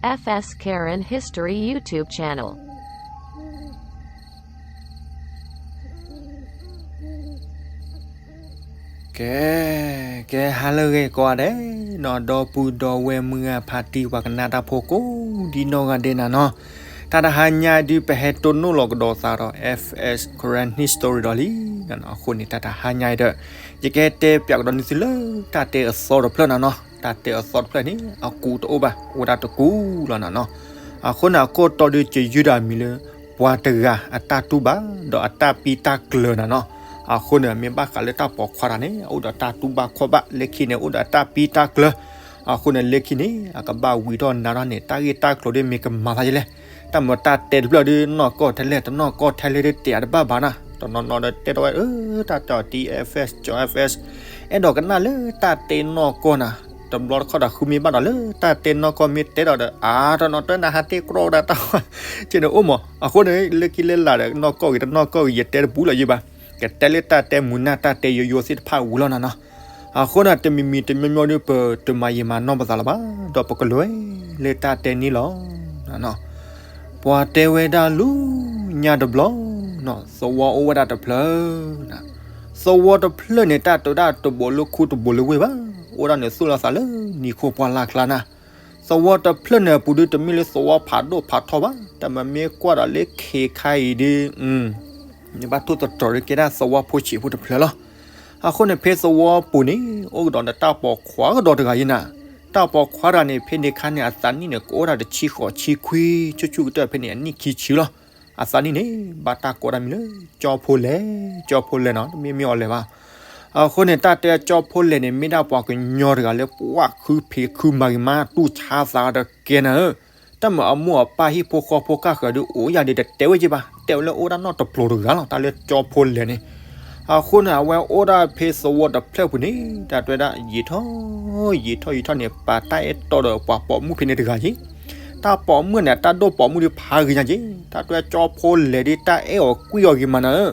F S Karen History YouTube channel. ကဲ, ကဲ ဟါလၢအဂ့ၤကိးဂၤဒဲးနီၤ, ဒီပုၢ်ဒီဝဲၢ်မုၢ်ဂၢ်ဖါတံၢ် ပှၤကနၣ်တၢ်ဖိကိးဒံနီၢ်ဂၤဒဲးနၤနီၤ, တၢ်တဟါညါအံၤဒုး ပဟဲတိၢ်နီၣ်လီၤကဒီးသးဒီး F S Karen History ဒီးလံ, အဃိန့ၣ် တၢ်တဟါညါအံၤဒီး ယကဟဲတဲပၠးကဒီးန့ၢ်သုလၢ တၢ်တဲအသီတဖျၢၣ်နၤနီၤ, တၢ်တဲအသီတဖျၢၣ်န့ၣ် အကူတအိၣ်ဘၣ်, အိၣ်ဒၣ်တကူလီၤနၤနီၤ, အဃိန့ၣ် အခိၣ်တီဒုး ယယုၢ်ဒၣ်မံၤလၢ ပှၤတဂၤအတၢ်တူၢ်ဘၣ် ဒီးအတၢ်ပံတၢ်ကျၢၤနၤနီၤ, အဃိန့ၣ် မ့ၢ်ဘၣ်ဃးလၢတၢ်ပိာ်ခွါတၢ်န့ၣ် အအိၣ်ဒီးတၢ်တူၢ်ဘၣ်ခီၣ်ဘၣ်, လၢခံန့ၣ် အိၣ်ဒီးတၢ်ပံတၢ်ကျၢၤ, အဃိန့ၣ် လၢခံန့ၣ် အကဘၣ်ဝံၤထီၣ်နါထီၣ်န့ၣ် တၢ်ဂ့ၢ်တၢ်ကျိၤဒ်မ့ၢ်ကမၤသးဒ်လဲၣ်, တၢ်မၤတၢ်တဲတဖျၢၣ်ဒုး နီၢ်ကီၢ်ထဲလဲၣ် တနီၢ်ကီၢ်ထဲလဲၣ်ဒုး တဲတဘၣ်ဘၣ်နၤ, တနီၤနီၤဒီးတဲထီၣ်ဝဲ အၢ တၢ်တဲအီၤ T F S ကၠီ F S အဲၣ်ဒိးကနၣ်လၢတၢ်တဲနီၢ်ကီၢ်နၤ, တဘျီတခီၣ်ဒီးဃုမ့ၢ်ဘၣ်ဒီးလၢ တၢ်တဲနီၢ်ကီၢ်မ့ၢ်တဲဒီးဒီး အါ တနီၤတဲနၤဟးတ့ၢ်ကြီဝဲဒၣ်တၢ် က့န့ၣ်အိၣ်မး, အဃိန့ၣ် လၢခံလၢလာ်ဒီး နီၢ်ကီၢ်ဂ့ၤတနီၢ်ကီၢ်ဂ့ၤ ယတဲတပူၤလီၤယံၤဘၣ်, ကတဲလၢတၢ်တဲမုာ်နၢ် တၢ်တဲယိယိသ့ၣ်တဖၣ်ဝံၤလီၤနၤနီၤ, အဃိန့ၣ် တမံၤမံၤတမံၤမံၤဒုး ပတမၤယံာ်မၤနီၢ်ပသးလၢၤဘၣ်, ဒီးပကလဲၤလၢတၢ်တဲန့ၣ်လီၤ. ပှၤတဲဝဲဒၣ်လူၤညါတဘျီ, သဝီအိၣ်ဝဲဒၣ်တဖျၢၣ်, သဝီတဖျၢၣ်န့ၣ် တၢ်တဲဝဲဒၣ်တဘူးလၢခူတဘူးလၢဝ့ၢ်ဘၣ်, အိၣ်ဒၣ်န့ၣ်သူၣ်လီၤသးလၢနံၤခိၣ်ပှၢ်လၢ်ကျါနၤ, သဝီတဖျၢၣ်န့ၣ်အပူၤဒုး တမ့ၢ်လၢသဝီဖးဒိၣ်ဖးထီဘၣ်, တၢ်မ့မ့ၢ်ကွၢ်ဒီးလၢခဲခါအံၤဒုး မ့ၢ်ဘၣ်ထိၣ်သတြီၤဒုး ကဲဒၣ်သဝီဖိဆံးဖိတဖျၢၣ်လီၤ. အဃိန့ၣ် ဖဲသဝီပူၤန့ၣ် အိၣ်ကဒီးဒီးတၢ်ပိာ်ခွါကဒီးတဂၤယဲနၤ, တၢ်ပိာ်ခွါတဂၤန့ၣ် ဖဲန့ၣ်ခါန့ၣ် အသးနံၣ်န့ၣ် ကအိၣ်ဒၣ်တဆံဃိးဆံခွံ, ဆူၣ်ဆူၣ်ကတၢၢ်ဖဲန့ၣ် အနံၣ်ခံဆံလီၤ. အသးနံၣ်န့ၣ် ဘၣ်တၢ်ကိးဒၣ်မံၤလၢ ကၠီဖိလဲၣ်, ကၠီဖိလဲၣ်နီၤ, တမ့ၢ်မ့ၢ်အီၤလဲၣ်ဘၣ်. အဃိန့ၣ် တၢ်တဲကၠီဖိလဲၣ်န့ၣ် မ့ၢ်ဒၣ်ပှၤကညီတဂၤလၢ ပှၤခုဖံးခုမၤဂ့ၤမး တူၢ်ဆါသးဒီးကဲနၤဧၢ, တၢ်မ့ၢ်အမိၢ်အပၢ်ဟံၣ်ဖိဃီဖိကၢ်ဃၢၤဒုး အိၣ်ယၤဒုးတတဲဝဲက့ဘၣ်, တဲဝဲလၢအိၣ်ဒၣ်နီတပျိၤတဂၤလီၤ, တၢ်လၢကၠီဖိလဲၣ်န့ၣ်. အဃိန့ၣ် အဝဲအိၣ်ဒၣ်ဖဲသဝီတဖျၢၣ်ပူၤန့ၣ် တၢ်တဲဝဲဒၣ် ယံာ်ထီၣ် ယံာ်ထီၣ်ယံာ်ထီၣ်န့ၣ် ပာ်တၢ်အဲၣ်တီဒီးပှၤပိာ်မုၣ်ဖဲန့ၣ်တဂၤက့, တၢ်ပိာ်မုၣ်န့ၣ် တၢ်ဒိၣ်ပိာ်မုၣ်ဒုးဖးဂ့ၤညါက့, တၢ်တဲဝဲကၠီဖိလဲၣ်ဒုး တၢ်အဲၣ်အီၤကွံအီၤဂ့ၤမးနၤဧ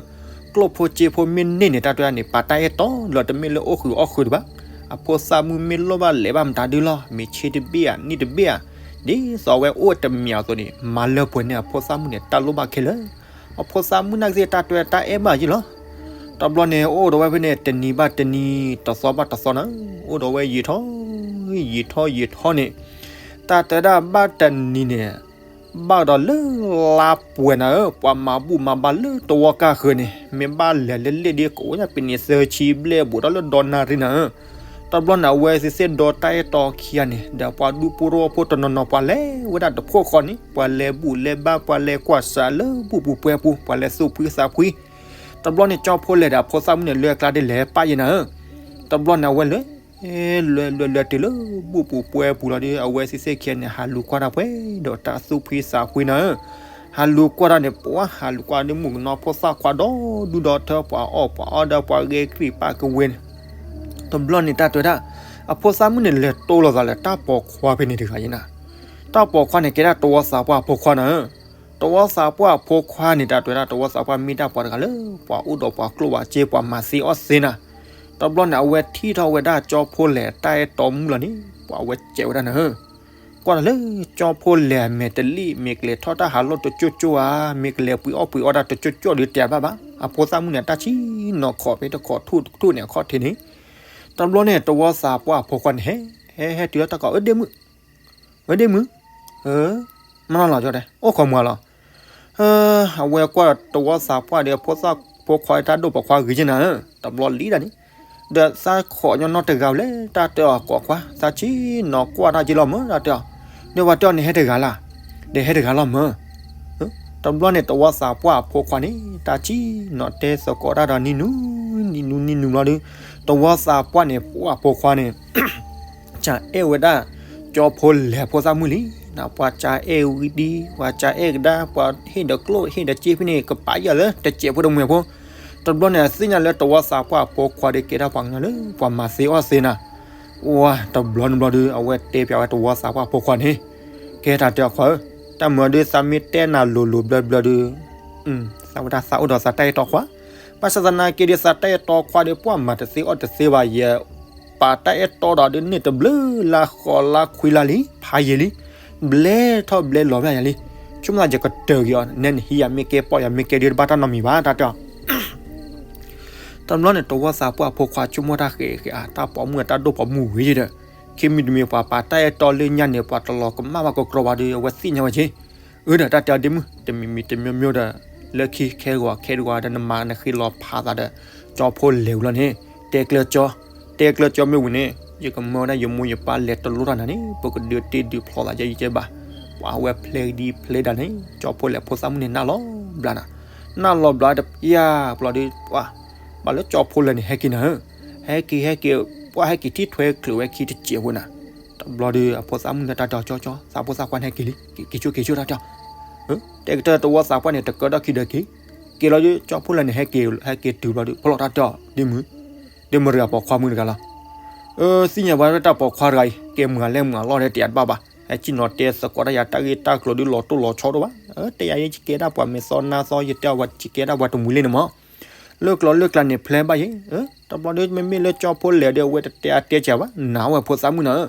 ၢ, ကျိၣ်ဖိစ့ဖိမ့ၢ်န့ၢ်န့ၣ် တၢ်တဲဝဲဒၣ်န့ၣ် ပာ်တၢ်အဲၣ်တီလီၤ, တမ့ၢ်လၢအိၣ်ဃုာ်အီၣ်ဃုာ်တဘၣ်, အဖိသၣ်မုၣ်မ့ၢ်လိၣ်ဘၣ်လဲၤဘၣ်မတၤဒုလီၤ, မ့ၢ်ဆ့တဘ့ၣ်ဧါ နံၣ်တဘ့ၣ်ဧါ, ဒ်သိးအဝဲအိၣ်တမံၤအသိးန့ၣ် မၤလၢပှဲၤန့ၢ်အဖိသၣ်မုၣ်န့ၣ် တၢ်လိၣ်ဘၣ်ခဲလၢာ်, အဖိသၣ်မုၣ်နာ်က့သ့ၣ် တၢ်တဲဝဲတၢ်အဲၣ်ဘၣ်က့လီၤ. တဘျီန့ၣ် အိၣ်ဒီးဝဲဖဲန့ၣ် တနံၤဘၣ်တနံၤ တသီဘၣ်တသီနၤ, အိၣ်ဒီးဝဲယံာ်ထီၣ် ယံာ်ထီၣ်ယံာ်ထီၣ်န့ၣ်, တၢ်တဲဒၣ်ဘၣ်တနံၤန့ၣ် ဘၣ်ဒီးလၢလါပှဲၤနၤဧၢ, ပှၤမၤဘူၣ်မၤဘါလၢသဝီကၢ်ဃၢၤန့ၣ် မ့ၢ်ဘၣ်လဲၤလၢလ့ၣ်ဒ်ကိးညါပ့ၤန့ၣ် သၢဆံဘျဲၣ်ဘူးဒီးလၢဒီနၣ်ရံၣ်နၤဧၢ, တဘျီန့ၣ် အဝဲသ့ၣ်သ့ၣ်ဒီးတၢ်အဲၣ်တီခံဂၤန့ၣ် ဒီးပှၤဒူဖိထီၣ်ဖိတနီၤနီၤ ပှၤလဲၤဝဲဒၣ်တဖှီၣ်ဃီန့ၣ် ပှၤလဲၤဘူၣ်လဲၤဘါ ပှၤလဲၤကွၢ်စးလၢဘူၣ်ပူၤပှဲၤပူၤ ပှၤလဲၤသူၣ်ဖှံသးဖှံ, တဘျီန့ၣ် ကၠီဖိလဲၣ်ဒီးအဖိသၣ်မုၣ်န့ၣ် လၢအကျါဒ်လဲၣ်ပၢ်ယဲနၤဧၢ, တဘျီန့ၣ် အဝဲလဲၤ လဲၤလဲၤလဲၤတုၤလၢဘူၣ်ပူၤပှဲၤပူၤလီၤဒီး အဝဲသ့ၣ်သ့ၣ်ခံဂၤန့ၣ် ဟးလူၤကွၢ်တၢ်ပှဲၤဒီးတၢ်သူၣ်ဖှံသးဖှံနၤဧၢ, ဟးလူၤကွၢ်တၢ်န့ၣ် ပှၤဟးလူၤကွၢ်ဒီးမုၣ်ကနီၤဖိသၣ်ခွါဒီဒူၣ်ဒီထၢ ပှၤအီၣ်ပှၤအီဒီးပှၤဂဲၤကရံၣ်ပာ်ကဝဲၤန့ၣ်, တဘျီန့ၣ် တၢ်တဲဝဲဒၣ် အဖိသၣ်မုၣ်န့ၣ် လဲၤတိၢ်လိာ်သးလၢတၢ်ပိာ်ခွါဖဲန့ၣ်တဂၤယဲနၤ, တၢ်ပိာ်ခွါန့ၣ် ကဲဒၣ်တဝီသးပှၢ်အဖိခွါနၤဧၢ, တဝီသးပှၢ်အဖိခွါန့ၣ် တၢ်တဲဝဲဒၣ် တဝီသးပှၢ်မ့ၢ်ဒၣ်ပှၤတဂၤလၢ ပှၤအိၣ်ဒီးပှၤကျိၣ်ပှၤစ့ ပှၤမၤသ့အီၣ်သ့နၤ, တဘျီန့ၣ် အဝဲထံၣ်ထီၣ်ဝဲဒၣ်ကၠီဖိလဲၣ်တၢ်အဲၣ်တီမုၣ်လီၤန့ၣ် ပှၤအဝဲစဲးဝဲဒၣ်နၤဧၢ, ကွၢ်တၢ်လၢကၠီဖိလဲၣ်အမဲာ်တလံၣ် မ့ၢ်ကလဲၤထီၣ်တၢ်ဟးလီၢ်တကၠိၢ်ကၠိၢ်ဧါ, မ့ၢ်ကလဲၤပှ့ၤအီၣ်ပှ့ၤအီဒၣ်တကၠိၢ်ကၠိၢ်ဒုးတဲတဘၣ်ဘၣ်, အဖိသၣ်မုၣ်န့ၣ် တၢ်ဆံၣ်နီၤခီၣ်ဖဲတခီၣ်ထူၣ်တထူၣ်န့ၣ် အခီၣ်ထံးန့ၣ်, တဘျီန့ၣ် တဝီသးပှၢ်အဖိခွါန့ၣ် ဟဲ ဟဲ ဟဲတုၤလၢတၢ်ကီၢ် အၢ ဒ့မုၣ် ဝဲဒ့မုၣ်, မနီၤလီၤ ကၠီတဲ အိၣ်ခိးမုၢ်လီၤ, အဝဲကွၢ်ဒီးတဝီသးပှၢ်ဒီး ဖိသၣ်ဖိခွါတၢ်ဒိၣ်ပိာ်ခွါဂ့ၤက့နၤဧၢ, တဘျီလံဒၣ်န့ၣ်, ဒီးသးခိးညီနီတဂၤလဲၣ် တၢ်တဲအီၤ ကိးခွါ သးဆံၣ်နီၤကွၢ်တၢ်က့လီၤမၢ် တၢ်တဲအီၤ, ဒီးပှၤတဲအီၤန့ၣ် ဟဲတဂၤလၢ်, ဒီးဟဲတဂၤလီၤမၢ် တဘျီန့ၣ် တဝီသးပှၢ်အဖိခွါန့ၣ် တၢ်ဆံၣ်နီၤတဲသကိးတၢ်ဒီးနံၤနုၤ နံၤနုၤနံၤနုၤလီၤဒီး တဝီသးပှၢ်န့ၣ် ပှၢ်အဖိခွါန့ၣ် ကအဲၣ်ဝဲဒၣ် ကၠီဖိလဲၣ်အဖိသၣ်မုၣ်လံ, ပှၤကအဲၣ်ဝံၤဒံး ပှၤကအဲၣ်ကဒါ ပှၤဟ့ၣ်ဒီးကျိၣ်ဟ့ၣ်ဒီးစ့ဖဲန့ၣ် ကပာ်ယဲၢ်လၢတစဲးဖိတမှဲၤဖိ, တဘျီန့ၣ် အသ့ၣ်ညါလၢတဝီသးပှၢ်အဖိခွါဒီး ကဲဒၣ်ပှၤကညီလၢ ပှၤမၤသ့အီၣ်သ့နၤ ဝါ တဘျီနဘျီဒီး အဝဲတဲပၠးဝဲတဝီသးပှၢ်အဖိခွါန့ၣ်, ကဲတၢ်တဲအီၤခွါဧၢ, တၢ်မုာ်ဒီးသးမ့ၢ်တဲနၤလိၤလိၤဘျၢဘျၢဒီး, သးဝဲဒၣ်သးအိၣ်ဒီးသးတၢ်အဲၣ်တီခွါ, ဘၣ်ဆၣ်သနာ်က့ဒီး သးတၢ်အဲၣ်တီခွါဒီး ပှၢ်မၤတသ့အီၣ်တသ့ဘၣ်ယဲ, ပာ်တၢ်အဲၣ်တီဒီးဒုးန့ၢ်တဘျုးလါဃိးလါခွံလါလံ ဖးယံာ်လံ, ဘျဲထီၣ်ဘျဲလီၤဝဲယၤလံ. ဆိကမိၣ်သးယကတၢၢ်က့ၤအီၤ နဲနဟံးယၤမ့ၢ်ကဲပီၢ်ယၤမ့ၢ်ကဲဒုတဘၣ်တၢ်နီတမံၤဘၣ် တၢ်တဲအီၤ. တဘျီန့ၣ် တဝီသးပှၢ်ဖိခွါဆိကမိၣ်တၢ်ဃဲးဃဲးဧါ တၢ်ပိာ်မုၣ်အတၢ်ဒိၣ်ပိာ်မုၣ်ဝံၤဒီး ခံမံၤတမံၤပှၤပာ်တၢ်အဲၣ်တီလၢညါန့ၣ် ပှၤတလီၤကမၣ်ဘၣ်ကကြီဘၣ်ဒီး အဝဲသ့ၣ်ညါဝဲက့ၤ. အၢဒီးတၢ်တဲအီၤဒ့မုၣ် တမံၤမံၤတမံၤမံၤဒီး လၢခံခဲဂီၤခဲတဂီၤဒီး နမၤနဃ့လီၤဖးသးဒီး ကၠီဖိလဲၤဝံၤလီၤန့ၣ် တဲကျၢၤကၠီ, တဲကျၢၤကၠီမ့ၢ်ဝံၤန့ၣ် ယကမၢဝဲဒၣ်ယမိၢ်ယပၢ်လဲၤတလိတၢ်နၤန့ၣ် ပကဒုးတ့ဒုးဖျီသးယဲယကဲဘၣ်. ပှၤဝဲဖျဲးဒံဖျဲးဒၣ်န့ၣ် ကၠီဖိလဲၤဖိသၣ်မုၣ်န့ၣ်နၢ်လီၤဘျါနၤ, နၢ်လီၤဘျါတပျၢ်ပျီဒီး ပှၤ ဘၣ်လၢကၠီဖိလဲၤန့ၣ်ဟဲက့ၤနၤဧၢ, ဟဲက့ၤဟဲက့ၤ ပှၤဟဲက့ၤထံၣ်ထွဲချုးဝဲခံတစဲးဖိနၤ, တဘျီဒီးအဖိသၣ်မုၣ်န့ၣ်တၢ်တဲအီၤ ကၠီကၠီ သးဖိသၣ်ခွါန့ၣ်ဟဲက့ၤလံ က့ၤဆိက့ၤဆိတၢ်တဲအီၤ, တဲကတၢၢ်တဝီသးပှၢ်န့ၣ် တကၢထီၣ်ခံဒီးက့ၤ, က့ၤလီၤဒီး ကၠီဖိလဲၤန့ၣ်ဟဲက့ၤ ဟဲက့ၤတုၤဘျီဒီး ဖီလီၤတၢ်တဲအီၤ ဒ့မုၣ် ဒ့မုၣ်တဂၤပိာ်ခွါမုၣ်တဂၤလီၤ. အၢ သ့ၣ်ညါဘၣ်ဝဲတၢ်ပိာ်ခွါတဂၤအံၤ ကဲမုၢ်ဂၤလဲၣ်မုၢ်ဂၤလီၢ်ထဲတယၤတဘၣ်ဘၣ်, ဟဲစံၣ်နီၤတဲသကိးတၢ်ယၤတၢ်ဂ့ၢ်တၢ်ကျိၤဒုးလီၤတိၢ်လီၤဆီဒိၣ်ဘၣ်, တဲယၤယကဲဒၣ်ပှၤမဲာ်သီနါသီ ယတဲအီၤပှၤကကဲဒၣ်ပှၤတမှံၤလံန့ၣ်မး, လၢကျိၤလၢကျါန့ၣ်ဖျဲဘၣ်ယဲ, တဘျီဒီးမ့မ့ၢ်လၢကၠီဖိလဲၤဒီးအဝဲတတဲအါတဲစှၤဘၣ် နာ်ဝဲဖိသၣ်မုၣ်နၤဧၢ,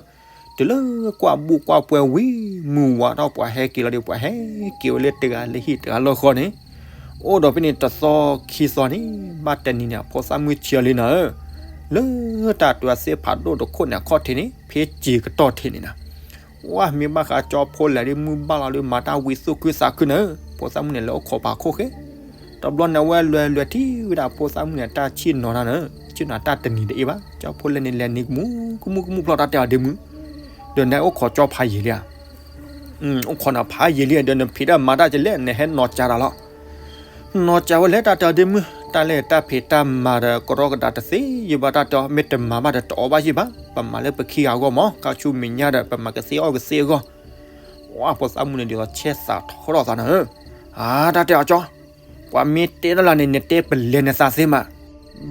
တုၤလၢကွၢ်ဘူၣ်ကွၢ်ပှဲၤဝံၤ မုၢ်ဝါထီၣ်ပှၤဟဲက့ၤလီၤဒီး ပှၤဟဲက့ၤဝဲလၢတဂၤလၢဟံၣ်တဂၤလၢဃီန့ၣ် အိၣ်ဒီးဖဲန့ၣ်တသီခံသီန့ၣ် ဘၣ်တနံၤန့ၣ် အဖိသၣ်မုၣ်ဆံးအီၤလံနၤဧၢ, လၢတၢ်တွၤသ့ၣ်ဖးဒိၣ်တခိၣ်န့ၣ် အခီၣ်ထံးန့ၣ် ဖဲစ့ၤကတီၢ်ထံးန့ၣ်နၤ, ဝဲမ့ၢ်ဘၣ်ဃးကၠီဖိလဲၤဒီးမုၢ်ဘၣ်လီၤဒီး မၤတၢ်ဝံသူၣ်ခုသးခုနၤဧၢ, ဖိသၣ်မုၣ်န့ၣ် လဲၤအိၣ်ခိးပာ်ခိၣ်ဃဲ, တဘျီန့ၣ် အဝဲလဲၤလဲၤထံၣ်ဝဲဒၣ်ဖိသၣ်မုၣ်န့ၣ် တၢ်ဆ့ၣ်နီၤတၢ်နၤဧၢ, ဆ့ၣ်နီၤတၢ်တနံၤတအ့ၣ်ဘၣ်, ကၠီဖိလဲၤန့ၣ် လဲၤန့ၢ်ကမူကမူကမူဖျီတၢ်တဲအီၤဒ့မုၣ်, ဒီးနအိၣ်ခိးကၠီဖးယံာ်လံဧါ အိၣ်ခိးနၤဖးယံာ်လံ ဒီးနဖံးတၢ်မၤတၢ်ကလဲၣ် နဟဲနီၤကးတၢ်လီၤ, နီၤကးဝဲလဲၣ်တၢ်တဲအီၤဒ့မုၣ်, တၢ်လဲၣ်တၢ်ဖံးတၢ်မၤဒီး ကရီကဒါတသ့ယဘၣ်တၢ်တဲအီၤ မ့ၢ်တမၤဘၣ်ဒီးတအီၣ်ဘၣ်ယံာ်ဘၣ်, ပမၤလၢပခံဂၤအဂီၢ်မး ခါဆူမဲာ်ညါဒီး ပမၤကသ့အီၣ်ကသ့အဂီၢ်, ဝဲဖိသၣ်မုၣ်န့ၣ် ဒ်သိးဆဲးသးထီထီၣ်သးနၤဧၢ, အါ တၢ်တဲအီၤကၠီ ပှၤမ့ၢ်တဲဒၣ်လၢန့ၣ် နတဲပလဲၤနသးသ့မး,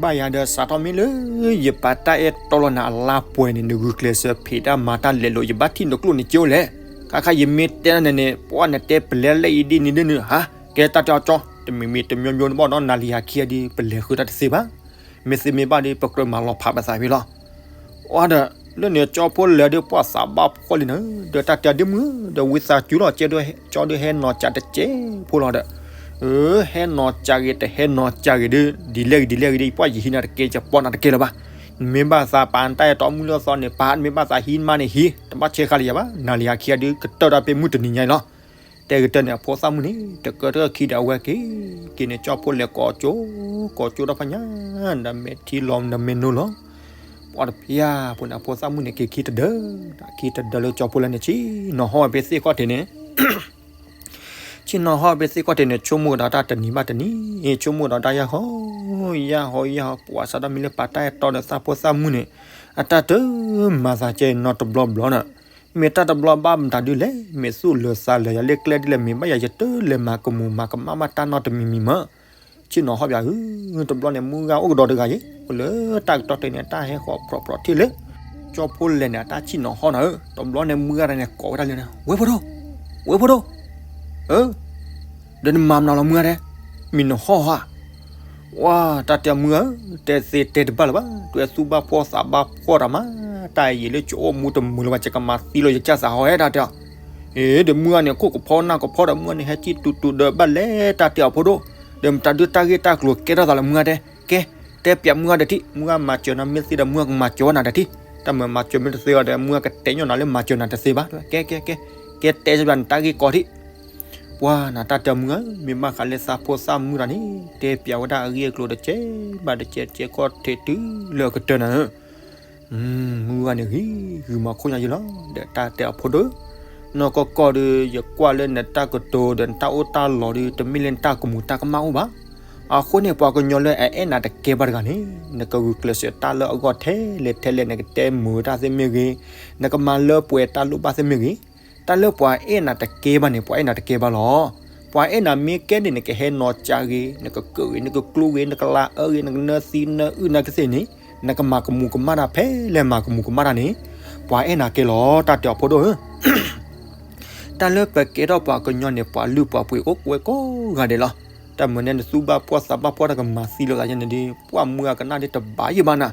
ဘၣ်ယၤဒီးစးထီၣ်မ့ၢ်လၢ ယပာ်တၢ်အဲၣ်တီလီၤနၤအလါပှဲၤန့ၣ် နဂုာ်ကျဲးစၢးဖံးတၢ်မၤတၢ်လဲၤလိာ် ယဘၣ်ထံၣ်နကျိၣ်န့ၣ်ကၠိလဲၣ်, ခါခါယမ့ၢ်တဲဒၣ်န့ၣ်န့ၣ် ပှၤနတဲပလဲၤလၢအံၤဒ်န့ၣ်ဒ်န့ၣ်ဧါ, ကဲတၢ်တဲအီၤကၠီ တမံၤမံၤတမံၤမံၤတဘၣ်နီၤ နၤလံဟးခံဂၤဒီး ပလဲၤဃုာ်တၢ်တသ့ဘၣ်, မ့ၢ်သ့မ့ၢ်ဘၣ်ဒီး ပကြၢးမၤလီၤဖးပသးဖဲလီၤ အီဒီး လၢန့ၣ်ကၠီဖိလဲၤဒီး ပှၤသးဘၣ်ဖှီၣ်လံနၤ, ဒီးတၢ်တဲဒ့မုၣ်ဧၢ ဒီးဝံသးစူၤလီၤ ကၠီဒီးဟဲနီၤကးတကဲးဖိလီၤဒီး, အၢ ဟဲနီၤကးဂ့ၤ တဟဲနီၤကးဂ့ၤဒီး ဒ်လဲၣ်ဂ့ၤဒ်လဲၣ်ဂ့ၤဒီး ယပှၢ်ယဟံးနၤတကဲး ယပီၢ်နၤတကဲးလၢၤဘၣ်, နမ့ၢ်ဘၣ်သးပာ်နတၢ်အဲၣ်တီမုၢ်လၢသီန့ၣ် ပာ် နမ့ၢ်ဘၣ်သးဟံးမါန့ၣ်ဟံး တဘၣ်ဆဲးဃာ်လၢယၤဘၣ်, နၤလံဟးခံဂၤဒီး ကတၢၢ်တၢ်ဖဲမုၢ်တနံၤညါအံၤလီၤ. တဲကတၢၢ်န့ၣ် အဖိသၣ်မုၣ်န့ၣ် တကၢထၢၣ်ခံဒီးအဝဲက့ၤ, က့ၤန့ၣ်ကၠီဖိလဲၤကိးကၠိ, ကိးကၠိဒီးဖးညါ, ဒီးမဲာ်ထံလီၤဒီးမဲာ်နိလီၤ, ပှၤတဖျါဖိန့ၣ် အဖိသၣ်မုၣ်န့ၣ် က့ၤခံတဒၢ, ခံတဒၢလၢကၠီဖိလဲၤန့ၣ် ဆ့ၣ်နီၤဟီၣ်ဝဲဖဲသ့ၣ်ခီၣ်ထံးန့ၣ် ဆ့ၣ်နီၤဟီၣ်ဖဲသ့ၣ်ခီၣ်ထံးန့ၣ် ဆိကမိၣ်ကဒီးတၢ်တနံၤဘၣ်တနံၤ, ဆိကမိၣ်ကဒီးတၢ်ယၢ်ဟီ, ယၢ်ဟီယၢ်ဟီ ပှၤစးထီၣ်မံလၢပာ်တၢ်အဲၣ်တီဒီးသးဖိသၣ်မုၣ်န့ၣ်, အတၢ်တမၤသးကဲနီတဘျီဘျီန့ၣ်, မ့ၢ်တၢ်တဘျီဘၣ်မတၤဒုလဲၣ်, မ့ၢ်သူၣ်လၢာ်သးလၢာ်ယၤလၢကျဲဒ်လဲၣ် မ့ၢ်ဘၣ်ယၤယတလဲၤမၤကမူၤမၤကမၣ်ဘၣ်တၢ်နီတမံၤမံၤမး, ဆ့ၣ်နီၤဟီၣ်ပၠးဧၢ, တဘျီန့ၣ် မုၢ်ဂၤအိၣ်ကဒီးတဂၤယဲ, အိၣ်လၢတၢ်ကတီၢ်တန့ၣ် တၢ်ဟဲဃီၤဖြီဖြီထံၣ်လၢ ကၠီဖိလဲၤန့ၣ် အတၢ်ဆ့ၣ်နီၤဟီၣ်နၤဧၢ, တဘျီန့ၣ် မုၢ်ဂၤတဂၤန့ၣ်ကိးဝဲဒၣ်လၢနၤ, ဝဲဖိဒိၣ်, ဝဲဖိဒိၣ်, အၢ, ဒီးနမၤမနုၤလီၤမုၢ်ဂၤဒဲး, မ့ၢ်နဟီၣ်ဧါ, ဝါ, တၢ်တဲမုၢ်ဧၢ, တဲသ့တဲတဘၣ်လၢၤဘၣ်, တွဲသူၣ်ဘၣ်ဖှီၣ်သးဘၣ်ဖှီၣ်တၢ်မး, တၢ်ယံာ်လၢကအိၣ်မူတမုာ်လၢၤဘၣ် ယကမၤသံလီၤယကၢ်သးဟီၣ်ဝဲတၢ်တဲအီၤ, အ့ ဒီးမုၢ်ဂၤန့ၣ် ခိၣ်ကဖီနၢ်ကဖီဒီး မုၢ်ဂၤန့ၣ် ဟဲကံၣ်တူာ်တူာ်ဒီးဘၣ်လဲၤတၢ်တဲအီၤဖိဒိၣ်, ဒီးမတၤဒုတၢ်ဂ့ၢ်တၢ်ကျိၤကဲထီၣ်သးလၢမုၢ်ဂၤဒဲး, ကဲ, တဲပၠးမုၢ်ဂၤဒီးထံၣ်, မုၢ်ဂၤမၤစၢၤနၤမ့ၢ်သ့ဒီး မုၢ်ဂၤကမၤစၢၤဝဲနၤဒီးထံၣ်, တၢ်မၤမၤစၢၤမ့ၢ်တသ့အီၤဒီး မုၢ်ဂၤကတဲညီနၤလၢမၤစၢၤနၤတသ့ဘၣ်, ကဲ, ကဲ, ကဲ, ကဲတဲစၢ်ဘၣ်နတၢ်ဂ့ၢ်ကီထံၣ် ပှၤနၤတၢ်တဲမုၢ်ဧၢ, မ့ၢ်ဘၣ်ဃးလၢသးဖိသၣ်မုၣ်တၢ်န့ၣ် တဲပၠးဝဲဒၣ်အဂ့ၢ်အကျိၤတကဲးဘၣ်တကဲး တကဲးခီၣ်ထံးတုၤလၢအကတၢၢ်နၤဧၢ, မုၢ်ဂၤန့ၣ်ဂံၤဂုၤမၤခိၣ်ညါယံၤလီၤ, ဒီးတၢ်တဲအဖိဒိၣ်ဧၢ, နီၢ်ကီၢ်ကီၢ်ဒီး ယကွၢ်လၢနတၢ်ကတိၤဒီးနတၢ်အိၣ်တၢ်လီၤဒီး တမ့ၢ်လၢနတၢ်ကမူၤတၢ်ကမၣ်အိၣ်ဘၣ်, အဃိန့ၣ် ပှၤကညီလၢအအဲၣ်နၤတကဲဘၣ်တဂၤန့ၣ် နကဂုာ်ကျဲးစၢးတၢ်လၢအဂီၢ်ထဲလဲၣ်ထဲလဲၣ် နကတဲမုာ်တၢ်သ့ၣ်မ့ၢ်ဂ့ၤ, နကမၤလၢပှဲၤတၢ်လိၣ်ဘၣ်သ့ၣ်မ့ၢ်ဂ့ၤ, တၢ်လၢပှၤအဲၣ်နၤတကဲဘၣ်န့ၣ် ပှၤအဲၣ်နၤတကဲဘၣ်လီၤ. ပှၤအဲၣ်နၤမ့ၢ်ကဲန့ၣ် နကဟဲနီၤကးဂ့ၤ, နကကၢၣ်ဂ့ၤ, နကကျိဂ့ၤ, နကလၤအၢဂ့ၤ, နကနၢသံနၢအုၣ်နၢကသ့ၣ်န့ၣ်, နကမၤကမူၤကမၣ်တၢ်ဖဲလဲၣ်မၤကမူၤကမၣ်တၢ်န့ၣ်, ပှၤအဲၣ်နၤကဲလီၤ တၢ်တဲအီၤဖိဒိၣ်ဧၢ. တၢ်လၢပကဲထီၣ်ပှၤကညီန့ၣ် ပှၤလုၢ်ပှၤပှ့ၤအိၣ်ကွဲကိးဂၤဒဲးလီၤ. တၢ်မုာ်န့ၣ် နသူၣ်ဘၣ်ဖှီၣ်သးဘၣ်ဖှီၣ်တၢ်ကမၤသံလိာ်သးယဲန့ၣ်ဒီး ပှၤမုၢ်အကနၣ်ဒ်တဘၣ်ယံၤဘၣ်နၤ,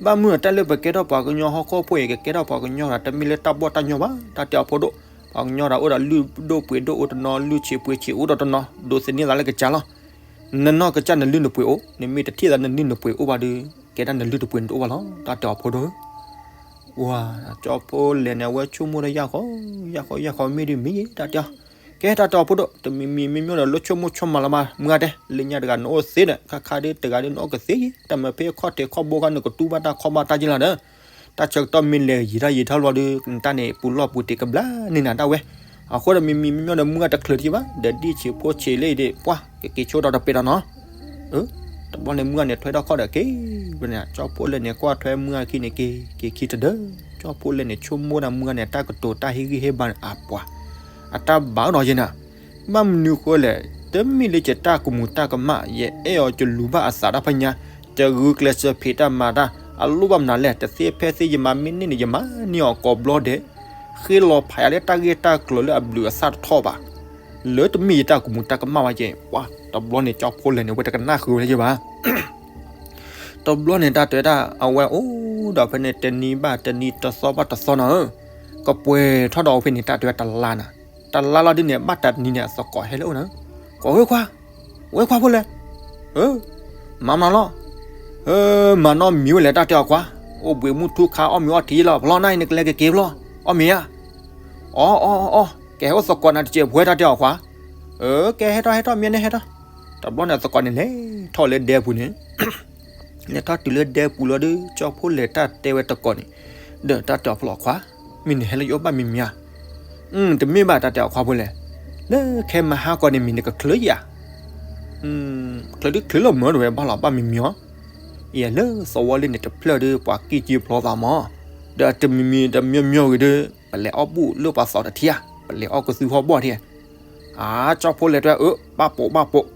ဘၣ်မုၢ်တၢ်လၢပကဲထီၣ်ပှၤကညီဟီၣ်ခိၣ်ဖိအံၤ ကကဲထီၣ်ပှၤကညီဂၤ တမ့ၢ်လၢတၢ်ဘီၣ်တၢ်ညီဘၣ် တၢ်တဲအီၤဖိဒိၣ်, ပှၤကညီဒီးအိၣ်ဒီးလုၢ်ဒိၣ်ပှ့ၤဒိၣ်အိၣ်တနီၤ, လုၢ်ဆံးပှ့ၤဆံးအိၣ်ဒီးတနီၤ, ဒိးသန့ၤသးလၢကစၢ်လီၤ. နနီၢ်ကစၢ်နလုၢ်နပှ့ၤအိၣ်, နမ့ၢ်တထံၣ်သးနလုၢ်နပှ့ၤအိၣ်ဘၣ်ဒီး ကဲဒၣ်နလုၢ်တပှ့ၤတအိၣ်ဘၣ်လီၤ တၢ်တဲအီၤဖိဒိၣ်ဧၢ. ဝၤ, ကၠီဖိလဲၣ်န့ၣ် အဝဲဆိကမိၣ်ဒီးယၢ်ဃီ, ယၢ်ဃီယၢ်ဃီမ့ၢ်ဒ်မ့ၢ်ယဲ တၢ်တဲအီၤ, ကဲတၢ်တဲအီၤဖိဒိၣ်, တမံၤမံၤမ့ၢ်မ့ၢ်ဒီး လၢဆိကမိၣ်ဆိကမးလီၤမးမုၢ်ဂၤတဲ, လၢညါတဂၤနအိၣ်သ့ဒီး ခါခါဒ်တဂၤဒ်နအိၣ်ကသ့ယဲ, တၢ်မၤဖဲခီၣ်ထံးခီၣ်ဘိခါနကတူၢ်ဘၣ်တၢ်ခီၣ်ဘၣ်တၢ်ယ့လီၤဒီး, တၢ်ဆၢကတီၢ်မ့ၢ်လဲၤယံာ်ထီၣ်ယံာ်ထီၣ်လီၤဒီး နတၢ်န့ၣ်ပူၤလီၢ်ပူၤတံၤကဘျၣ်န့ၢ်နၤဒၣ်ဝဲ. အဃိဒီးမံၤမံၤမ့ၢ်မ့ၢ်ဒီးမုၢ်ဂၤတချုးတယံာ်ဘၣ်, ဒီးဒ်ဆံးဖိဆံးလၢအံၤဒီး ပှၤကက့ၤဆိဒီးတပဲာ်ဒီးနီၤ တဘျီန့ၣ်မုၢ်ဂၤန့ၣ်ထွဲထီၣ်ခီၣ်ဒီးက့ၤဝဲန့ၣ်, ကၠီဖိလဲၣ်န့ၣ်ကွၢ်ထွဲမုၢ်ဂၤခံန့ၣ်က့ၤ, က့ၤခံတဒၢ, ကၠီဖိလဲၣ်န့ၣ်ဆိကမိၣ်ဒၣ်မုၢ်ဂၤန့ၣ် တၢ်ကတိၤတၢ်ဟ့ၣ်ဂံၢ်ဟ့ၣ်ဘါန့ၣ် အပှၤ, အတၢ်ဘၣ်အၢဒီးယဲနၤ, ဘၣ်မနုၤဃိလဲၣ်, တမ့ၢ်လၢယတၢ်ကမူၤတၢ်ကမၣ်, ယအဲၣ်အီၤယလူၤဘၣ်အသးတၢ်ဖးညါ, ယဂုာ်ကျဲးစၢးဖံးတၢ်မၤတၢ်, အလိၣ်ဘၣ်မနုၤလဲၣ်, တသ့ဖဲသ့ယမၤမ့ၢ်န့ၢ်န့ၣ် ယမၤန့ၢ်အီၤကိးဘျီဒဲး ဃ့လီၤဖးယၤလၢတၢ်ဂ့ၢ်တၢ်ကျိၤလၢအဘျုးအသၣ်တထီၣ်ဘၣ်, လၢတမ့ၢ်ယတၢ်ကမူၤတၢ်ကမၣ်ဘၣ်က့ၤ, ပှၤတဘျီန့ၣ် ကၠီဖိလဲၣ်န့ၣ် ဝဲတကနၣ်ဃုာ်ဝဲလၢယဘၣ်. တဘျီန့ၣ်တၢ်တဲဝဲဒၣ်အဝဲအိၣ်ဒီးဖဲန့ၣ် တနံၤဘၣ်တနံၤ တသီဘၣ်တသီနီၤဧၢ, ကပှဲၤထီၣ်ဒီးဖဲန့ၣ် တၢ်တဲဝဲတလါနီၤ, တလါလီၤဒ်န့ၣ် ဘၣ်တနံၤန့ၣ် အသကိးဟဲလၢအအိၣ်နီၤ, ကိးဝဲခွါ, ဝဲခွါဖိလဲၣ် မၤမနုၤလီၤ, မၤနီတမံၤဝဲလဲၣ် တၢ်တဲအီၤခွါ, အိၣ်ဘှံးမုၢ်ထူၣ်ခါအီၣ်မ့ၤအီထံလီၤ, ဖျီနၤအံၤနကလဲၤကက့ၤဖျီ, အီၣ်မ့ၤဧါ, အီအီအီအီ, ကဲဟဲအိၣ်သကိးနၤတစဲးဖိ တၢ်တဲအီၤခွါ, ကဲဟဲထီၣ်ဟဲထီၣ်မ့ၢ်န့ၣ်ဟဲထီၣ်, တဘျီန့ၣ်အသကိးန့ၣ်လဲၤထီၣ်လၢဒဲပူၤန့ၣ် လဲၤထီၣ်တုၤလၢဒဲပူၤလီၤဒီး ကၠီဖိလဲၣ်တၢ်တဲဝဲသကိးန့ၣ်, ဒီးတၢ်တဲအီၤဖိလီၤခွါ, မ့ၢ်နဟဲလၢယအိၣ်ဘၣ်မံၤမံၤဧါ, တမ့ၢ်ဘၣ် တၢ်တဲအီၤခွါဖိလဲၣ်, လၢခဲမဟါကီးန့ၣ်မ့ၢ်နကချုးယၤ, ချုးဒုချုးလီၤမၢ်တဝဲဘၣ်လီၤဘၣ်မံၤမံၤဧါ, ယဲလၢသဝီလၢန့ၣ်တဖျၢၣ်ဒီး ပှၤကံၢ်ကံဖျီသးမး, ဒီးတမံၤမံၤတမံၤမံၤဂ့ၤဒီး ပလဲၤအီၣ်ဘူၣ်လၢပှၤသီတထံဧါ, ပလဲၤအီၣ်ကသူဟီၣ်ဘီၣ်ထံဧါ, အါ ကၠီဖိလဲၣ်တဲဝဲ အၢ ဘၣ်ပိာ်ဘၣ်ပိာ်,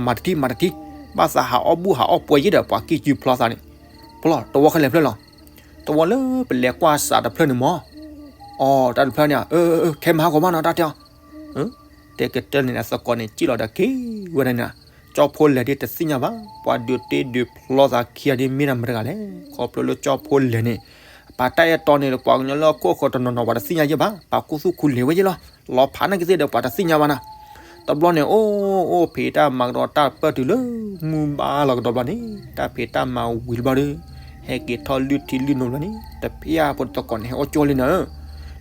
မၤတထံမၤတထံ, ဘၣ်သးဟးအီၣ်ဘူၣ်ဟးအီၣ်ပှဲၤယ့ၢ်ဒီး ပှၤကံၢ်ကံဖျီသးန့ၣ်, ဖျီတဝီခဲလၢာ်ဖျၢၣ်လီၤ, တဝီလၢပလဲၤကွၢ်စးတဖျၢၣ်န့ၣ်မး, အီ တၢ်တဖျၢၣ်န့ၣ်, ခဲမဟါကီးမးနီၤ တၢ်တဲအီၤ, တဲကတၢၢ်န့ၣ် အသကိးန့ၣ် ကံၣ်လီၤဒီးက့ၤဝဲဒၣ်န့ၣ်, ကၠီဖိလဲၣ်ဒ်တသ့ၣ်ညါဘၣ် ပှၤဒုးတ့ဒုးဖျီသးခံဂၤဒ်မ့ၢ်ဒၣ်မတၤတဂၤလဲၣ်, ခီဖျိလၢကၠီဖိလဲၣ်န့ၣ် ပာ်တၢ်အဲၣ်တီန့ၣ် ပှၤကညီလၢဟီၣ်ခိၣ်တနီၤနီၤ ပှၤတသ့ၣ်ညါယဲၢ်ဘၣ်, ပာ်ခူသူၣ်ခူလံာ်ဝဲယဲၢ်လီၤ, လီၤဖးနာ်က့ၤသ့ၣ်ဒီး ပှၤတသ့ၣ်ညါဘၣ်နၤ, တဘျီန့ၣ် အိၣ်အိၣ်ဖံးတၢ်မၤကဒီးတၢ်ပၢၢ်တုၤလၢ မုၢ်ဘၣ်လီၤကဒီးဘျီန့ၣ် တၢ်ဖံးတၢ်မၤဝံၤတဘျီဒီး ဟဲက့ၤထီၣ်လုၢ်ထံလုၢ်နိဘျီန့ၣ် တဖျၢၣ်ဖိသကိးန့ၣ် ဟဲအိၣ်ကၠိလံနၤ,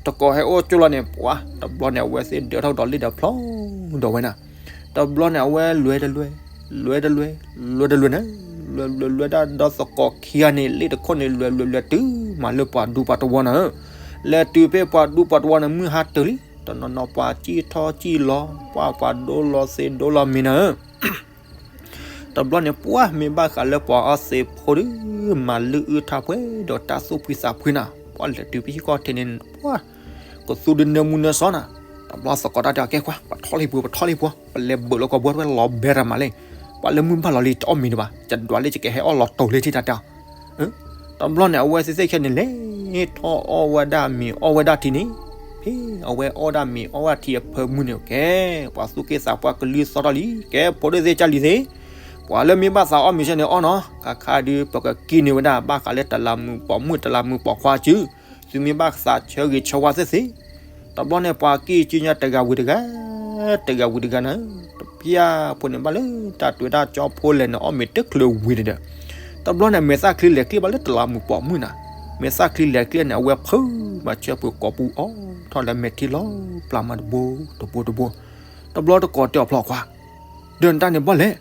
သကိးဟဲအိၣ်ကၠိလီၤန့ၣ် ပှၤ တဘျီန့ၣ် အဝဲသ့ၣ်ဒၢးထီၣ်ကဒီးလံာ်ဒီးဖျီဒီးဝဲနၤ, တဘျီန့ၣ် အဝဲလွဲတလွဲ, လွဲတလွဲ, လွဲတလွဲနၤ, လွဲလွဲလွဲဒၣ်ဒီးသကိးခံဂၤန့ၣ် လ့ၣ်တခိၣ်န့ၣ် လွဲလွဲလွဲတုၤမးလၢပှၤဒူပှၤတဝီနၤ, လဲၤတုၤဖဲပှၤဒူပှၤတဝီန့ၣ် မုၢ်ဟါတၢၤလံ, တနီၤနီၤပှၤကံၢ်ထီၣ်ကံၢ်လီၤ, ပှၤပှၤဒိလီၤသ့ဒိလီၤမ့ၤနၤ တဘျီန့ၣ် ပှၤမ့ၢ်ဘၣ်ဃးလၢပှၤအီသံးဖိဒီး မၤလုၢ်အုၣ်ထါဖှဲဒီးတၢ်သူၣ်ဖှံသးဖှံနၤ, ပှၤလဲၤတုၤဖဲဟံၣ်ခီၣ်ထံးန့ၣ် ပှၤ ကသူဒုးနၢမူနၢဆှီနၤ, တဘျီသကိးတၢ်တဲအီၤ ကဲခွါ ပထီၣ်လံပှၤ ပထီၣ်လံပှၤ ပလဲၤဘၢးလီၤကီးဘှီတဝဲ လီၤဘဲတၢ်မးလံ, ပှၤလၢမုၢ်ဘၣ်လီၤလံ တအီၣ်မ့ၤဒံးဘၣ် ယဒွးလၢယကဟဲအီၣ်လီၤတိၤလံထံၣ်တၢ်တဲအီၤ တဘျီန့ၣ် အဝဲသ့ၣ်သ့ၣ်ခဲန့ၣ် လဲၤထီၣ်အီၣ်ဝဲဒၣ်မ့ၤအီၣ်ဝဲဒၣ်ထံန့ၣ်, ဖဲအဝဲအီၣ်ဒၣ်မ့ၤအီၣ်ဝဲဒၣ်ထံအဖၢမုၢ်န့ၣ် ကဲ ပှၤသူၣ်က့သးပှၢ်ကလုၢ်သီၣ်ထီၣ်လံ, ကဲ ဖိဒိၣ်သ့ၣ်ကၢ်လံၤသ့ၣ်, ပှၤလၢမ့ၢ်ဘၣ်သးအီၣ်မ့ၤဆၢန့ၣ်အီၣ်နီၤ, ခါခါဒုး ပကကံၢ်န့ၢ်ဝဲဒၣ်ဘၣ်ဃးလၢတလးမုာ်ပိာ်မုၣ် တလးမုာ်ပိာ်ခွါစု, သုမ့ၢ်ဘၣ်သးဆၢဂ့ၤဆၢဝါသ့ၣ်သ့ၣ်, တဘျီန့ၣ် ပှၤကံၢ်ကံၢ်ညါတဂၤဝံၤတဂၤ, တဂၤဝံၤတဂၤနၤ, တဖျၢၣ်ဖိန့ၣ်ဘၣ်လၢတၢ်တွဲၤဒၣ်ကၠီဖိလဲၣ်န့ၣ် အီၣ်မ့ၤတချုးဝံၤန့ၣ်ဒီး, တဘျီန့ၣ် မဲာ်သၣ်ချံလဲၤကျ့ဘၣ်လၢတလးမုာ်ပိာ်မုၣ်နၤ, မဲာ်သၣ်ချံလဲၤကျ့န့ၣ် အဝဲဖုးမၤဆၢပှဲၤကိာ်ပူၤအီၣ်ထီၣ်လၢမဲာ်ထံလီၤ ပျၢ်မၤတဘိတဘိတဘိ, တဘျီသကိးတဲအီၤဖျီခွါ, ဒီးနတၢ်န့ၣ်ဘၣ်လဲၣ်,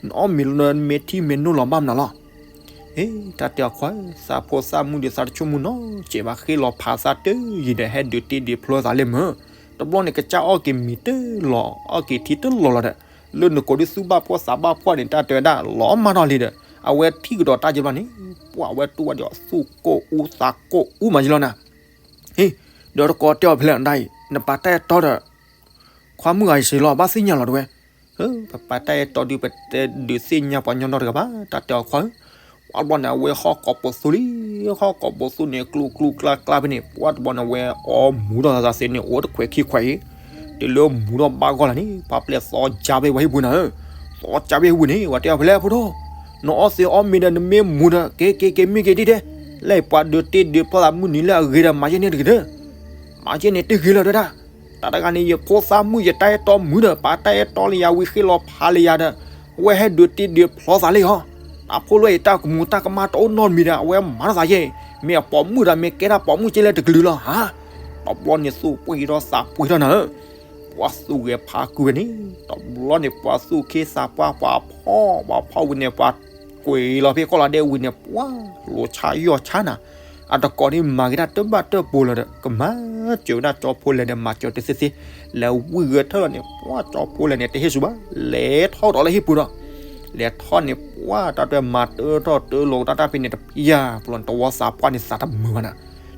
နအီၣ်မ့ၤလၢမဲာ်ထံမဲာ်နိလီၤဘၣ်မနုၤလီၤ ဟ့ တၢ်တဲအီၤခွါဧၢ, သးဖိသၣ်မုၣ်ဒီးသးတဆိကမိၣ်နီတစဲးဘၣ် ဃ့လီၤဖးသးတယံၤဒီး ဟဲဒုးတ့ဒုးဖျီသးလၢမုၢ်, တဘျီန့ၣ် ကစၢ်အီၣ်က့ၤမ့ၤတလီၤ အီၣ်က့ၤထံတလီၤလီၤဒီး, လၢနကိးဒုးသူၣ်ဘၣ်ဖှီၣ်သးဘၣ်ဖှီၣ်န့ၣ် တၢ်တဲဝဲဒၣ် လီၤမၢ်ထီၣ်လံဒီး, အဝဲထံၣ်ကဒီးတၢ်ယဲၢ်ဘျီန့ၣ်, ပှၤအဝဲတူၢ်ဝဲဒီးသူၣ်ကိၢ်အူသးကိၢ်အူမးယလီၤနၤ, ဟ့, ဒီးတကိးတဲအီၤဖဲလဲၣ်နတၢ်အံၤ နပာ်တၢ်အဲၣ်တီဒီး ခွါမုၣ်ဂၤအံၤစ့ၢ်လီၤ ဘၣ်သ့ၣ်ညါလီၤတဝဲ, ပပာ်တၢ်အဲၣ်တီဒုး ပတဲဒုးသ့ၣ်ညါပှၤညီနီတဂၤဘၣ် တၢ်တဲအီၤခွါဧၢ, ပှၤဘျီန့ၣ် အဝဲဟီၣ်ကိာ်ပိာ်သူလံ, ဟီၣ်ကိာ်ပိာ်သူန့ၣ် ကျူကျူကျါကျါဖဲန့ၣ် ပှၤတဘျီန့ၣ် အဝဲအီမူၤထီၣ်သးသ့န့ၣ် အိၣ်တခွဲးခံခွဲးအံၤ, တုၤလၢမူၤထီၣ်ဘၣ်ဂီၢ်လီၤန့ၣ် ပှၤပျဲၢ်သီကၢဖဲဝဲဟံၣ်ပူၤနၤဧၢ, သီကၢဖဲဟံၣ်ပူၤန့ၣ် ပှၤတဲအီၤဖဲလဲၣ်ဖိဒိၣ်, နအီၣ်သ့အီၣ်မ့ၤဒီး နမ့ၢ်မူၤဒီး က့ၤက့ၤက့ၤမ့ၢ်က့ၤဒ်တဲ, လၢပှၤဒုးတ့ဒုးဖျီသးမုၢ်နံၤလၢအဂ့ၤဒီး မၤယဲၢ်န့ၣ်တဂ့ၤဒီး မၤယဲၢ်န့ၣ်တဂ့ၤလီၤတဲဒၣ်, တၢ်တဂၤန့ၣ် ယဖိသၣ်မုၣ် ယတၢ်အဲၣ်တီမုၣ်ဒီး ပၢ်တၢ်အဲၣ်တီလၢယၤဝံၤ ဃ့ၢ်လီၤဖးလၢယၤဒီး အဝဲဟဲဒုးတ့ဒုးဖျီသးလံဟီ. တၢ်ဖိလွဲၢ်အံၤ တၢ်ကမူၤတၢ်ကမၣ်တအိၣ်နီတမံၤဒီး အဝဲမၤထီၣ်သးယဲၢ်, မ့ၢ်အပိာ်မုၣ်ဒီး မ့ၢ်ကဲဒၣ်ပိာ်မုၣ်ကဲလၢတကလုာ်လီၤဧါ. တဘျီန့ၣ် သူၣ်ပှ့ၤထီၣ်သးပှ့ၤထီၣ်နၤဧၢ, ပှၤသူၣ်ဂဲၤဖးကုဝဲန့ၣ်, တဘျီန့ၣ် ပှၤသူၣ်ခ့သးပှၢ် ပှၤဖီၣ်, ပှၤဖီၣ်ဝံၤန့ၣ် ပှၤကွံာ်လီၤဖဲကီၢ်လီၤဒဲဝံၤန့ၣ် ပှၤလိၤဆါယီၢ်ဆါနၤ, အတကိးန့ၣ်မၤက့ၤတၢ်တဘၣ်တၢၢ်ပူၤလၢၤဒီး ကမၤစၢၤဝဲဒၣ်ကၠီဖိလဲၣ်ဒီး မၤစၢၤတသ့သ့, လဲၤဝံၤဂဲၤထၢၣ်လီၤန့ၣ် ပှၤကၠီဖိလဲၣ်န့ၣ် တဟ့ၣ်ဆူၣ်ဘၣ်, လဲၤထီၣ်ဒီးလၢဟံၣ်ပူၤဒီး လဲၤထီၣ်န့ၣ် ပှၤတၢ်တွဲမၤတၢထီၣ်တၢလီၤတၢ်တၢ်ဖဲန့ၣ် တပျၢ်ပလီၤန့ၣ် တဝီသးပှၢ်န့ၣ်သးတမုာ်ဘၣ်နၤ,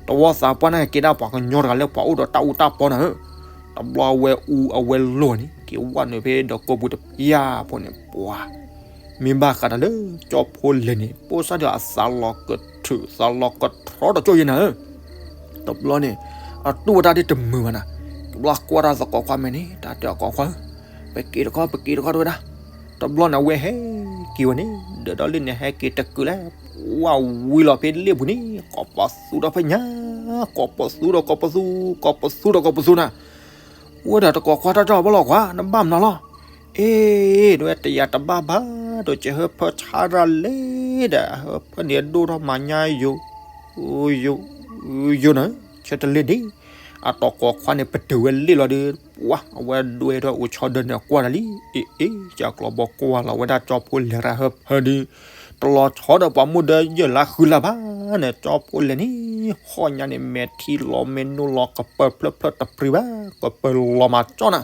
တဝီသးပှၢ်န့ၣ်ကဲဒၣ်ပှၤကညီတဂၤလၢပှၤအိၣ်ဒီးတၢ်အူတၢ်ပီနၤဧၢ, တဘျီအဝဲအူအဝဲလိၤန့ၣ် က့ၤဝဲနုာ်ဖဲဒီးကိးပူၤတပျၢ်ဖိန့ၣ် ပှၤ မ့ၢ်ဘၣ်ဃးဒီးလၢကၠီဖိလဲၣ်န့ၣ် ပိၢ်စၢ်ဒီးအသးလီၤကထုး သးလီၤကထြီဒီးကၠီယဲၢ်နၤဧၢ, တဘျီန့ၣ် အတူၢ်ဝဲတၢ်ဒ်တမုာ်ဘၣ်နၤ, တဘျီကွၢ်တၢ်သကိးခွါမဲာ်န့ၣ် တၢ်တဲအကိးခွါဧၢ, ပက့ၤတခီ ပက့ၤတခီတဝဲဒၣ်, တဘျီန့ၣ် အဝဲဟဲက့ၤဝဲန့ၣ် ဒီးဒီးလၢန့ၣ် ဟဲက့ၤတကုာ်လဲၣ်, ပှၤဝံၤလီၤဖဲလ့ၣ်ပူၤန့ၣ် ကိးပသူဒီးဖဲညါ, ကိးပသူဒီးကိးပသူ, ကိးပသူဒီးကိးပသူနၤ, အိၣ်ဝဲဒၣ်တကိးခွါ တၢ်တဲအီၤဘၣ်လီၤခွါ နဘၣ်မနုၤလီၤ, အ့ တဝဲတယၤတဘၣ်ဘၣ်, ဒီးကဟၢဖၢဆါရၤလဲၣ်ဒီး ဟၢဖၢန့ၣ်အဒိၣ်ထီၣ်မၤညါယိာ် ယိာ် ယိာ်နၤ, ဆၢတလ့ၣ်ဒ် အတကိးခွါန့ၣ် ပတုာ်ဝဲလ့ၣ်လီၤဒီး ပှၤအဝဲဒွဲထီၣ်အိၣ်ဆီဒၢန့ၣ် အကွၢ်တၢ်လံ, အ့ အ့ ကၢ်ကျီဘီကွၢ်လီၤဝဲဒၣ်ကၠီဖိလဲၣ်တၢ်ဟၢဖၢဒီး တလီၤဆီဒီးပှၤမူဒါယဲၢ်လါဃုလါဘၣ်န့ၣ် ကၠီဖိလဲၣ်န့ၣ် ဟီၣ်ညါန့ၣ် မဲာ်ထံလီၤမဲာ်နိလီၤ ကပၢၤဖျၢၣ်ဖျၢၣ်တပျုၤဘၣ်, ကပၢၤလီၤမၤကၠီနၤ,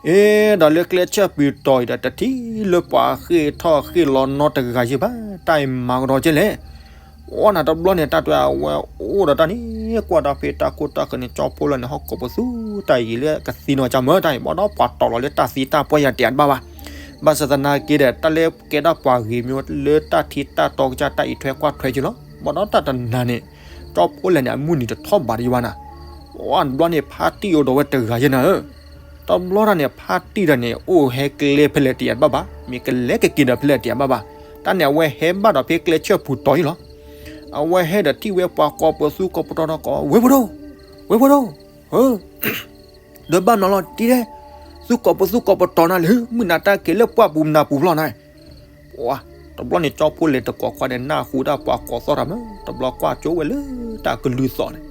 အ့ ဒီးလၢကျဲဆၢပူၤတီၤအံၤဒီး တထံၣ်လၢပှၤဃ့ၢ်ထီၣ်ဃ့ၢ်လီၤနီတဂၤယဲၢ်ဘၣ်, တၢ်အံၤမၤကဒီးကဲလဲၣ် အိၣ်နၤတဘျီန့ၣ် တၢ်တဲအဝဲအိၣ်ဒီးတၢ်န့ၣ် ကွၢ်တၢ်ဖဲတၢ်ခိၣ်တၢ်ဃၢၤန့ၣ် ကၠီဖိလဲၣ်န့ၣ် ဟီၣ်ကိးပသူတၢ်အံၤလၢကသံနီၤကၢ်မၢတၢ်အံၤ ဘၣ်ဒီးပှၤတီၤလီၤလၢတၢ်သံတၢ်ပှၢ်ယၤတယၤတဘၣ်ဘၣ်, ဘၣ်ဆၣ်သနာ်က့ဒီး တၢ်လၢကဲဒၣ်ပှၤဂ့ၤမ့ၢ်လၢတၢ်ထံတၢ်တီကစၢ်တၢ်အံးထွဲကွၢ်ထွဲက့လီၤ, ဘၣ်ဒီးတၢ်တနၤန့ၣ် ကၠီဖိလဲၣ်န့ၣ် အမုၢ်နံၤတထီၣ်ဘးတယဘၣ်နၤ, အိၣ်တဘျီန့ၣ် ဖါတံၢ်အိၣ်ဒီးဝဲတဂၤယဲၢ်နၤဧၢ တဘျီတၢ်န့ၣ် ဖါတံၢ်တၢ်န့ၣ် အိၣ်ဟဲကျဲဖဲလဲၣ်တယၤတဘၣ်ဘၣ်, မ့ၢ်ကလဲၤကက့ၤဒီးဖဲလဲၣ်တယၤတဘၣ်ဘၣ်, တၢ်န့ၣ် အဝဲဟဲဘၣ်ဒီးဖဲကျဲဆၢပူၤတီၤအံၤလီၤ, အဝဲဟဲဒီးထံၣ်ဝဲပှၤကိးပသူကိးပတီၤဒီးကိး ဝ့ၢ်ဖိဒိၣ်, ဝ့ၢ်ဖိဒိၣ်, ဧၢ ဒီးဘၣ်မနုၤလီၤတံၢ်ဒဲး, သုကိးပသူကိးပတီၤနၤလၢ မုၢ်နၤတၢ်က့ၤလၢပှၢ်ပူၤမနၤပူၤဖျီနၤ, ပှၤ တဘျီန့ၣ် ကၠီဖိလဲၣ်တကိးခွါန့ၣ် နၢ်ဟူဒၣ်ပှၤကိးသီၣ်တၢ်မး တဘျီကွၢ်ကၠိဝဲလၢတၢ်ကလုၢ်သီၣ်န့ၣ်,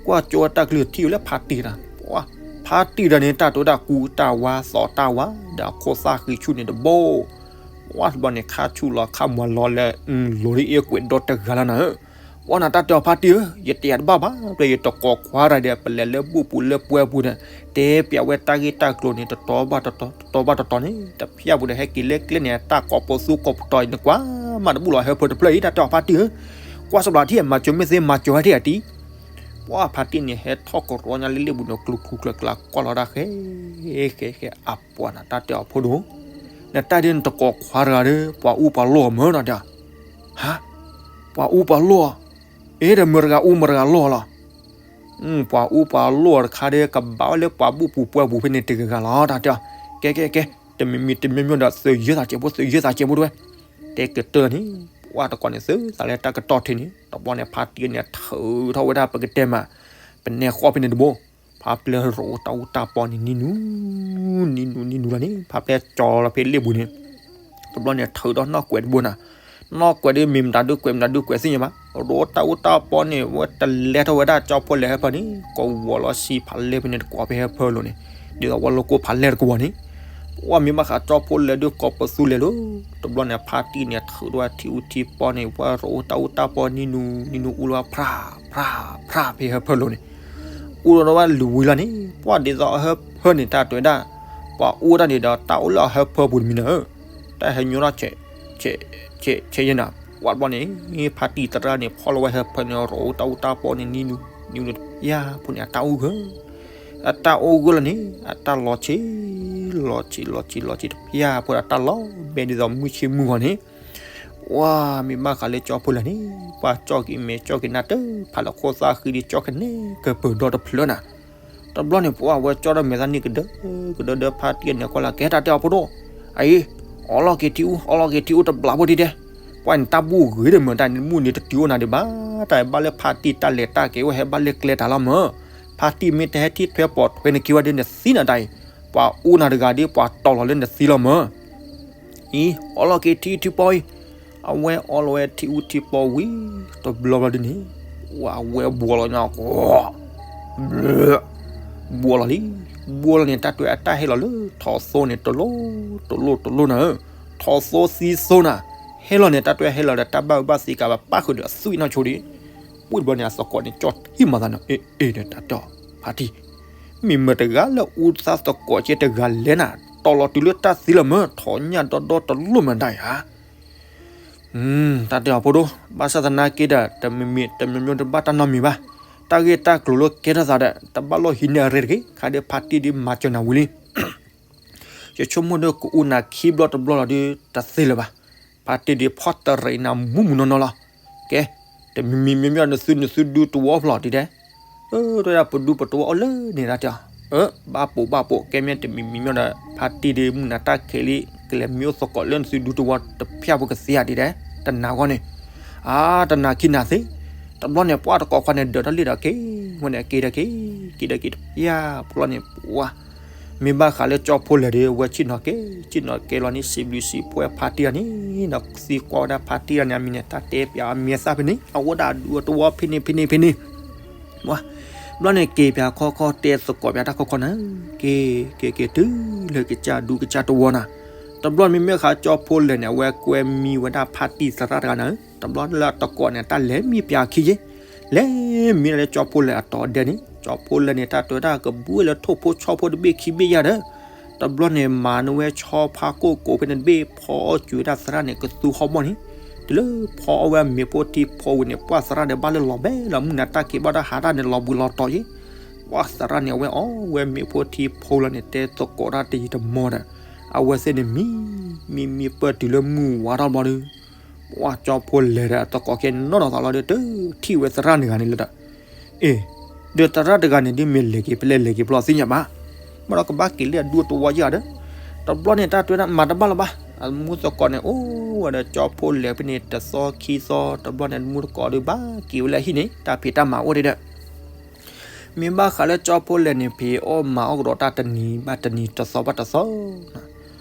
ကွၢ်ကၠိဝဲတၢ်ကလုၢ်ထံၣ်ဝဲလၢဖါတံၢ်တၢ်, ပှၤ ဖါတံၢ်တၢ်န့ၣ် တၢ်တိၤတၢ်ကူတၢ်ဝါသီၣ်တၢ်ဝါ ဒီးအခိၣ်သၣ်ဃံဆူၣ်န့ၣ်တဘိ, ပှၤ တဘျီန့ၣ် ခါဆူၣ်လီၤခါမီၤလီၤလၢ လိၤဒ်အ့ကွဲးဒီတဂၤလီၤနၤဧၢ ပှၤနၤတၢ်တဲအီၤဖါတံၢ်ဧၢ, ယတယၤတဘၣ်ဘၣ် ပျဲယတကိးခွါတၢ်ဒီး ပလဲၤလၢဘူၣ်ပူၤလၢပှဲၤပူၤဒီး တဲပျးဝဲတၢ်ဂ့ၢ်တၢ်ကျိၤန့ၣ် တတီၤဘၣ်တတီၤ တတီၤဘၣ်တတီၤန့ၣ် တဖျၢၣ်ပူၤဒီး ဟဲက့ၤလၢကျဲန့ၣ် တၢ်ကိးပသူကိးပတီၤအံၤန့ၣ် ကွၢ်မးတဘူၣ်လီၤဟၢဖၢတဖျၢၣ်အံၤ တၢ်တဲအီၤဖါတံၢ်ဧၢ, ကွၢ်စးဘျးထံၣ် မၤစၢၤမ့ၢ်သ့မၤစၢၤဝဲထံၣ်အတံၢ် ပှၤဖါတံၢ်န့ၣ် ဟဲထီၣ်ကရီညါလၢလ့ၣ်ပူၤန့ၣ် ကျူၤကျူၤကျါကျါကွၢ်လီၤတၢ်ဃဲ ဃဲဃဲ အပှၤနၤတၢ်တဲအီၤဖိဒိၣ်, နတၢ်ဒ်နတကိးခွါတဂၤဒီး ပှၤအူပှၤလီၢ်မၢနၤတဲ, ဟါ, ပှၤအူပှၤလီၢ်, အ့ ဒီးမတၤတဂၤအူမတၤတဂၤလီၢ်လီၤ, ပှၤအူပှၤလီၢ်တခါဒီး ကဘၣ်ဝဲလၢပှၤဘူၣ်ပူၤပှဲၤပူၤဖဲန့ၣ်တဂၤဂၤလီၤ တၢ်တဲအီၤ, ကဲကဲကဲ တမံၤမံၤတမံၤမံၤဒီး သုးယဲၢ်သးစဲးဖိ သုးယဲၢ်သးစဲးဖိတဝဲ, တဲကတၢၢ်န့ၣ် ပှၤတကိးန့ၣ် သုးသးလၢတၢ်ကတီၢ်ထံးန့ၣ် တဘျီန့ၣ် ဖါတံၢ်န့ၣ် ထုးထီၣ်ဝဲဒၣ်ပကတဲမး ပနဲဃီဖဲန့ၣ်တဘိ, ဖါပျဲရိးတၢ်အူတၢ်ပီန့ၣ် နံၤနူၤ နံၤနူၤ နံၤနူၤလီၤန့ၣ် ဖါပျဲကၠီလီၤဖဲလ့ၣ်ပူၤန့ၣ်, တဘျီန့ၣ် ထုးဒီးနီၢ်ကွဲးတဘိနၤ, နီၢ်ကွဲးဒီးမ့ၢ်မတၤဒုးကွဲး မတၤဒုးကွဲးသ့ၣ်ညါဘၣ်, ရိးတၢ်အူတၢ်ပီန့ၣ် ဝဲတလဲထီၣ်ဝဲဒၣ်ကၠီဖိလဲၣ်ဟၢဖၢန့ၣ် ကဝီၤလီၤဆံဖးလဲၢ်ဖဲန့ၣ်တကွီၤဖဲဟၢဖၢလိၤန့ၣ်, ဒ်သိးဝဲလိၣ်ကိၢ်ဖးလဲၢ်တကွီၤန့ၣ် ပှၤမ့ၢ်ဘၣ်ဃးကၠီဖိလဲၣ်ဒုးကိးပသူလဲၣ်လီၤ, တဘျီန့ၣ် ဖါတံၢ်န့ၣ် ထုးဒီးထံအူထံပီန့ၣ် ဝဲရိးတၢ်အူတၢ်ပီနံၤနူၤ နံၤနူၤအူလီၤဝဲဖြး ဖြး ဖြးဖဲဟၢဖၢလိၤန့ၣ်, အူလီၤဝဲလၢဝံၤလီၤန့ၣ် ပှၤဒ်သိးအဟၢဖၢန့ၣ် တၢ်တဲဝဲဒၣ် ပှၤအူတၢ်န့ၣ်ဒီး တၢ်အိၣ်လၢအဟၢဖၢပူၤတမံၤနၤဧၢ, တၢ်ဟဲညိထီၣ် ဆဲး ဆဲး ဆဲးယဲၢ်နၤ, ပှၤတဘျီန့ၣ် ဖါတံၢ်သရၣ်န့ၣ် ဖီၣ်လီၤဝဲဟၢဖၢန့ၣ် ရိးတၢ်အူတၢ်ပီန့ၣ် နံၤနူၤ နံၤနူၤတပျၢ်ဖိန့ၣ် အတၢ်အိၣ်ဂၢၢ် အတၢ်အိၣ်ဂၢၢ်လီၤန့ၣ် အတၢ်လီၤဆံး လီၤဆံး လီၤဆံး လီၤဆံးတပျၢ်ဖိဒီး တၢ်လီၤဘဲဒ်သိးမုၢ်ဆ့ၣ်မုၢ်ဂီၤန့ၣ်, ပှၤမ့ၢ်ဘၣ်ဃးလၢကၠီဖိလဲၣ်န့ၣ် ပှၤကၠီက့ၤမဲာ်ကၠီက့ၤနါတဖၣ်လၢခိၣ်သၣ်ဃံဒီး ကၠီကနဲကပၢၤဒီတဖျၢၣ်နၤ, တဘျီန့ၣ် ပှၤဝဲကၠီဒီးမဲာ်သၣ်န့ၣ်ကဒၢ ကဒၢဒီးဖါတံၢ်န့ၣ်ကွၢ်လၢ ကဲတၢ်တဲအီၤဖိဒိၣ်, အအံၤ အီလီၤက့ၤထံအူ အီလီၤက့ၤထံအူတဘျီဖိဒံးဒဲး, ပှၤန့ၣ်တၢ်ဘူၣ်ဂ့ၤဒီးမ့ၢ်တၢ်န့ၣ် မုၢ်န့ၣ်တတုၤအိၣ်နၤဒံးဘၣ်, တၢ်ဘၣ်လၢဖါတံၢ်တၢ်လဲၤတၢ်က့ၤအိၣ် ဟဲဘၣ်လၢကျဲတၢ်လီၤမၢ်, ဖါတံၢ်မ့ၢ်တဟဲထံၣ်ထွဲပိာ်ထွဲနခံဝဲဒီးနသံနၤတၢ်အံၤ, ပှၤအူနၤတဂၤဒီးပှၤတီၢ်လီၤလၢနသံလီၤမၢ်. အံၤ အီလီၤက့ၤထံထံပီအံၤ, အဝဲအီလီၤဝဲထံအူထံပီဝံၤ တဘျီဘျီဒ်န့ၣ်, ဝဲအဝဲဘှီလီၤညါ, ဘှီလီၤလံ, ဘှီလီၤန့ၣ် တၢ်တွဲအတၢ်ဟဲလီၤလၢ ထီၣ်သိန့ၣ် တလိၣ်တလိၣ်တလိၣ်နၤဧၢ, ထီၣ်သိသံသိနၤ, ဟဲလီၤန့ၣ် တၢ်တွဲဟဲလီၤဒီး တၢ်ဘၣ်အၢဘၣ်သီကးဘၣ်ပၣ်ဃုာ်ဒီးအသွံၣ်နီၢ်ဆိဒံး, ဝံၤတဘျီန့ၣ် အသကိးန့ၣ် ကၠီထံၣ်မၤသးန့ၣ် အ့ အ့ ဒီးတၢ်တီၢ်ဖါတံၢ် မ့ၢ်မတၤတဂၤလၢအူသးသကိးကဲတဂၤလဲၣ်နၤ, တီၢ်လီၤတုၤလၢတၢ်သံလီၤမၢ်, ထီၣ်ညၣ်ဒီဒီတလိၣ်မတၤဧါ. တၢ်တဲအီၤဖိဒိၣ်, ဘၣ်ဆၣ်သနာ်က့ဒီး တမံၤမံၤတမံၤမံၤတဘၣ်တၢ်နီတမံၤဘၣ်, တၢ်ဂ့ၢ်တၢ်ကျိၤလၢကဲထီၣ်သးဒီး တဘၣ်လိၣ်ဟံးန့ၢ်အရ့တဂ့ၤ, ခါဒီးဖါတံၢ်ဒ်မၤစၢၤနၤဝံၤလံ. ယဆိကမိၣ်ဒီးကအူနၤခံဘျီတဘျီလီၤဒီး တသ့လၢၤဘၣ်, ဖါတံၢ်ဒ်ဖီၣ်တရံးနၤမူးမူးနီၢ်နီၢ်လီၤ. ကဲ, တမံၤမံၤမံၤမံၤနသုနသုဒူတဝီဖျိးဒ်ဒဲး, အၢ တၢ်ပဒူပတဝီအိၣ်လၢန့ၣ်ဒၣ်တဲအီၤ, အၢ ဘၣ်ပိာ်ဘၣ်ပိာ် ကဲမ့ၢ်တမံၤမံၤမံၤဒီး ဖါတံၢ်ဒ်မုၢ်နၤတၢ်ခံးလံ, ကလဲၤမံအိၣ်သကိးလၢနသုဒူတဝီတဖၣ်ဖိကသ့ဧါဒ်ဒဲး, တနာ်ဂီၢ်န့ၣ်, အါ တနာ်ခံနာ်သ့, တဘျီန့ၣ် ပှၢ်တကိးခွါန့ၣ် ဒၢးထီၣ်လံဒီးက့ၤ, ဝဲန့ၣ်က့ၤဒီးက့ၤ, က့ၤဒီးက့ၤတဖၣ်ဖိလီၤန့ၣ် ပှၢ် မ့ၢ်ဘၣ်ဃးလၢကၠီဖိလဲၣ်ဒီး ဝဲဆ့ၣ်နီၤက့ၤ, ဆ့ၣ်နီၤက့ၤလီၤန့ၣ် စံးဘျုးစံးဖှိၣ်ဖါတံၢ်အီၤန့ၣ်, ဒီးသံကွၢ်ဝဲဒၣ်ဖါတံၢ်အီၤန့ၣ် အမံၤန့ၣ် တၢ်တဲပၠးအမံၤအသၣ်ဖဲန့ၣ်, အဝဲဒၣ်အဒူအတဝီဖဲန့ၣ်ဖဲန့ၣ်ဖဲန့ၣ်, ဘျီန့ၣ်က့ၤပၠးခီခီတဲသကိးပၠးတၢ်ခီခီနၤ, က့ၤ က့ၤက့ၤတုၤလၢကစၢ်ဒူကစၢ်တဝီနၤ, တဘျီမ့မ့ၢ်ဃးကၠီဖိလဲၣ်န့ၣ် အဝဲကွဲမံဝဲဒၣ်ဖါတံၢ်သရၣ်တဂၤနၤ, တဘျီလၢအတကိးန့ၣ် တၢ်လဲၤမံပၠးအခံယ့ၣ် လဲၤမံလၢကၠီဖိလဲၣ်အတီၤဒဲးန့ၣ်, ကၠီဖိလဲၣ်န့ၣ် တၢ်တဲဝဲဒၣ်ကဘှံးလၢထိၣ်ဖိဆီဖိတဘ့ၣ်ခံဘ့ၣ်ယါဒီး, တဘျီန့ၣ် မၤန့ၢ်ဝဲဆီဖါကိၢ်ကိးဖဲန့ၣ်တဘ့ၣ် ဖီအီၣ်ကွံာ်ဝဲဒၣ်သရၣ်န့ၣ် ကသူဟီၣ်ဘီၣ်န့ၣ်, တုၤလၢဖီအီၣ်ဝဲမ့ၤဖိထံဖိဝံၤန့ၣ် ပှၢ်သရၣ်ဒီးဘၣ်လၢလီၤဘဲလီၤ မုၢ်နၤတၢ်ခံးဘၣ်တၢ်ဟးတၢ်န့ၣ် လီၤဘှံးလီၤတီၤယ့ၣ်, ပှၢ်သရၣ်န့ၣ် အဝဲအီၣ်ဝဲမ့ၤဖိထံဖိလီၤန့ၣ် တဲသကိးတၢ်တယံာ်တမီၤဒီး, အဝဲသ့ၣ်န့ၣ်မံ မံမံပၢၢ်တုၤလၢမုၢ်ဝါထီၣ်ဘျီဒီး ပှၢ်ကၠီဖိလဲၣ်ဒီးအသကိးခဲနီၢ်နီၢ်သးလီၤဒီး တထံၣ်ဝဲသရၣ်တဂၤန့ၣ်လၢၤဒီး, အ့, ဒီးသရၣ်တဂၤန့ၣ်ဒ်မ့ၢ်လဲၤက့ၤဖဲလဲၣ်လဲၤက့ၤဖဲလဲၣ်သ့ၣ်ညါဘၣ်, ဘၣ်ဒီးကဘၣ်က့ၤလၢအဒူတဝီယါဒီး, တဘျီန့ၣ် တၢ်တဲဒၣ်မၤတဘၣ်လၢၤဘၣ်, အမူသကိးန့ၣ် အိၣ်ဝဲဒီးကၠီဖိလဲၣ်ဖဲန့ၣ် တသီခံသီ, တဘျီန့ၣ် မူသကိးဒီးဘၣ်က့ၤဝဲလၢဟံၣ်န့ၣ် တၢ်ဖံးတၢ်မၤအိၣ်ဒံးဒီး မ့ၢ်ဘၣ်ဃးလၢကၠီဖိလဲၣ်န့ၣ် ဖံးအီၣ်မၤအီၣ်ကဒီးတၢ်တနံၤဘၣ်တနံၤ တသီဘၣ်တသီ,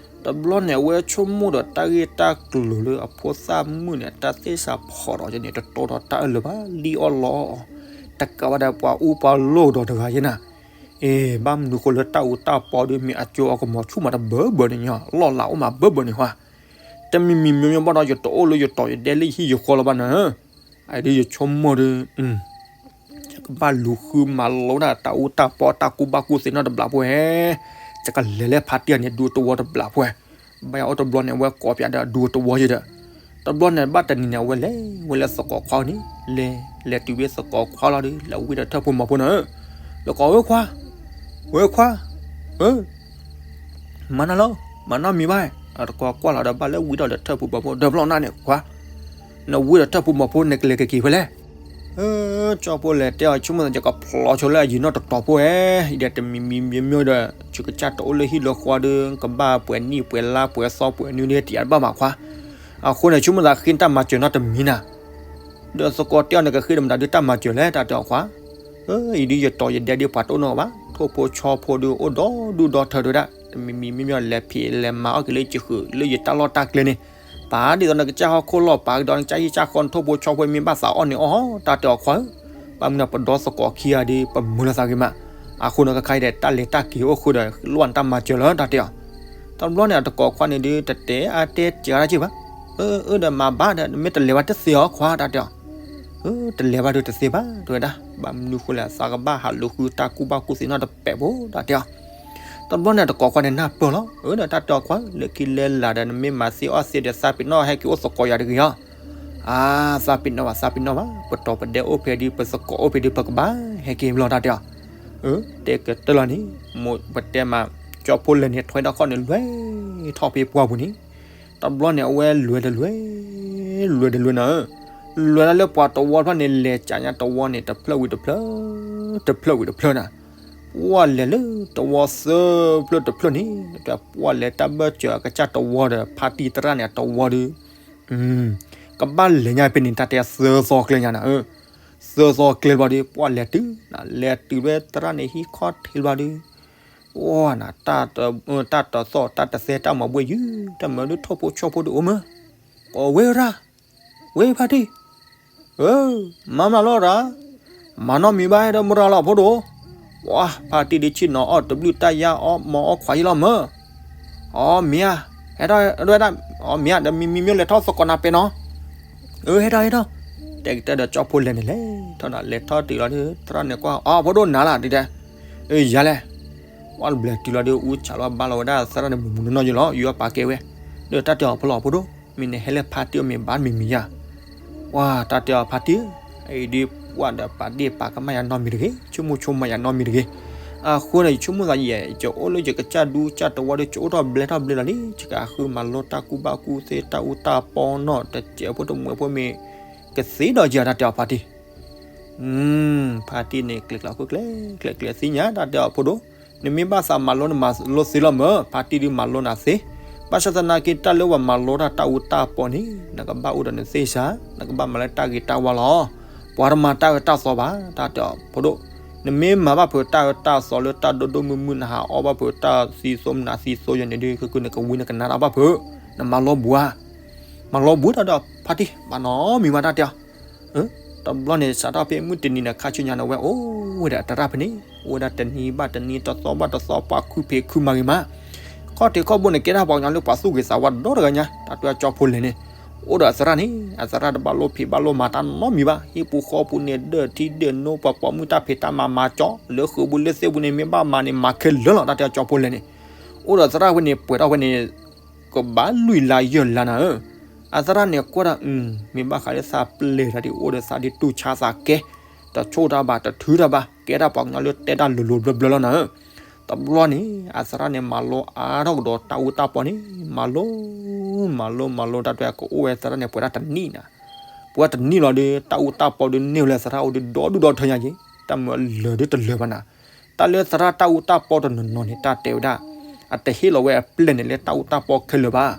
တဘျီန့ၣ် အဝဲဆိကမိၣ်ဒီးတၢ်ဂ့ၢ်တၢ်ကျိၤလၢအဖိသၣ်မုၣ်န့ၣ် တၢ်သ့ၣ်စးဖီၣ်ဒီးယဲန့ၣ် တတိဒီးတၢ်အၢၣ်လၢၤဘၣ် လံၣ်အီၣ်လီအီၣ်အီၤ, တကးဘၣ်ဒီးပှၤအူပှၤလိၣ်ဒီးတဂၤယဲနၤ, အ့ ဘၣ်မနုၤဃိလၢတၢ်အူတၢ်ပီဒီး မ့ၢ်အကၠိအီၤကမီၤဆူၣ်မးတဘၢဘၢန့ၣ်ညီ လီၢ်လၤအိၣ်မးဘၢဘၢန့ၣ်ဟါ, တမံၤမံၤမံၤမံၤဘၣ်ဒီး ယတအိၣ်လၢယတီၤယဒဲလၢယဟံၣ်ယဃီလၢၤဘၣ်နၤ အဒ်ယဆိကမိၣ်ဒီး, ယကဘၣ်လူၤဃုမၤလိဒၣ်တၢ်အူတၢ်ပီတၢ်ကူဘၣ်ကူသ့ၣ်နီၣ်တဘျးဖိဧဲ, ယကလဲၤလၢဖါတံၢ်အန့ၣ်ဒူတဝီတဘျးဖိဧဲ, ဘၣ်ယအိၣ်တဘျီန့ၣ် အဝဲကိးပၠးဒီးအဒူတဝီယဲဒီး, တဘျီန့ၣ်ဘၣ်တနံၤန့ၣ် အဝဲလဲၤဝဲလၢသကိးခွါန့ၣ်, လဲၤ လဲၤတုၤဝဲသကိးခွါလီၤဒီး လဲၤဝံဒီးထၢၣ်ဖိမီၤဖိန့ၣ်, လၢကိးဝဲခွါ, ဝဲခွါ, အၢ မၤနၤလီၤ, မၤနီတမံၤဘၣ်, အတကိးကွၢ်လီၤဒီးဘၣ်လၢဝံထီၣ်ဒီးထၢၣ်ဖိမီၤဖိဒီးဘျီၣ်နၢ်န့ၣ် ခွါ, နဝံဒီးထၢၣ်ဖိမီၤဖိ နကလဲၤကက့ၤဖဲလဲၣ်, ကၠီဖိလဲၣ်တဲအီၤ ဆိကမိၣ်သးယကဖျီဆိလၢအယံၤနီၢ်တတီၤဖိဧဲ, အံၤဒီးတမံၤမံၤမံၤမံၤဒီး ယကစၢ်တအိၣ်လၢဟံၣ်လၢဃီဒီး ကဘၣ်ပှဲၤနံၣ်ပှဲၤလါပှဲၤသီပှဲၤနွံဒီးတယးတဘၣ်မးခွါ, အဃိန့ၣ် ဆိကမိၣ်သးဃ့တၢ်မၤစၢၤနီတမံၤနၤ ဒီးသကိးတဲအီၤန့ၣ် ကဃ့ဒီးမတၤဒုးတၢ်မၤစၢၤလဲၣ် တၢ်တဲအီၤခွါ, အံၤဒုးယတီၤယဒဲဒုးပှၤတအိၣ်နီတဂၤဘၣ်, ထိၣ်ဖိဆီဖိဒုးအိၣ်ဒီဒူၣ်ဒီထၢဒုးဒၣ်, တမံၤမံၤမံၤမံၤလဲၤဖံးလဲၤမၤအီၣ်က့ၤလၢယဃုာ်လၢယတၢ်လီၢ်တၢ်ကျဲန့ၣ်, ပာ်ဒ်သိးနကစၢ်ဟီၣ်ခိၣ်လီၢ်ပာ်ကဒီးနကစၢ်ဟံၣ်ကစၢ်ဃီ နထိၣ်ဖိဆီဖိမ့ၢ်ဘၣ်သးအီၣ်န့ၣ်အီၣ်ဟီ တၢ်တဲအီၤခွါဧၢ, ဘၣ်မနုၤပဒီသကိးခံဂၤဒီး ပမုာ်လီၤသးဂ့ၤမး, အဃိန့ၣ် ကခါအံၤဒီး တၢ်လဲၤတၢ်က့ၤအိၣ်ဃုာ်ဒီး လိၣ်နတၢ်မၤစၢၤလၢတၢ်တဲအီၤ, တဘျီန့ၣ် အတကိးခွါန့ၣ်ဒုး တတဲအါတဲစှၤတၢ်က့ၤဘၣ်, အၢ အၢ ဒီးမၤဘၣ်ဒီး နမ့ၢ်တလဲၤဘၣ်တသ့အီၤခွါ တၢ်တဲအီၤ, အၢ တလဲၤဘၣ်ဒုးတသ့ဘၣ် တဲဝဲဒၣ်, ဘၣ်မနုၤဃိလဲၣ် သးကဘၣ်ဟးလူၤဃုတၢ်ကူၣ်ဘၣ်ကူၣ်သ့နီတပဲာ်ဖိ တၢ်တဲအီၤ, တဘျီန့ၣ် အတကိးခွါန့ၣ် နၢ်ပၢၢ်လီၤ, အၢ ဒီးတၢ်တဲအီၤခွါ လၢခံလၢလာ်ဒီး နမ့ၢ်မၤသ့အီၣ်သ့ဒီး သးပ့ၤနီၣ်ဟဲက့ၤအိၣ်သကိးယၤတဂ့ၤအီၤ, အါ သးပ့ၤနီၣ်ဘၣ် သးပ့ၤနီၣ်ဘၣ် ပတီၢ်ပဒဲအိၣ်ဖဲဒုး ပသကိးအိၣ်ဖဲဒုး ပကဘၣ်ဟဲက့ၤလီၤ တၢ်တဲအီၤ, အၢ တဲကတၢၢ်လီၤန့ၣ် မိၢ်ပတဲမး ကၠီဖိလဲၣ်န့ၣ် ထွဲထီၣ်ခီၣ်န့ၣ် လဲၤထီၣ်ဖဲပှၢ်ပူၤန့ၣ်, တဘျီန့ၣ် အဝဲလဲၤတလဲၤ, လဲၤတလဲၤနၤဧၢ, လဲၤတၢ်လၢပှၤတဝီတဖျၢၣ်န့ၣ် လဲၤကးညါတဝီန့ၣ် တဖျၢၣ်ဝံၤတဖျၢၣ်, တဖျၢၣ်ဝံၤတဖျၢၣ်နၤ, ပှၢ်လဲၤလၢတဝီသၢဖျၢၣ်တဖျၢၣ်န့ၣ်, ပှၢ်လဲၤတၢ်ဘၢၣ်စၢၤအကစၢ်တဝီဒီး ဖါတံၢ်သရၣ်န့ၣ်အတဝီဒီး ကဘၣ်လဲၤညါဖဲန့ၣ် တၢ်တဲသၢသီကျဲညါနၤဧၢ, သ သၢသီကျဲဘျီဒီး ပှၢ်လဲၤတုၤ, လဲၤတုၤဝဲသရၣ်န့ၣ်ဟံၣ်ခီၣ်ထံးဘျီဒီး, အိၣ်နၤ, တၢ်တသီၣ်တၢ်တသဲတၢ်မၤဘှ့ၣ်ယုၢ်, တၢ်မၤဒုးထိၣ်ဖိဆီဖိဒုးအိၣ်မး, ကိးဝဲရၣ်, ဝဲဖါတံၢ်, မၤမနုၤလီၤရၣ်, မၤနီတမံၤဘၣ် ဟဲဒီးမရၤလီၤဖိဒိၣ်, ပှၢ် ဖါတံၢ်ဒုးဆ့ၣ်နီၤအီၣ်တဘျုးတၢ်ယါအီၣ်မၤအီၣ်ခွးယံလီၤမး, အီ မ့ၢ်ဧါ, ဟဲထီၣ်ဝဲဒၣ်, အီ မ့ၢ်ဧါ ဒီးမံမံမ့ၢ်လဲၤထီၣ်သကိးနၤပဲနီၤ, အၢ ဟဲထီၣ်ဟဲထီၣ်, တဲကတၢၢ်ဒီးကၠီဖိလဲၤန့ၣ်လဲၤထီၣ်နၤ, လဲၤထီၣ်တုၤလီၤဒီး သရၣ်န့ၣ်ကွၢ် အီ ဖိဒိၣ်နၤလၢ်ဒ်တဲ, အၢ ယၤလဲၣ်, ပှၢ်ဘျဲၤတုၤလီၤဒီး အူဆးလီၤဘၣ်လီၤဝဲဒၣ်သရၣ်န့ၣ်မုၢ်မုၢ်နီၢ်နီၢ်ယံလီၤ, ယူၤအပာ်ကဲဝဲ, ဒီးတၢ်တဲအီၤဖိလီၤဖိဒိၣ်, မ့ၢ်နဟဲလၢဖါတံၢ်အီၤမ့ၢ်ဘၣ်မံၤမံၤယါ ပှၢ် တၢ်တဲအီၤဖါတံၢ်, အံၤဒုးပှၢ်ဒီးပာ်ဒ့ၣ်ပာ်ကမၣ်ယၤနီတမံၤတဂ့ၤ, ဆိကမိၣ်ဆိကမးယၤနီတမံၤတဂ့ၤ, အဃိန့ၣ် ယဆိကမိၣ်သးယဲၢ် ယအိၣ်လၢယကစၢ်ဒူကစၢ်တဝီဒီး ယအိၣ်ထီၣ်ဘျဲထီၣ်ဘျဲလီၤလံ, ယကဃုမၤလိတၢ်ကူၣ်ဘၣ်ကူၣ်သ့တၢ်အူတၢ်ပီနီၢ်တစဲးဖိတမှဲးဖိမ့ၢ်ကသ့ဒီးယၤ တၢ်တဲအီၤဖါတံၢ် ဖါတံၢ်န့ၣ် ကျဲးကျဲးကျဲးကျဲး သ့ၣ်ညါ တၢ်တဲအီၤဖိဒိၣ်, နမ့ၢ်ဘၣ်သးမၤလိနမၤလိသ့လီၤမး, ဖါတံၢ်ဒုးမၤလိနၤသ့, ဘၣ်ဆၣ်သနာ်က့ တၢ်လၢပှၤမၤလိတၢ်တၢ်အူတၢ်ပီန့ၣ် နကဘၣ်အိၣ်ဒီးနသ့ၣ်စါ, နကဘၣ်မၤလၢတၢ်ဂ့ၤတၢ်ဝါလီၤ. ပှၤတမၤတၢ်အၢတၢ်သီဘၣ် တၢ်တဲအီၤဖိဒိၣ်, နမ့ၢ်မၤဘၣ်ဖုးတၢ်အၢတၢ်သီလၢတၢ်ဒိၣ်ဒိၣ်မုၢ်မုၢ် နဟးအီဘၣ်ဖုးတၢ်သံသိမနၤသံသိယဲန့ၣ်ဒုး ကနကဝံနကနါတၢ်ဘၣ်ဖုး, နမၤလိဘူးဧါ မၤလိဘူး တၢ်တဲအီၤဖါတံၢ် ဘၣ်နီတမံၤဘၣ် တၢ်တဲအီၤ, တဘျီန့ၣ် စးထီၣ်ဖဲမုၢ်တနံၤန့ၣ် ခါဆူညါန့ၣ် အဝဲအိၣ်ဝဲဒၣ်သရၣ်ဖဲန့ၣ်, အိၣ်ဝဲဒၣ်တနံၤဘၣ်တနံၤ တသီဘၣ်တသီ ပှၤခုဖံးခုမၤဂ့ၤမး, ခီၣ်ထံးခီၣ်ဘိန့ၣ် ကဲဒၣ်ပှၤကညီလၢပှၤသူၣ်ဂ့ၤသးဝါဒီတဂၤညါ တၢ်တဲအီၤကၠီဖိလဲၣ်န့ၣ်, အိၣ်ဒီးအသရၣ်န့ၣ် အသရၣ်တဘၣ်လိၣ်ဖံးဘၣ်လိၣ်မၤတၢ်နီတမံၤဘၣ်, ဟံၣ်ပူၤဃီပူၤန့ၣ် ဒၢၣ်ထံဒၢၣ်နိ ပှၤပိာ်မုၣ်တၢ်ဖံးတၢ်မၤမၤကၠီ, လၢဃုာ်ပူၤလၢသ့ၣ်ပူၤန့ၣ် မ့ၢ်ဘၣ်မၤန့ၣ် မၤခဲလၢာ်လီၤ တၢ်တဲအီၤကၠီဖိလဲၣ်န့ၣ်, အိၣ်ဒီးသရၣ်ဖဲန့ၣ် ပှဲၤထီၣ်ဖဲန့ၣ် ကဘၣ်လွံၢ်လါယဲၢ်လါနၤဧၢ, အသရၣ်န့ၣ်ကွၢ်ဒၣ် မ့ၢ်ဘၣ်ဃးလၢသးပျဲၢ်တၢ်ဒ်အိၣ်ဒီးသးဒ် တူၢ်ဆါသးကဲ, တဆိၣ်တၢ်ဘၣ် တထုးတၢ်ဘၣ် ကဲဒၣ်ပှၤကညီလၢတဲတၢ်လိၤလိၤဘျၢဘျၢလီၤနၤဧၢ, တဘျီန့ၣ် အသရၣ်န့ၣ် မၤလိအါထီၣ်ကဒီးတၢ်အူတၢ်ပီန့ၣ် မၤလိ မၤလိ မၤလိ တၢ်တဲကအိၣ်ဝဲသရၣ်န့ၣ် ပှဲၤဒၣ်တနံၣ်နၤ, ပှဲၤတနံၣ်လီၤဒီး တၢ်အူတၢ်ပီဒုးန့ၢ်ဝဲလၢသရၣ်အိၣ်ဒုးဒီဒူၣ်ဒီထၢညါက့ၤ, တၢ်မၤလၢာ်ဒုးတလၢာ်ဘၣ်နၤ, တၢ်လၢသရၣ်တၢ်အူတၢ်ပီတနီၤနီၤန့ၣ် တၢ်တဲဝဲဒၣ်, အတဟ့ၣ်လီၤဝဲအပျဲၢ်န့ၣ်လၢတၢ်အူတၢ်ပီခဲလၢာ်ဘၣ်,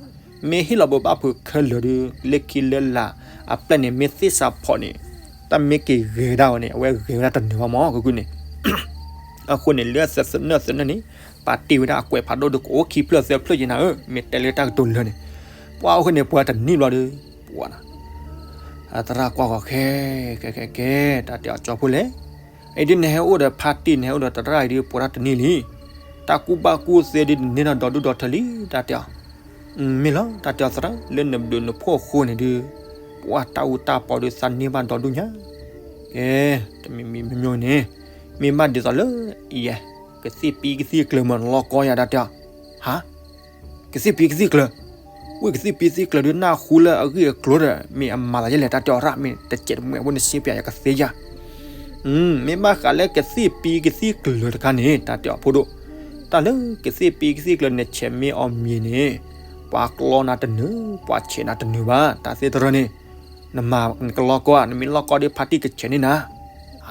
မ့ၢ်ဟ့ၣ်လီၤဘၣ်ဖုးခဲလၢာ်ဒီး လၢခံလၢလာ် အပျဲၢ်န့ၣ်မ့ၢ်သ့ၣ်စးဖီးန့ၣ်, တၢ်မ့ၢ်က့ၤဂဲၤဒၣ်ဝဲန့ၣ် အဝဲဂဲၤဝဲဒၣ်တနၢၤဘၣ်မး ကကုန့ၣ် အဃိန့ၣ် လၢသနၢၣ်သနၢၣ်န့ၣ် ပာ်တ့ၢ်ဝဲဒၣ်အကွဲးဖးဒိၣ်ဒီးကအိၣ်ခံဖျၢၣ်သၢဖျၢၣ်ယဲနၤဧၢ, မ့ၢ်တဲလၢတၢ်ကတိၤလၢာ်န့ၣ်, ပှၤအဃိန့ၣ် ပှဲၤတနံၣ်ဘျီဒီး ပှၤနၤ အသရၣ်ကွၢ်ဃီၤခဲ ခဲ ခဲ ခဲ တၢ်တဲအီၤကၠီဖိလဲၣ်, အံၤဒုးနဟဲအိၣ်ဒီးဖါတံၢ် နဟဲအိၣ်ဒီးသရၣ်အံၤဒုး ပှဲၤတၢ်တနံၣ်လံ, တၢ်ကူၣ်ဘၣ်ကူၣ်သ့ဒုး နန့ၢ်ဒီးဒီဒူၣ်ဒီထၢလံ တၢ်တဲအီၤ, မ့ၢ်လီၤ တၢ်တဲအီၤသရၣ် လၢနဘျုးနဖှိၣ်အဃိန့ၣ်ဒုး ပှၤတၢ်အူတၢ်ပီဒုးသးန့ၢ်ဘၣ်ဒီဒူၣ်ညါ, ကဲ တမံၤမံၤမ့ၢ်န့ၣ် မ့ၢ်ဘၣ်ဒ်သိးလၢ ယဲ ကသံၣ်ပံကသံၣ်ကျၢၤမၢလီၤကီယၤ တၢ်တဲအီၤ, ဟါ ကသံၣ်ပံကသံၣ်ကျၢၤ, ဝံၢ်ကသံၣ်ပံကသံၣ်ကျၢၤဒုး နၢ်ဟူလၢအဂ့ၢ်အကျိၤဒီး မ့ၢ်အမၤသးယဲလဲၣ် တၢ်တဲအီၤရၣ် မ့ၢ်တစဲးတမှဲးဖိန့ၣ် စ့ပၠးယကသ့ယၤ, မ့ၢ်ဘၣ်ဃးလၢကသံၣ်ပံကသံၣ်ကျၢၤတခါန့ၣ် တၢ်တဲအီၤဖိဒိၣ်, တၢ်လၢကသံၣ်ပံကသံၣ်ကျၢၤ နဆဲးမ့ၢ်အီၤမံၤန့ၣ် ပှၤကျီနၤတနၢၤ ပှၤဆဲးနၤတနၢၤဘၣ် တၢ်သ့တရၢန့ၣ်, နမၤနကလီကီဧါ နမ့ၢ်လီကီဒီးဖါတံၢ်ကဆဲးန့ၢ်နၤ,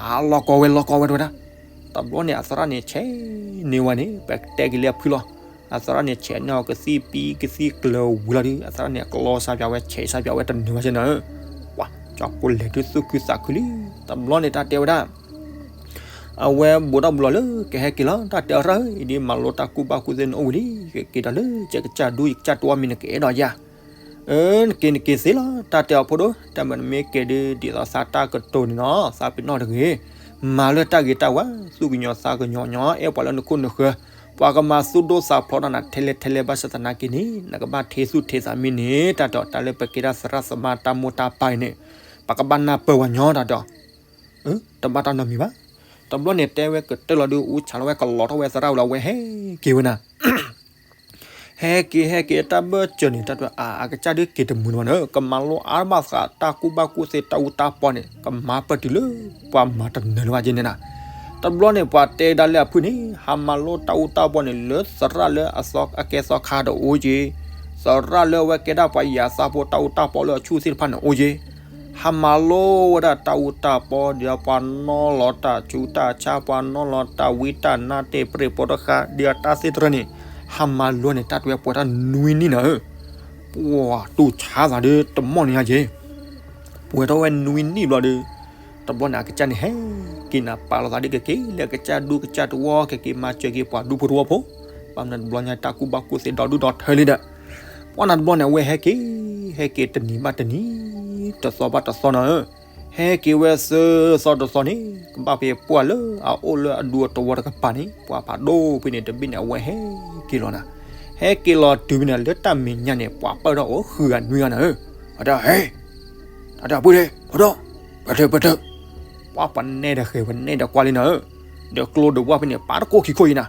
အလီကီဝဲလီကီဝဲတဝဲဒၣ် တဘျီန့ၣ် အသရၣ်န့ၣ်ဆဲးန့ၢ်ဝဲန့ၣ် ပတဲက့ၤလၢအဖုၣ်လီၤ, အသရၣ်န့ၣ်ဆဲးန့ၢ်အီၤကသံၣ်ပံကသံၣ်ကျၢၤဝံၤလီၤဒီး အသရၣ်န့ၣ် အကျီစၢ်ပၠးဝဲ ဆဲးစၢ်ပၠးဝဲတနၢၤဘၣ်စ့ၢ်နၤဧၢ, ပှၤကၠီဖိလဲၣ်ဒုးသူၣ်ခုသးခုလံ, တဘျီန့ၣ် တၢ်တဲဝဲဒၣ် အဝဲဘူးထီၣ်ဘူးလီၤလၢကဟဲက့ၤလီၤ တၢ်တဲအီၤရၣ်ဧၢ, အံၤဒ်မၤလိတၢ်ကူၣ်ဘၣ်ကူၣ်သ့နအိၣ်ဝံၤလံ, ကက့ၤဒီးလၢယကစၢ်ဒူယကစၢ်တဝီမံၤ နကအဲၣ်ဒိးယၤ အၢ နက့ၤနက့ၤသ့လီၤ တၢ်တဲအီၤဖိဒိၣ်, တၢ်မၤနမ့ၢ်က့ၤဒုး ဒ်သိးသးတၢ်ကတိၤန့ၣ်နီၤ သးပ့ၤနီၣ်တဂ့ၤ, မၤလၢတၢ်ဂ့ၤတၢ်ဝါ သူၣ်ကညီၤသးကညီၤညီ အဲၣ်ပှၤလၢနခိၣ်နဃၢၤ, ပှၤကမၤသူၣ်ဒိၣ်သးဖျိးနၤထဲလဲၣ်ထဲလဲၣ် ဘၣ်ဆၣ်သနာ်က့န့ၣ် နကဘၣ်ထ့သူၣ်ထ့သးမ့ၢ်န့ၣ် တၢ်တဲအီၤ တၢ်လၢပကဲဒၣ်သရၣ်သမါတၢ်မိၢ်တၢ်ပၢ်အံၤန့ၣ် ပကဘၣ်နၢ်ပၢၢ်ဝဲညီ တၢ်တဲအီၤ တဘၣ်တၢ်နီတမံၤဘၣ်. တဘျီန့ၣ်တဲဝဲကတၢၢ်လီၤဒုး အူဆၣ်လီၤဝဲကလီၤထီၣ်ဝဲသရၣ်ဝံၤလီၤ ဝဲဟဲက့ၤဝဲနၤ, ဟဲက့ၤဟဲက့ၤတၢ်ဘၢၣ်စၢၤန့ၣ် တၢ်တဲအါ အကစၢ်ဒုးက့ၤတမုာ်ဘၣ်န့ၣ် ကမၤလိအါဘၣ်ဃးတၢ်ကူၣ်ဘၣ်ကူၣ်သ့တၢ်အူတၢ်ပီန့ၣ် ကမၤပၢၢ်တုၤလၢပှၤမၤတနၢၤလၢၤဘၣ်က့န့ၣ်နၤ. တဘျီန့ၣ် ပှၤတဲဒၣ်လၢအဖုၣ်န့ၣ် ဟးမၤလိတၢ်အူတၢ်ပီန့ၣ် လၢသရၣ်လၢအကဲသီခါဒီးအိၣ်က့, သရၣ်လၢအဝဲကဲဒၣ်ပှၤယၤသးဖိတၢ်အူတၢ်ပီလၢအဆူၣ်သ့ၣ်တဖၣ်န့ၣ်အိၣ်က့ ဟးမၤလိဝဲဒၣ်တၢ်အူတၢ်ပီ ဒီးပှၤနီၣ်လီၤတၢ်ဆူးတၢ်ဆါ ပှၤနီၣ်လီၤတၢ်ဝံတၢ်နါတ့ၢ်ပြ့ၢ်ပိတဃါ ဒီးတၢ်သ့ၣ်တရၢန့ၣ် ဟးမၤလိန့ၣ် တၢ်တဲဝဲပှဲၤထီၣ်နွံနံၣ်နၤဧၢ, ပှၤတူၢ်ဆါသးဒီးတမီၢ်န့ၣ်ညါက့, ပှဲၤထီၣ်ဝဲနွံနံၣ်ဘျီဒီး တဘျီန့ၣ် အကစၢ်န့ၣ်ဟဲက့ၤနၤ ပာ်လီၤသးဒ်ကက့ၤလၢအကစၢ်ဒူကစၢ်တဝီ ကက့ၤမၤစၢၤက့ၤပှၤဒူဖိတဝီဖိ, ဘၣ်မနုၤတဘျီညါ တၢ်ကူၣ်ဘၣ်ကူၣ်သ့ဒီဒူၣ်ဒီထၢလံဒီး, ပှၤနၤတဘျီန့ၣ် အဝဲဟဲက့ၤ ဟဲက့ၤတနံၤဘၣ်တနံၤ, တသီဘၣ်တသီနၤဧၢ, ဟဲက့ၤဝဲသၢသီတသီန့ၣ် ကဘၣ်ဖဲပှၢ်လၢအအိၣ်လၢအဒူအတဝီတကပၤန့ၣ် ပှၤဖးဒိၣ်ဖဲန့ၣ်တဘ့ၣ်န့ၣ် အဝဲဟဲက့ၤလီၤနၤ, ဟဲက့ၤလီၤတုၤဖဲန့ၣ် လၢတၢ်မဲာ်ညါန့ၣ် ပှၤပၢၢ်ထီၣ်အိၣ်ဃုဂၤနွံဂၤနၤဧၢ, အတၢ်ဟဲ တၢ်တၢ်ပှ့ၤဒဲး အဒီး ပတၢၢ်ပတၢၢ်, ပှၤပနဲဒီးဃဲၤ ပနဲဒီးကွၢ်လံနၤဧၢ, ဒီးကျိဒီးဝၣ်ဖဲန့ၣ် ပာ်တကိးခံခိၣ်အံၤနၤ,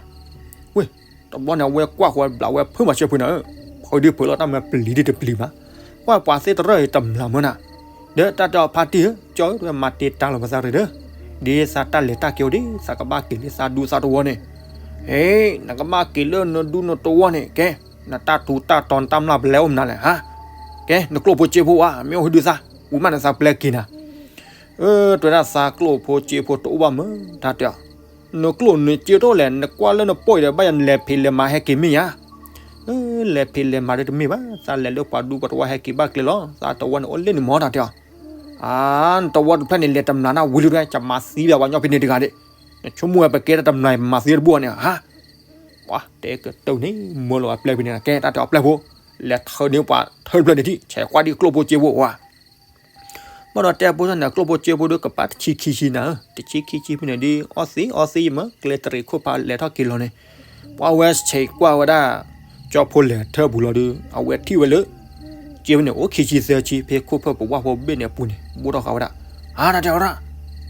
ဝ့ၢ်, တဘျီန့ၣ် အဝဲကွၢ်ဃီဘျးဝဲဖုမၤဆၢဖုနၤဧၢ, ဖုဒုးဖုးလီၤတၢ်မၤပျံၤဒ်တပျံၤဘၣ်, ကွၢ်ပှၤသ့ၣ်တရၢၣ်အံၤတမျၢ်မၢနၤ, ဒီးတၢ်တဲအီၤဖါတံၢ်ဧၢ, ကၠီဧၢ တဝဲမၤတ့ၢ်တၢ်လီၤပသးရ့ၣ်ဒီး, ဒ်သးတၢ်လဲၤတၢ်က့ၤအိၣ်ဒ်သးကဘၣ်က့ၤလၢသးဒူသးတဝီန့ၣ် ဟ့, နကဘၣ်က့ၤလၢနဒူနတဝီန့ၣ် ကဲ, နတၢ်ထူးတၢ်တီၤ နတၢ်မျၢ်ပလဲအိၣ်မနုၤလဲၣ်ဟါ, ကဲ နကျိၣ်ဖိစ့ဖိဧါ မ့ၢ်အိၣ်ဟံဒုသး, ဝံၤမးန့ၣ်သးပျဲက့ၤနၤ, အၢ တဝဲဒၣ်သးကျိၣ်ဖိစ့ဖိတအိၣ်ဘၣ်မၢ, တၢ်တဲအီၤ, နကျိၣ်နစ့တအိၣ်လဲၣ် နကွၢ်လၢနပိာ်အံၤဒီး ဘၣ်ယလဲၤဖံးလဲၤမၤဟဲက့ၤမ့ၢ်ဧါ, လဲၤဖံးလဲၤမၤဒီးတမ့ၢ်ဘၣ်, သးလဲၤလၢပှၤဒူပှၤတဝီဟဲက့ၤဘၣ်ကျဲလီၤ, သးတဝီန့ၣ်အိၣ်လၢန့ၣ်မၢ တၢ်တဲအီၤ, အါ, နတဝီတဖျၢၣ်န့ၣ် လဲၤတမျၢ်နၢ်ဝံၤလံတဝဲ ကမၤသံဘၣ်ပှၤညီဖဲန့ၣ်တဂၤဒၣ်, နဆိကမိၣ်ဝဲပကဲတၢ်တမျၢ် မၤသံတဘိန့ၣ်ဧါ, ပှၤတဲကတၢၢ်န့ၣ် မၢလီၤအပျဲၢ်ဖဲန့ၣ် ကဲတၢ်တဲအီၤပျဲၢ်ဖိ, လဲၤထၢန့ၢ်ပှၤထၢတဖျၢၣ်န့ၣ်ထံၣ် ဆဲးကွၢ်ဒ်ကျိၣ်ဖိစ့ဖိဝဲ ဘၣ်ဒီးတဲဖိန့ၣ် ကျိၣ်ဖိစ့ဖိဒီးကပၤတဆံခံဆံနၤဧၢ, တဆံခံဆံဖဲန့ၣ်ဒ် အီၣ်သ့အီၣ်သ့ယမၢ ကျဲတရံးခိၣ်ဖးလဲၤထီၣ်က့ၤလီၤန့ၣ်, ပှၤဝဲဆဲးကွၢ်ဝဲဒၣ် ကၠီဖိလဲၤထၢပူၤလီၤဒီး အဝဲထံၣ်ဝဲလၢ စ့ဖဲန့ၣ် အိၣ်ခံဆံသၢဆံ ဖဲခိၣ်ဖၢၣ်ပဝၢ်ဖိဘ့ၣ်န့ၣ်အပူၤန့ၣ် ဘိၣ်ထီၣ်ဃာ်ဝဲဒၣ်, အါ တၢ်တဲအီၤဒၣ်,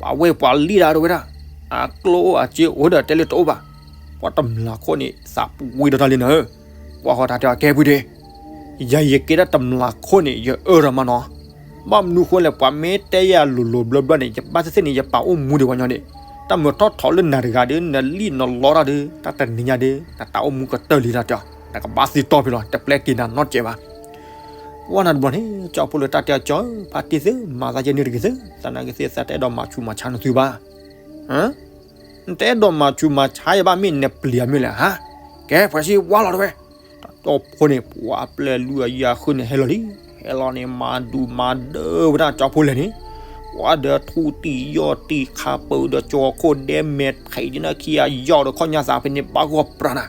ပှၤဝဲပှၤလံၣ်ဒၣ်တဝဲဒၣ်, အကျိၣ်အိၣ်အစ့အိၣ်ဒီးတဲလၢတအိၣ်ဘၣ်, ပှၤတမျၢ်ခိၣ်န့ၣ် သးပူၤဝံၤဒီးတၢ်လံနၤဧၢ, ကွၢ်ဃီတၢ်တဲအီၤကဲဖုဒ့ ယၤယကဲဒၣ်တမျၢ်ခိၣ်န့ၣ် ယအၢဒီးမးနီၤ, ဘၣ်မနုၤဃိလဲၣ် ပှၤမ့ၢ်တဲယၤလိၤလိၤဘျၢဘျၢန့ၣ် ယဘၣ်သ့ၣ်သ့ၣ်န့ၣ် ယပာ်အိၣ်မူဒံးပှၤညီန့ၣ်, တၢ်မုာ်ထီၣ်ထီလၢနၤတဂၤဒီး နလံၣ်နလီတၢ်ဒီး တၢ်တနံၤညါဒီး နတၢ်အိၣ်မူကတၢၢ်လံတၢ်တဲအီၤ, နကဘၣ်သံတီၢ်ဖဲလီၤ တပျဲက့ၤနၤနီတစဲးဘၣ်. ပှၤနၤတဘျီန့ၣ် ကၠီဖိလၢတၢ်တဲအီၤကၠီဧၢ ဖါတံၢ်သ့ၣ် မၤသးယဲန့ၣ်တဂ့ၤသ့ၣ် သနာ်က့သ့ၣ်သးတအဲၣ်ဒိးမၤဆူးမၤဆါနသုဘၣ် နတအဲၣ်ဒိးမၤဆူးမၤဆါယဘၣ်မ့ၢ် နပျံၤအမ့ၢ်လဲၣ်ဟါ, ကဲ ဖှဲးဆံဝါလီၤတဝဲ, တၢ်ကၠီဖိန့ၣ် ပှၤအပျဲၢ်လွံၢ်အယၤဃုန့ၣ်ဟဲလီၤလံ, ဟဲလီၤန့ၣ် မၤဒူၣ်မၤဒၢဝဲဒၣ်ကၠီဖိလဲၣ်န့ၣ်, ပှၤဒီးထူၣ်တံၢ်ယီၢ်တံၢ်ခါပၢဒီးကၠီခိၣ်ဒဲမဲာ်ထံးဒ်နၢ်ခံအယီၢ်ဒီးခီၣ်ညါသးဖဲန့ၣ် ဘၣ်ဂီၢ်ပြးနၤ,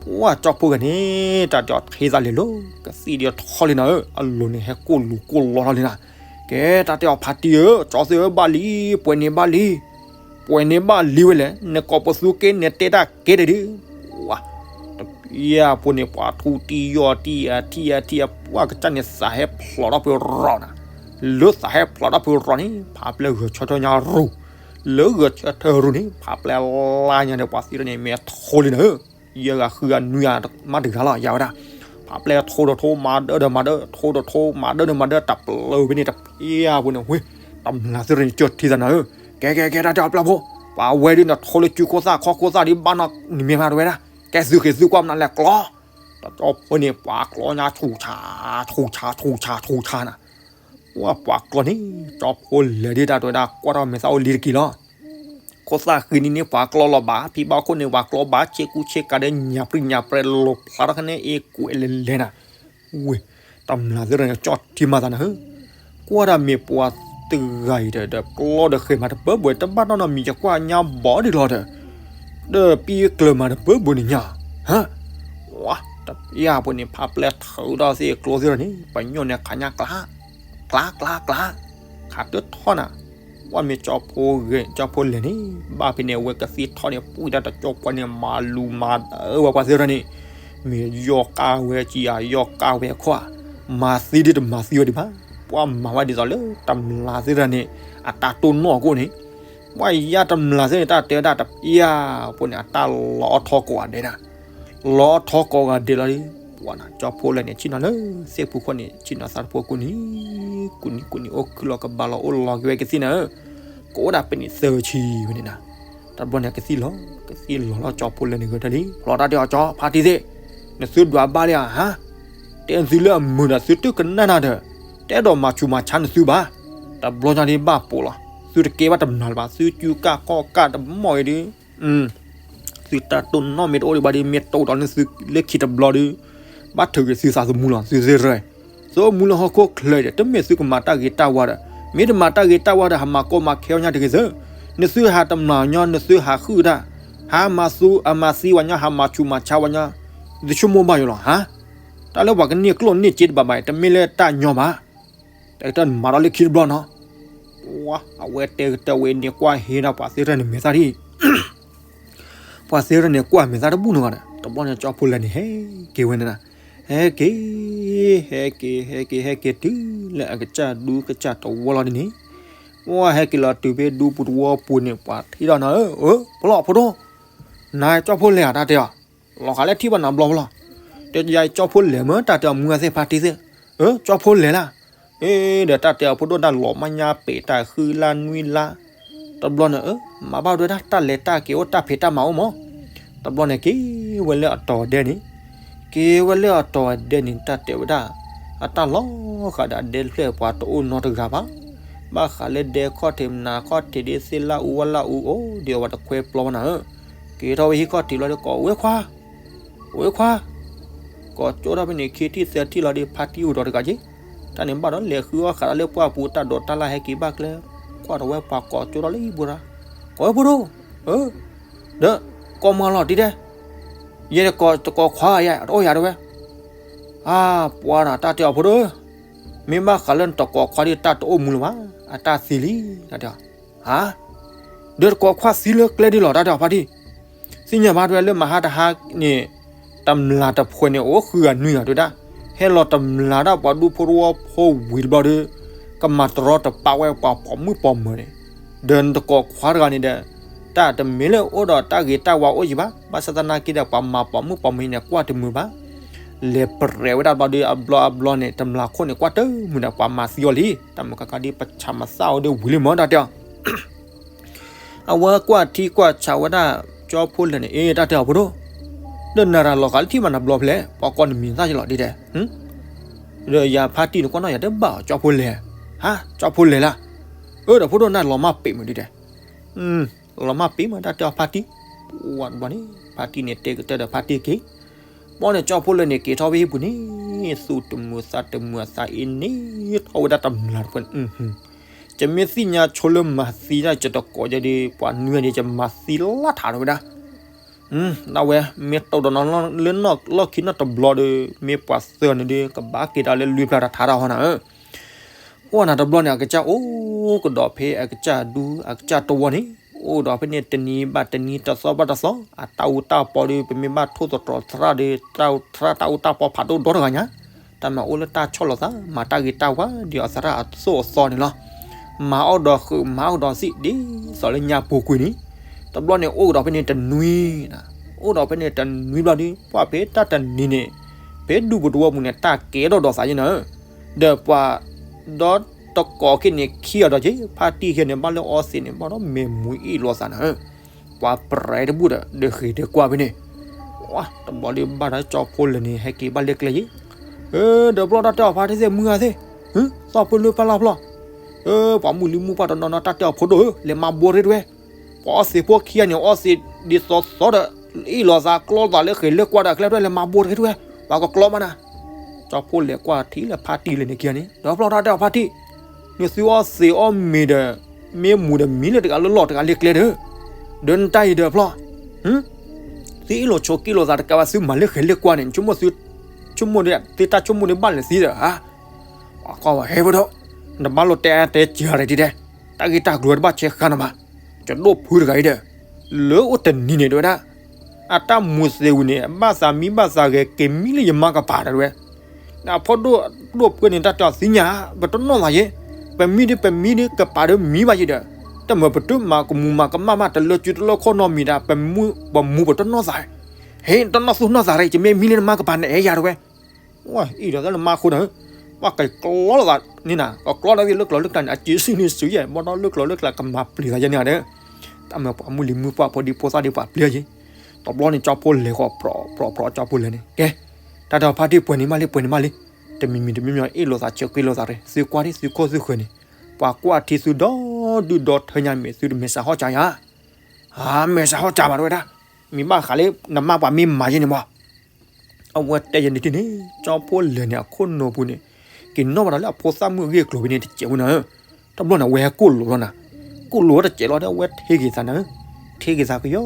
ပှၤကၠီဖိဂၤန့ၣ် တၢ်ဒီးထံသးလဲၤလိၤ ကသံၣ်ဒီးထီလံနၤဧၢ, အလိၤန့ၣ်ဟဲကိၢ်လူၤကိၢ်လီထီလံနၤ, ကဲ တၢ်တဲအီၤဖါတံၢ်ဧၢ, ကၠီသ့ၣ်ဧၢ ဘၣ်လံ, ပှဲၤန့ၣ်ဘၣ်လံ, ပှဲၤန့ၣ်ဘၣ်လံဝဲလဲၣ်, နကိးပသူက့န့ၣ်တဲတၢ်ကဲတဒု, ပှၤ, တပျၢ်ဖိန့ၣ် ပှၤထူၣ်တံၢ်ယီၢ်တံၢ်အထံၣ်အထံၣ်အပှၢ်ကစၢ်န့ၣ် သးဟဲဖျိးထီၣ်ဖုးရီၤနၤ, လၢသးဟဲဖျိးထီၣ်ဖုးရီၤန့ၣ် ဖးပျဲၢ်ဂဲၤဆၢထၢၣ်ညါရူၤ, လၢဂဲၤဆၢထၢၣ်ရူၤန့ၣ် ဖးပျဲၢ်လါညါန့ၣ် ပှၤသံထီၣ်န့ၣ် မ့ၢ်ထိလံနၤဧၢ ယဲၢ်ဂၤဃုဂၤနွံဂၤမးတဂၤလီၤ ယၤဝဲဒၣ်, ဖးပျဲၢ်ထိဒီးထိ မၤဒၢဒီးမၤဒၢ ထိဒီးထိ မၤဒၢဒီးမၤဒၢ တၢ်ပျၢၤဖဲန့ၣ် တပျၢ်ဖိန့ၣ်ဝဲ, တမျၢ်သ့ၣ်တဖၣ်န့ၣ် ကၢၢ်ထံသးနၤဧၢ, ကဲကဲကဲ တၢ်တဲအီၤပျၢ်ဖိ, ပှၤဝဲဒၣ်နထိလၢစုခိၣ်သၣ်ခီခိၣ်သၣ်ဒ်ဘၣ်နီၤ နမ့ၢ်မၤတဝဲဒၣ်, ကဲသုဃ့သုကွၢ်မနုၤလဲၣ်ကျီ, တၢ်တဲအီၤဖိန့ၣ် ပှၤကျီညါဆူၣ်ဆါ, ဆူၣ်ဆါ ဆူၣ်ဆါ ဆူၣ်ဆါနၤ ပှၤပှၤကျီန့ၣ် ကၠီဖိလဲၤဒ်တၢ်တဲဝဲဒၣ် ကွၢ်ထီၣ်မဲာ်သၣ်အိၣ်လံတက့ၢ်လီၤ, ခိၣ်သၣ်ဃံနံၤန့ၣ် ပှၤကျီလီၤဘၣ်, ဖံဘၣ်ခိၣ်န့ၣ် ပှၤကျီဘၣ်, ဆ့ကူဆ့ကၤဒီး ညၣ်ပြံညၣ်ပြဲၤ လိာ်ဖျါထီၣ်ခဲန့ၣ် အ့ၣ်ကွဲးလဲၤလဲၤနၤ, ဝ့ၢ်, တမျၢ်သ့ၣ်တဖၣ်န့ၣ် ကၠီထံမၤသးနၤဧၢ, ကွၢ်ဒၣ်မ့ၢ်ပှၤတဂၤအံၤဒီး ကျီဒီးဃဲၤမးတပၢၢ်ဘၣ် တဘၣ်နီတမံၤ ယကွၢ်ညါဘီဒ်လီၤဒီး, ဒီးပံကလၢၤမးတပၢၢ်ဘၣ်န့ၣ်ညါ, ဟၢ, ဝါ, တပျၢ်ဖိန့ၣ် ဖးပျဲၢ်ထုးထီၣ်သ့ၣ်ကျီသ့ၣ်တဖၣ်န့ၣ် ပညိၣ်န့ၣ်ခးညါကျး ကျးကျးကျး, ခးတထီၣ်နၤ, ပှၤမ့ၢ်ကၠီဖိဂဲၤ ကၠီဖိလဲၤန့ၣ် ဘၣ်ဖဲန့ၣ် အဝဲကသံၣ်ထီၣ်န့ၣ် ပှံၢ်တၢ်တကၠီပှၤန့ၣ် မၤလူၤမၤဒၢဝဲပှၤသ့ၣ်တဖၣ်န့ၣ်, မ့ၢ်ယီၢ်ကၢ်ဝဲကံယၤ ယီၢ်ကၢ်ဝဲခီ, မၤသံဒ်တမၤသံဝဲဒံးဘၣ်, ပှၤမၤဝဲဒ်သိးလၢတမျၢ်သ့ၣ်တဖၣ်န့ၣ် အတၢ်တိၢ်နီၣ်အကိၣ်န့ၣ်, ပှၤယါတမျၢ်သ့ၣ်န့ၣ် တၢ်တဲဝဲဒၣ်တပျၢ်ဖိန့�် အတၢ်လီၤအထီကိးဂၤဒဲးနၤ, လီၤအထီကိးဂၤဒဲးလီၤဒီး, ပှၤနၤ ကၠီဖိလဲၤန့ၣ် ဆ့ၣ်နီၤလၢသ့ၣ်ပူၤခိၣ်န့ၣ် ဆ့ၣ်နီၤသးတဖိကူၣ်နံၤ, ကူၣ်နံၤကူၣ်နံၤ အိၣ်ခုလီၤကဘၣ်လီၤအိၣ်လီၤက့ၤဝဲကသံၣ်နၤဧၢ, ကအိၣ်ဒၣ်ပဲန့ၣ်သၢဆံဝဲန့ၣ်နၤ, တဘျီန့ၣ်ကသံၣ်လီၤ ကသံၣ်လီၤလီၤ ကၠီဖိလဲၤန့ၣ်ဂ့ၤတၢ်လံ ဖျီတၢ်တဲအီၤကၠီ ဖါတံၢ်သ့ၣ်, နသုဒွးဘၣ်လံဧါဟါ, တဲသုလၢအမုာ်ဒီးသုတကနၣ်နၤဒီး, တအဲၣ်ဒိးမၤဆူးမၤဆါနသုဘၣ်, တဘျီညါဒ်ဘၣ်ပိာ်လီၤ သုတကဲဘၣ်တမျၢ်လၢၤဘၣ် သုစုကၢ်ခီၣ်ကၢ်တမီၢ်အံၤဒီး သုတၢ်တိၢ်နီၣ်မ့ၢ်တအိၣ်ဒံးဘၣ်ဒီး မ့ၢ်တိၢ်ဒီးန့ၢ်သုလၢခံတဘျီဒီး, ဘၣ်ထုးက့ၤသုသးသမူလီၤ သုသ့ၣ်ရၢ, သုအိၣ်မူလၢဟီၣ်ခိၣ်ချၢအံၤဒီး တမ့ၢ်သုကမၤတၢ်ဂ့ၤတၢ်ဝါဒီး, မ့ၢ်တမၤတၢ်ဂ့ၤတၢ်ဝါဒီး ဟးမၤကီမၤခဲဝဲညါတဂ့ၤစၢၤ, နသုဟးတမျၢ်ညီ နသုဟးဟုၣ်တၢ်, ဟးမၤသူ အမၤသံဝဲညါ ဟးမၤဆူးမၤဆါဝဲညါ, နသုဆိကမိၣ်ဘၣ်ယိာ်လီၤ ဟါ, တၢ်လၢပှၤကန့ၢ်ကျိၣ်န့ၢ်စ့တဘၣ်ဘၣ် တမ့ၢ်လၢတၢ်ညီဘၣ်, တကတၢၢ်နမၤဒီးလၢခံတဘျီနီၤ, အဝဲတဲကတၢၢ်ဝဲန့ၣ် ကွၢ်ဟ့ဒီးပှၤသ့ၣ်တဖၣ်န့ၣ်မဲာ်သၣ်ဒံး ပှၤသ့ၣ်တဖၣ်န့ၣ် ကွၢ်မဲာ်သၣ်တဘူၣ်နီတဂၤဒီး တဘျီန့ၣ် ကၠီဖိလဲၣ်န့ၣ် ဟဲက့ၤဝဲန့ၣ်, ဟဲက့ၤ, ဟဲက့ၤ ဟဲက့ၤ ဟဲက့ၤတုၤလၢအကစၢ်ဒူ ကစၢ်တဝီလီၤဒ်န့ၣ်, ဝဲဟဲက့ၤလီၤတုၤဖဲဒူပူၤတဝီပူၤန့ၣ် ပှၤထံၣ်ဒီးနၤဧၢ, ဖိလီၤဖိဒိၣ်, နကၠီဖိလဲၣ်ဧါ တၢ်တဲအီၤ, လီၤဂာ်လၢထံၣ်ဘၣ်နၤဘျီဖိလီၤ, တဲယၤကၠီဖိလဲၣ်မ့ၢ် တၢ်တဲအီၤ မုၢ်ဂၤသ့ၣ်ဖါတံၢ်သ့ၣ်, အၢ ကၠီဖိလဲၣ်လၢ အ့ ဒီးတၢ်တဲအီၤဖိဒိၣ်တၢ်လီၤမၢ်ညါပ့ၤတၢ်ဃုလါနွံလါ, တဘျီန့ၣ် အၢ မၤဘၣ်ဒွဲဒၣ်တၢ်လဲၤတၢ်က့ၤအိၣ်တၢ်ဖံးတၢ်မၤအိၣ်မး, တဘျီန့ၣ်က့ၤဝဲလၢအတီၤဒဲန့ၣ်, က့ၤဝဲလၢအတီၤဒဲန့ၣ် တၢ်တဲဝဲဒၣ်, အတၢ်လီၤဃာ်ဒီးအဒဲတဖျၢၣ်ပှၤတအိၣ်နီတဂၤဘၣ်, ဘၣ်ဃးလၢဒဲခီၣ်ထံးမနၤခီၣ်ထံးဒ်သ့ၣ်လၢအူဝဲလၢအူအိၣ်ဒ်အဝဲတခွဲပျီဘၣ်နၤဧၢ, က့ၤထီၣ်ဝဲဟံၣ်ခီၣ်ထံးလီၤဒီး ကိးဝဲခွါ ဝဲခွါ, ကိးကၠိထီၣ်ဖဲန့ၣ် ခံထံၣ်သၢထံၣ်လီၤဒီး ဖါတံၢ်အိၣ်ဒီးတဂၤက့ၤ, တၢ်န့ၣ်ဘၣ်ဒီးလဲၤဃုအီၣ်ဃာ်ဒီးလၢပှၢ်ပူၤတၢ်ဒိးတၢ်လၢ်ဟဲက့ၤဘၣ်ကျဲ, ကွၢ်ဒီးဝဲပှၤကိးကၠိထီၣ်လၢဟံၣ်ပူၤဒီး, ကိးဝဲဖိဒိၣ်, အၢ, ဒီး, ကိးမၤလီၤတံၢ်ဒဲး, ယဲတကိးခွါယဲ တအိၣ်ယၤတဝဲ, အါ, ပှၤနၤတၢ်တဲအီၤဖိဒိၣ်, မ့ၢ်ဘၣ်ဃးလၢနတကိးခွါဒီးတၢ်တအိၣ်မူလၢၤဘၣ်, အတၢ်သံလံ, တၢ်တဲအီၤ ဟါ, ဒီးတကိးခွါသံလၢကျဲဒ်လီၤ တၢ်တဲအီၤဖါတံၢ်, သ့ၣ်ညါဘၣ်တဝဲလၢမဟါတဟါန့ၣ်, တမျၢ်တဖှဲးန့ၣ် အိၣ်ဃုဂၤနွံဂၤတဝဲဒၣ်, ဟဲလီၤတမျၢ်ဒၣ်ပှၤဒူဖိတဝီဖိဝံၤတဘျီဒီး, ကမၤတရီတပါဝဲပှၤပိာ်မုၣ်ပိာ်မၢၤန့ၣ်, ဒီးနတကိးခွါတဂၤန့ၣ်ဒီး, တၢ်တမ့ၢ်လၢအိၣ်ဒီးတၢ်ဂ့ၤတၢ်ဝါအိၣ်ယံၤဘၣ်, ဘၣ်ဆၣ်သနာ်က့ဒီးပှၤမၤပိာ်မုၣ်ပိာ်မၢၤန့ၣ် ကွၢ်တမုာ်ဘၣ် လဲၤပရဲးဝဲဒၣ်ဘျီဒီး အဘျီအဘျီန့ၣ် တမျၢ်ခိၣ်န့ၣ် ကွၢ်တမုာ်ဒီး ပှၤမၤသံအီၤလံ, တၢ်မုာ်ကကါဒ်ပဆၣ်မသၣ်အီၤဒီးဝံၤလံမၢ် တၢ်တဲအီၤ, အဝဲကွၢ်ထံကွၢ်ဆးဝဲဒၣ် ကၠီဖိလဲၣ်န့ၣ် အ့ တၢ်တဲအီၤဖိဒိၣ်, ဒီးနၤတၢ်လီၤဂာ်လၢထံၣ်ဘၣ်နၤဘျီဖဲလဲၣ်, ပှၤကိးနမံၤသၣ်ယလီၤဒ်တဲ, ဒီးယၤဖါတံၢ်န့ၣ် ကွၢ်နီၣ်ယၤတဘၣ်အီၤ ကၠီဖိလဲၣ်, ဟါ ကၠီဖိလဲၣ်လၢ, အၢ ဒီးဖိဒိၣ်နၤလီၤမၢ်ပ့ၤမုၢ်ဒ်တဲ လီၤမၢ်ပ့ၤမး တၢ်တဲအီၤဖါတံၢ်, ဝဲတဘျီန့ၣ် ဖါတံၢ်န့ၣ် တဲကတၢၢ်ဒီးဖါတံၢ်က့ၤ, ဘီန့ၣ် ကၠီဖိလဲၣ်န့ၣ် က့ၤထီၣ်ဝဲဟံၣ်ပူၤန့ၣ်, သူၣ်တမုာ်သးတမုာ်အသးအ့န့ၣ် ထီၣ်ဝဲဒၣ်တမျၢ်တဖှဲးန့ၣ်, ယမ့ၢ်သ့ၣ်ညါဆိလၢမၤသံဒၣ်ယတကိးယဲဒီး ပှၤနွံဂၤန့ၣ် ယမၤသံလၢထးထီၣ်ဝဲဒၣ် ဒၣ်ဝဲ မ့ၢ်တိၢ်ဒီးနီၤလၢနီၢ်လီၢ်ခံနီတဘျီဒီး မ့ၢ်ပှၤသၢဂၤန့ၣ်ဒီး ကဘၣ်က့ၤဒၣ်လၢလွံၢ်ဖျၢၣ်တထါတၢ်ဟီနၤဧၢ, အိၣ်နၤတဘျီန့ၣ် အကစၢ်အိၣ်ကဒီးဖဲအကစၢ်ဒူအကစၢ်တဝီန့ၣ်, အိၣ်ဒီးဖဲန့ၣ်တနံၤဘၣ်တနံၤတသီဘၣ်တသီ, အတၢ်အူတၢ်ပီဒီး ပမ့ၢ်ဘၣ်ထိၣ်သတြီၤသရၣ်ဒီး သရၣ်တၢ်အူတၢ်ပီဖးဒိၣ်ဒီတဂၤညါ, တၢ်မၤအိၣ်လၢတၢ်ဆီၣ်လီၤသး မၤတၢ်ဂ့ၤတၢ်ဝါဒ်အသရၣ်အသိးအသီန့ၣ်လီၤ. မၤအီၣ်ဒီးဃုာ် မၤအီၣ်ဒီးသံၣ် ဒ်သိးလၢညါပူၤကွံာ်န့ၣ်, တဘျီန့ၣ် အိၣ်ကဒီးဖဲန့ၣ်တနွံ, အိၣ်ဒီးဖဲန့ၣ်တနွံဘျီဒီး ပှၢ်ဖဲတၢ်တနံၤန့ၣ်, ဖဲဒူပူၤတဝီပူၤန့ၣ် တၢ်ကဲထီၣ်ဒီးသးယဲနၤဧၢ, ဒီးပှၤ ဒီးတကိးခဲန့ၣ် ခံဂၤဒီးက့ၤ ဖါတံၢ်ခဲန့ၣ် ဘၣ်လၢအီသံးန့ၣ် ဘၣ်ဒီးမဲာ်မူအ့ၣ်လိာ်သးနၤဧၢ, ပှၤပြဲတဘူၣ်ဒီး ဒီးဃ့ၤဒီးကွၢ်ဖဲန့ၣ်, တဘျီဒီးဘၣ်ဒီးကၠီဖိလဲၣ်န့ၣ် ဟဲက့ၤဘၣ်လၢကျဲယ့ၣ်, ဒီးဖျီၣ်တၢ်တဲအီၤဖါတံၢ်သ့ၣ် မုၢ်ဂၤသ့ၣ်, သီၣ်ဖိလၢပၢ်လၢ်ဖျီၣ်, ပှၤမုၢ်လံမုၢ်ပှၢ်တနီၤနီၤ တၢ်တဲအီၤဖိဒိၣ်ဧၢ လဲၤမၤဘိတဂ့ၤတဝဲ, ပှၤအီသံးဖိခံဂၤန့ၣ် အီသံးဒ်သိးသိးဒီး အ့ၣ်လိာ်သးကျီလိာ်သးလၢဃ့ၤလၢကွၢ်ဒီး ကျဲတဝဲ လဲၤမၤဘိတဂ့ၤတဝဲ, ပှၤကကျီမးနၤ ကၠီဖိလဲၣ်ကွၢ်ထံလၢဖါတံၢ်လဲၣ်န့ၣ်ခံဂၤန့ၣ် ဒီးဖျီၣ်တၢ်တဲအီၤဖါတံၢ်, နသုအီသံးအီမ့ၤဒီး မ့ၢ်မူဒီးမံလၢတဂၤလၢလီၢ်တဂၤလၢကျဲဒီး, ဒီးနတၢ်အံၤဒီးဖျီၣ်, သုအ့ၣ်လိာ်ဆိးက့လိာ်သးတကးဘၣ် သုမၤလၢဃ့ၤလၢကွၢ်န့ၣ် ဆိကမိၣ်, သုတၢ်ဆိကမိၣ်ဒ်ဘၣ်လဲၣ်သံဒီးဧါ, ပှၤကွၢ်ဝဲဟဲဝဲဒီး, နဘၣ်လိာ်တဲတဲစှၤရဲၣ်ဒ်တဲ, တၢ်ဂ့ၢ်တၢ်ကျိၤတဘၣ်ဆဲးဃါနၤဘၣ်, ကဒိၣ်ဖုတဂၤအံၤဒီး, လၢအိၣ်တနံၤန့ၣ်တဲဝဲဒၣ် အတၢ်မူသ့ဝံၤန့ၣ် ဘၣ်သးမံဘၣ်သးဂဲၤ က့ၤမံလၢယမါကပၤတဲဝဲ, အဖိဒိၣ်ဒိၣ်ဖုန့ၣ် တၢ်တဲအီၤသ့ၣ်ညါ, ပတနီၣ်သးယ့ၣ်, ပမံဒီးပမံဒီးကပၤဒီးမံဘၣ်ယ့ၣ်ဒီး, တမ့ၢ်ပတုာ်မၤကမူၤမၤကမၣ်မး တလၢစုတလၢခိၣ်နီတမံၤဒီး ပမူပတနီၣ်သး, ဟ့ၣ် တနီၣ်သူၣ်နီၣ်သးရဲၣ် ယမ့ၢ်မံလၢနမါကပၤန့ၣ် အဲၣ်ယၤတဲဝဲ အံၤဒီးလၢနမါအဃိဒီး, ပှၤကကျီလိာ်သးန့ၣ်နၤ ကကျီဒီးလၢကျိၤလၢကျဲန့ၣ် အစံးစံးန့ၣ်စံးယဲၢ် ဘၣ်ဒီးလၢကျိၤလၢကျဲကမၤပျံၤသးယဲၢ်န့ၣ်ဒီး, တၢ်မ့ၢ်ပှၤမုၢ်လံၤမုၢ်ပှၢ်ဖိဒံဖိသၣ်ဒံးပှၤပျံၤယဲၢ်, တဘျီန့ၣ် ကၠီဖိလဲၣ်ဃီ ပြီပြီပြီ ကၠီဖိလဲၣ်န့ၣ် ကဲ, တၢ်ဒီးဖါတံၢ်ပှဲၤန့ၣ်မးလံ ပှဲၤန့ၣ်မးလံ, တမံၤမံၤတမံၤမံၤ အ့ၣ်လိာ်သးဆၢက့လိာ်သးရဲၣ် သုကွၢ်ဒ်သုခိၣ်သုဃၢၤန့ၣ်, ပှၤကွၢ်ထံသုဒီဒုၣ်ဒီထၢညါမ့ၢ်သုတမဲာ်ဆှးဟီၣ်စၢ်ယၤ မဲာ်ဆှးဟီၣ်စၢ်ဘၣ်တဲဝဲဒၣ်, မ့ၢ်ဘၣ်ဃးလၢနမါပှၤမ့ၢ်မၤယဲၢ်န့ၣ်မး, အဝဲတဲယဲၢ်န့ၣ်ထံၣ်န့ၣ် ကၠီဖိလဲၣ်န့ၣ် အခိၣ်နူာ်ပူၤန့ၣ်, က့ၤနီၣ်ဘၣ်ဒီးလၢအဖိသၣ်မုၣ်အဂ့ၢ်အကျိၤဖဲန့ၣ်တစဲးဝဲနၤဧၢ, တဘျီန့ၣ် အဝဲဟဲကိၣ်လိာ်လီၤနၤ, ကိၣ်လိာ်တစဲးလီၤဒီး အဝဲထ့က့ၤသးနၤ, ထ့က့ၤသးကယီ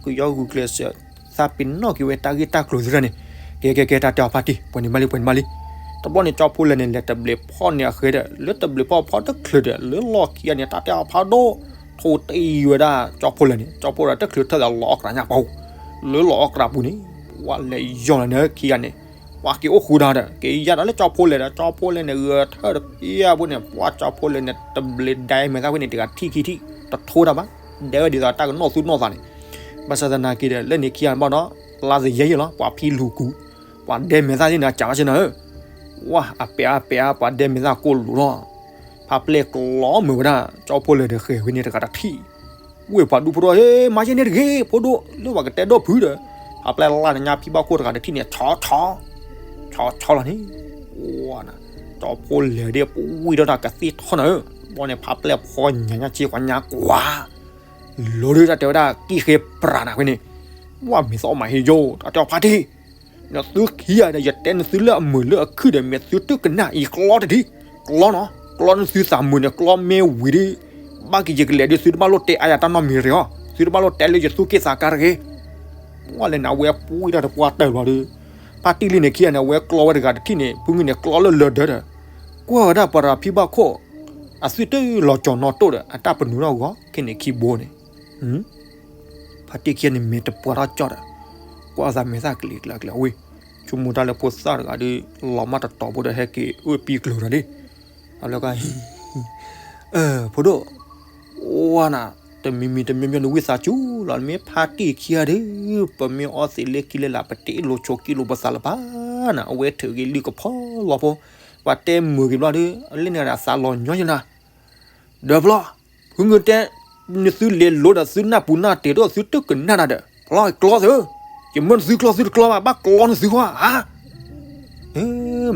ကယီ ဂုာ်ကျဲးစၢး သးပ့ၤနီၣ်က့ၤဝဲတၢ်ဂ့ၢ်တၢ်ကျိၤသ့ၣ်တဖၣ်န့ၣ်, ကဲကဲကဲ တၢ်တဲအီၤဖါတံၢ် ပှဲၤန့ၣ်မးလံ ပှဲၤန့ၣ်မးလံ. တဘျီန့ၣ် ကၠီဖိလဲၣ်န့ၣ် လဲၤတဘျဲးဖီၣ်န့ၣ်အဃဲဒီး လၢတဘျဲးဖီၣ်ဖီတချုးဒီး လၢလီၢ်ခံဂၤန့ၣ် တၢ်တဲအီၤဖါဒိၣ် ထိၣ်တံၢ်ဝဲဒၣ်ကၠီဖိလဲၣ်န့ၣ်, ကၠီဖိလဲၣ်တချုးထၢၣ်လၢလီအီၣ်ကြးညါပူၤ, လၢလီအီၣ်ကြးပူၤန့ၣ် ပှၤလဲၤယီၢ်လီၤန့ၣ်ခံဂၤန့ၣ် ပှၤက့ၤအိၣ်ဃူဒီး က့ၤယါဒီးလၢကၠီဖိလဲၣ်ဒီး ကၠီဖိလဲၣ်န့ၣ် ဂဲၤထၢၣ်တဖျၢၣ်ဖိန့ၣ် ပှၤကၠီဖိလဲၣ်န့ၣ် တဘျဲးဒဲမဲာ်သၣ်ဖဲန့ၣ် တဂၤထံၣ်ခံထံၣ် တထိတၢ်ဘၣ်, ဒဲဝဲဒ်သိးတၢ်ကနီၣ်သူၣ်နီၣ်သးန့ၣ်, ဘၣ်ဆၣ်သနာ်က့ဒီး လၢန့ၣ်ခံဂၤဘၣ်ဒီး လါသယဲၢ်ယဲၢ်လီၤ ပှၤဖံလူၤကူၤ, ပှၤဒဲမဲာ်သၣ်သ့ၣ်န့ၣ် အစးဘၣ်ဆ့ၣ်နီၤဧၢ, ဝါ အပဲာ်အါပဲာ်အါ ပှၤဒဲမဲာ်သၣ်ကိၣ်လိာ်လီၤ, ဖါပျဲၢ်ကျီမုာ်ဝဲဒၣ် ကၠီဖိလဲၣ်ဒီးဃဲၤဝဲန့ၣ်တဂၤတထံၣ် ဝ့ၢ်ပှၤဒူဖိတဝီ ဟ့ မၤယဲၢ်န့ၣ်တဂ့ၤ ဖိဒိၣ် လၢပှၤကတဲဒိၣ်ဖုးဒီး, ဖါပျဲၢ်လၢညါဖံဘၣ်ခိၣ်တဂၤတထံၣ်န့ၣ် ဆီဆီ ဆီဆီလီၤန့ၣ်, ဝါ ကၠီဖိလဲၣ်ဒီးပဝံၣ်ထီၣ်တၢ်ကသ့ၣ်ထီၣ်နၤဧၢ, ဘီန့ၣ် ဖါပျဲၢ်ဖီညါညါဆ့ကွၢ်ညါကွၢ် လီၤဒုးတၢ်တဲဝဲဒၣ်ကံၣ်ဃ့ပြးနၤဖဲန့ၣ်, ဝါ မ့ၢ်သးအီၣ်မးဟ့ယိၣ် တၢ်တဲအီၤဖါတံၢ် နသုခံဂၤဒီး ယတဲနသုလၢအမုာ်လၢအခုၣ်ဒီး မ့ၢ်သုတကနၣ်အံၤကျီတဒံ, ကျီနီၤ ကျီနသုသးမုာ်န့ၣ် ကျီမ့ၢ်ဝံၤဒီး ဘၣ်က့ၤယကလဲၤဒီး သုတဘၣ်လိၣ်တဲအါယၤတၢ်နီတမံၤတဂ့ၤအီၤ, သုတဘၣ်လိၣ်တဲလၢယသူၣ်က့ၣ်သးကါတဂ့ၤ. ဝဲလဲၣ်န့ၣ် အဝဲပူၤဝံၤတၢ်တပှၢ်တၢၢ်လီၤဒီး ဖါတံၢ်လံန့ၣ်ခံဂၤန့ၣ် အဝဲကျီဝဲတဂၤတထံၣ်န့ၣ် ဖုမုၢ်န့ၣ် ကျီလၢလၢဒၢဒီး ကွၢ်ဝဲဒၣ်ပှၤတဂၤဖံဘၣ်ခိၣ် အသွံၣ်တလီၤကၠီၤနီၣ်တိၢ်ဒီး အတၢ်ပနူးထီၣ်ဂီၤ ခဲန့ၣ်ခံဘိန့ၣ် ဖါတံၢ်ခံဂၤန့ၣ် မ့ၢ်တပှၢ်ထီၣ်ကၠီဒီး ကွၢ်သးမဲာ်သၣ်ကလံၤကျါကျါဝဲ, ဆိကမိၣ်တၢ်လၢဖိသၣ်တဂၤဒီး လီၤမၢ်တတီၤဖိဒီး ဟဲက့ၤအိၣ်ပံၤကျိၤဒီး အလၢက ဖိဒိၣ်, ဝါနၤ, တမံၤမံၤတမံၤမံၤနဝံသးစူၤလီၤ, နမ့ၢ်ဖါတံၢ်ခံဂၤဒီး ပမ့ၢ်အီသံးလၢခံလၢလာ် ပတအ့ၣ်လိာ်ဆိးက့လိာ်ပသးလၢၤဘၣ်နၤ, အဝဲထုးက့ၤလုၢ်ကဖီလီၤဖိ, ပှၤတဲမုာ်က့ၤဘျီဒီး လၢန့ၣ်ဒီးသးလီၤညီယနၤ ဒီးဖျီ, ဖုမုၢ်တဲ, နသုလဲၤလိၤဒီးသုနၢ်ပူၤနၢ်တ့ၢ်ဒီးသုတကနၣ်နၤဒီး ဖျီကျီသု, ယမၢနသုကျီသုတကျီဘၣ် ဘၣ်ကျီနသုဃီဧါ,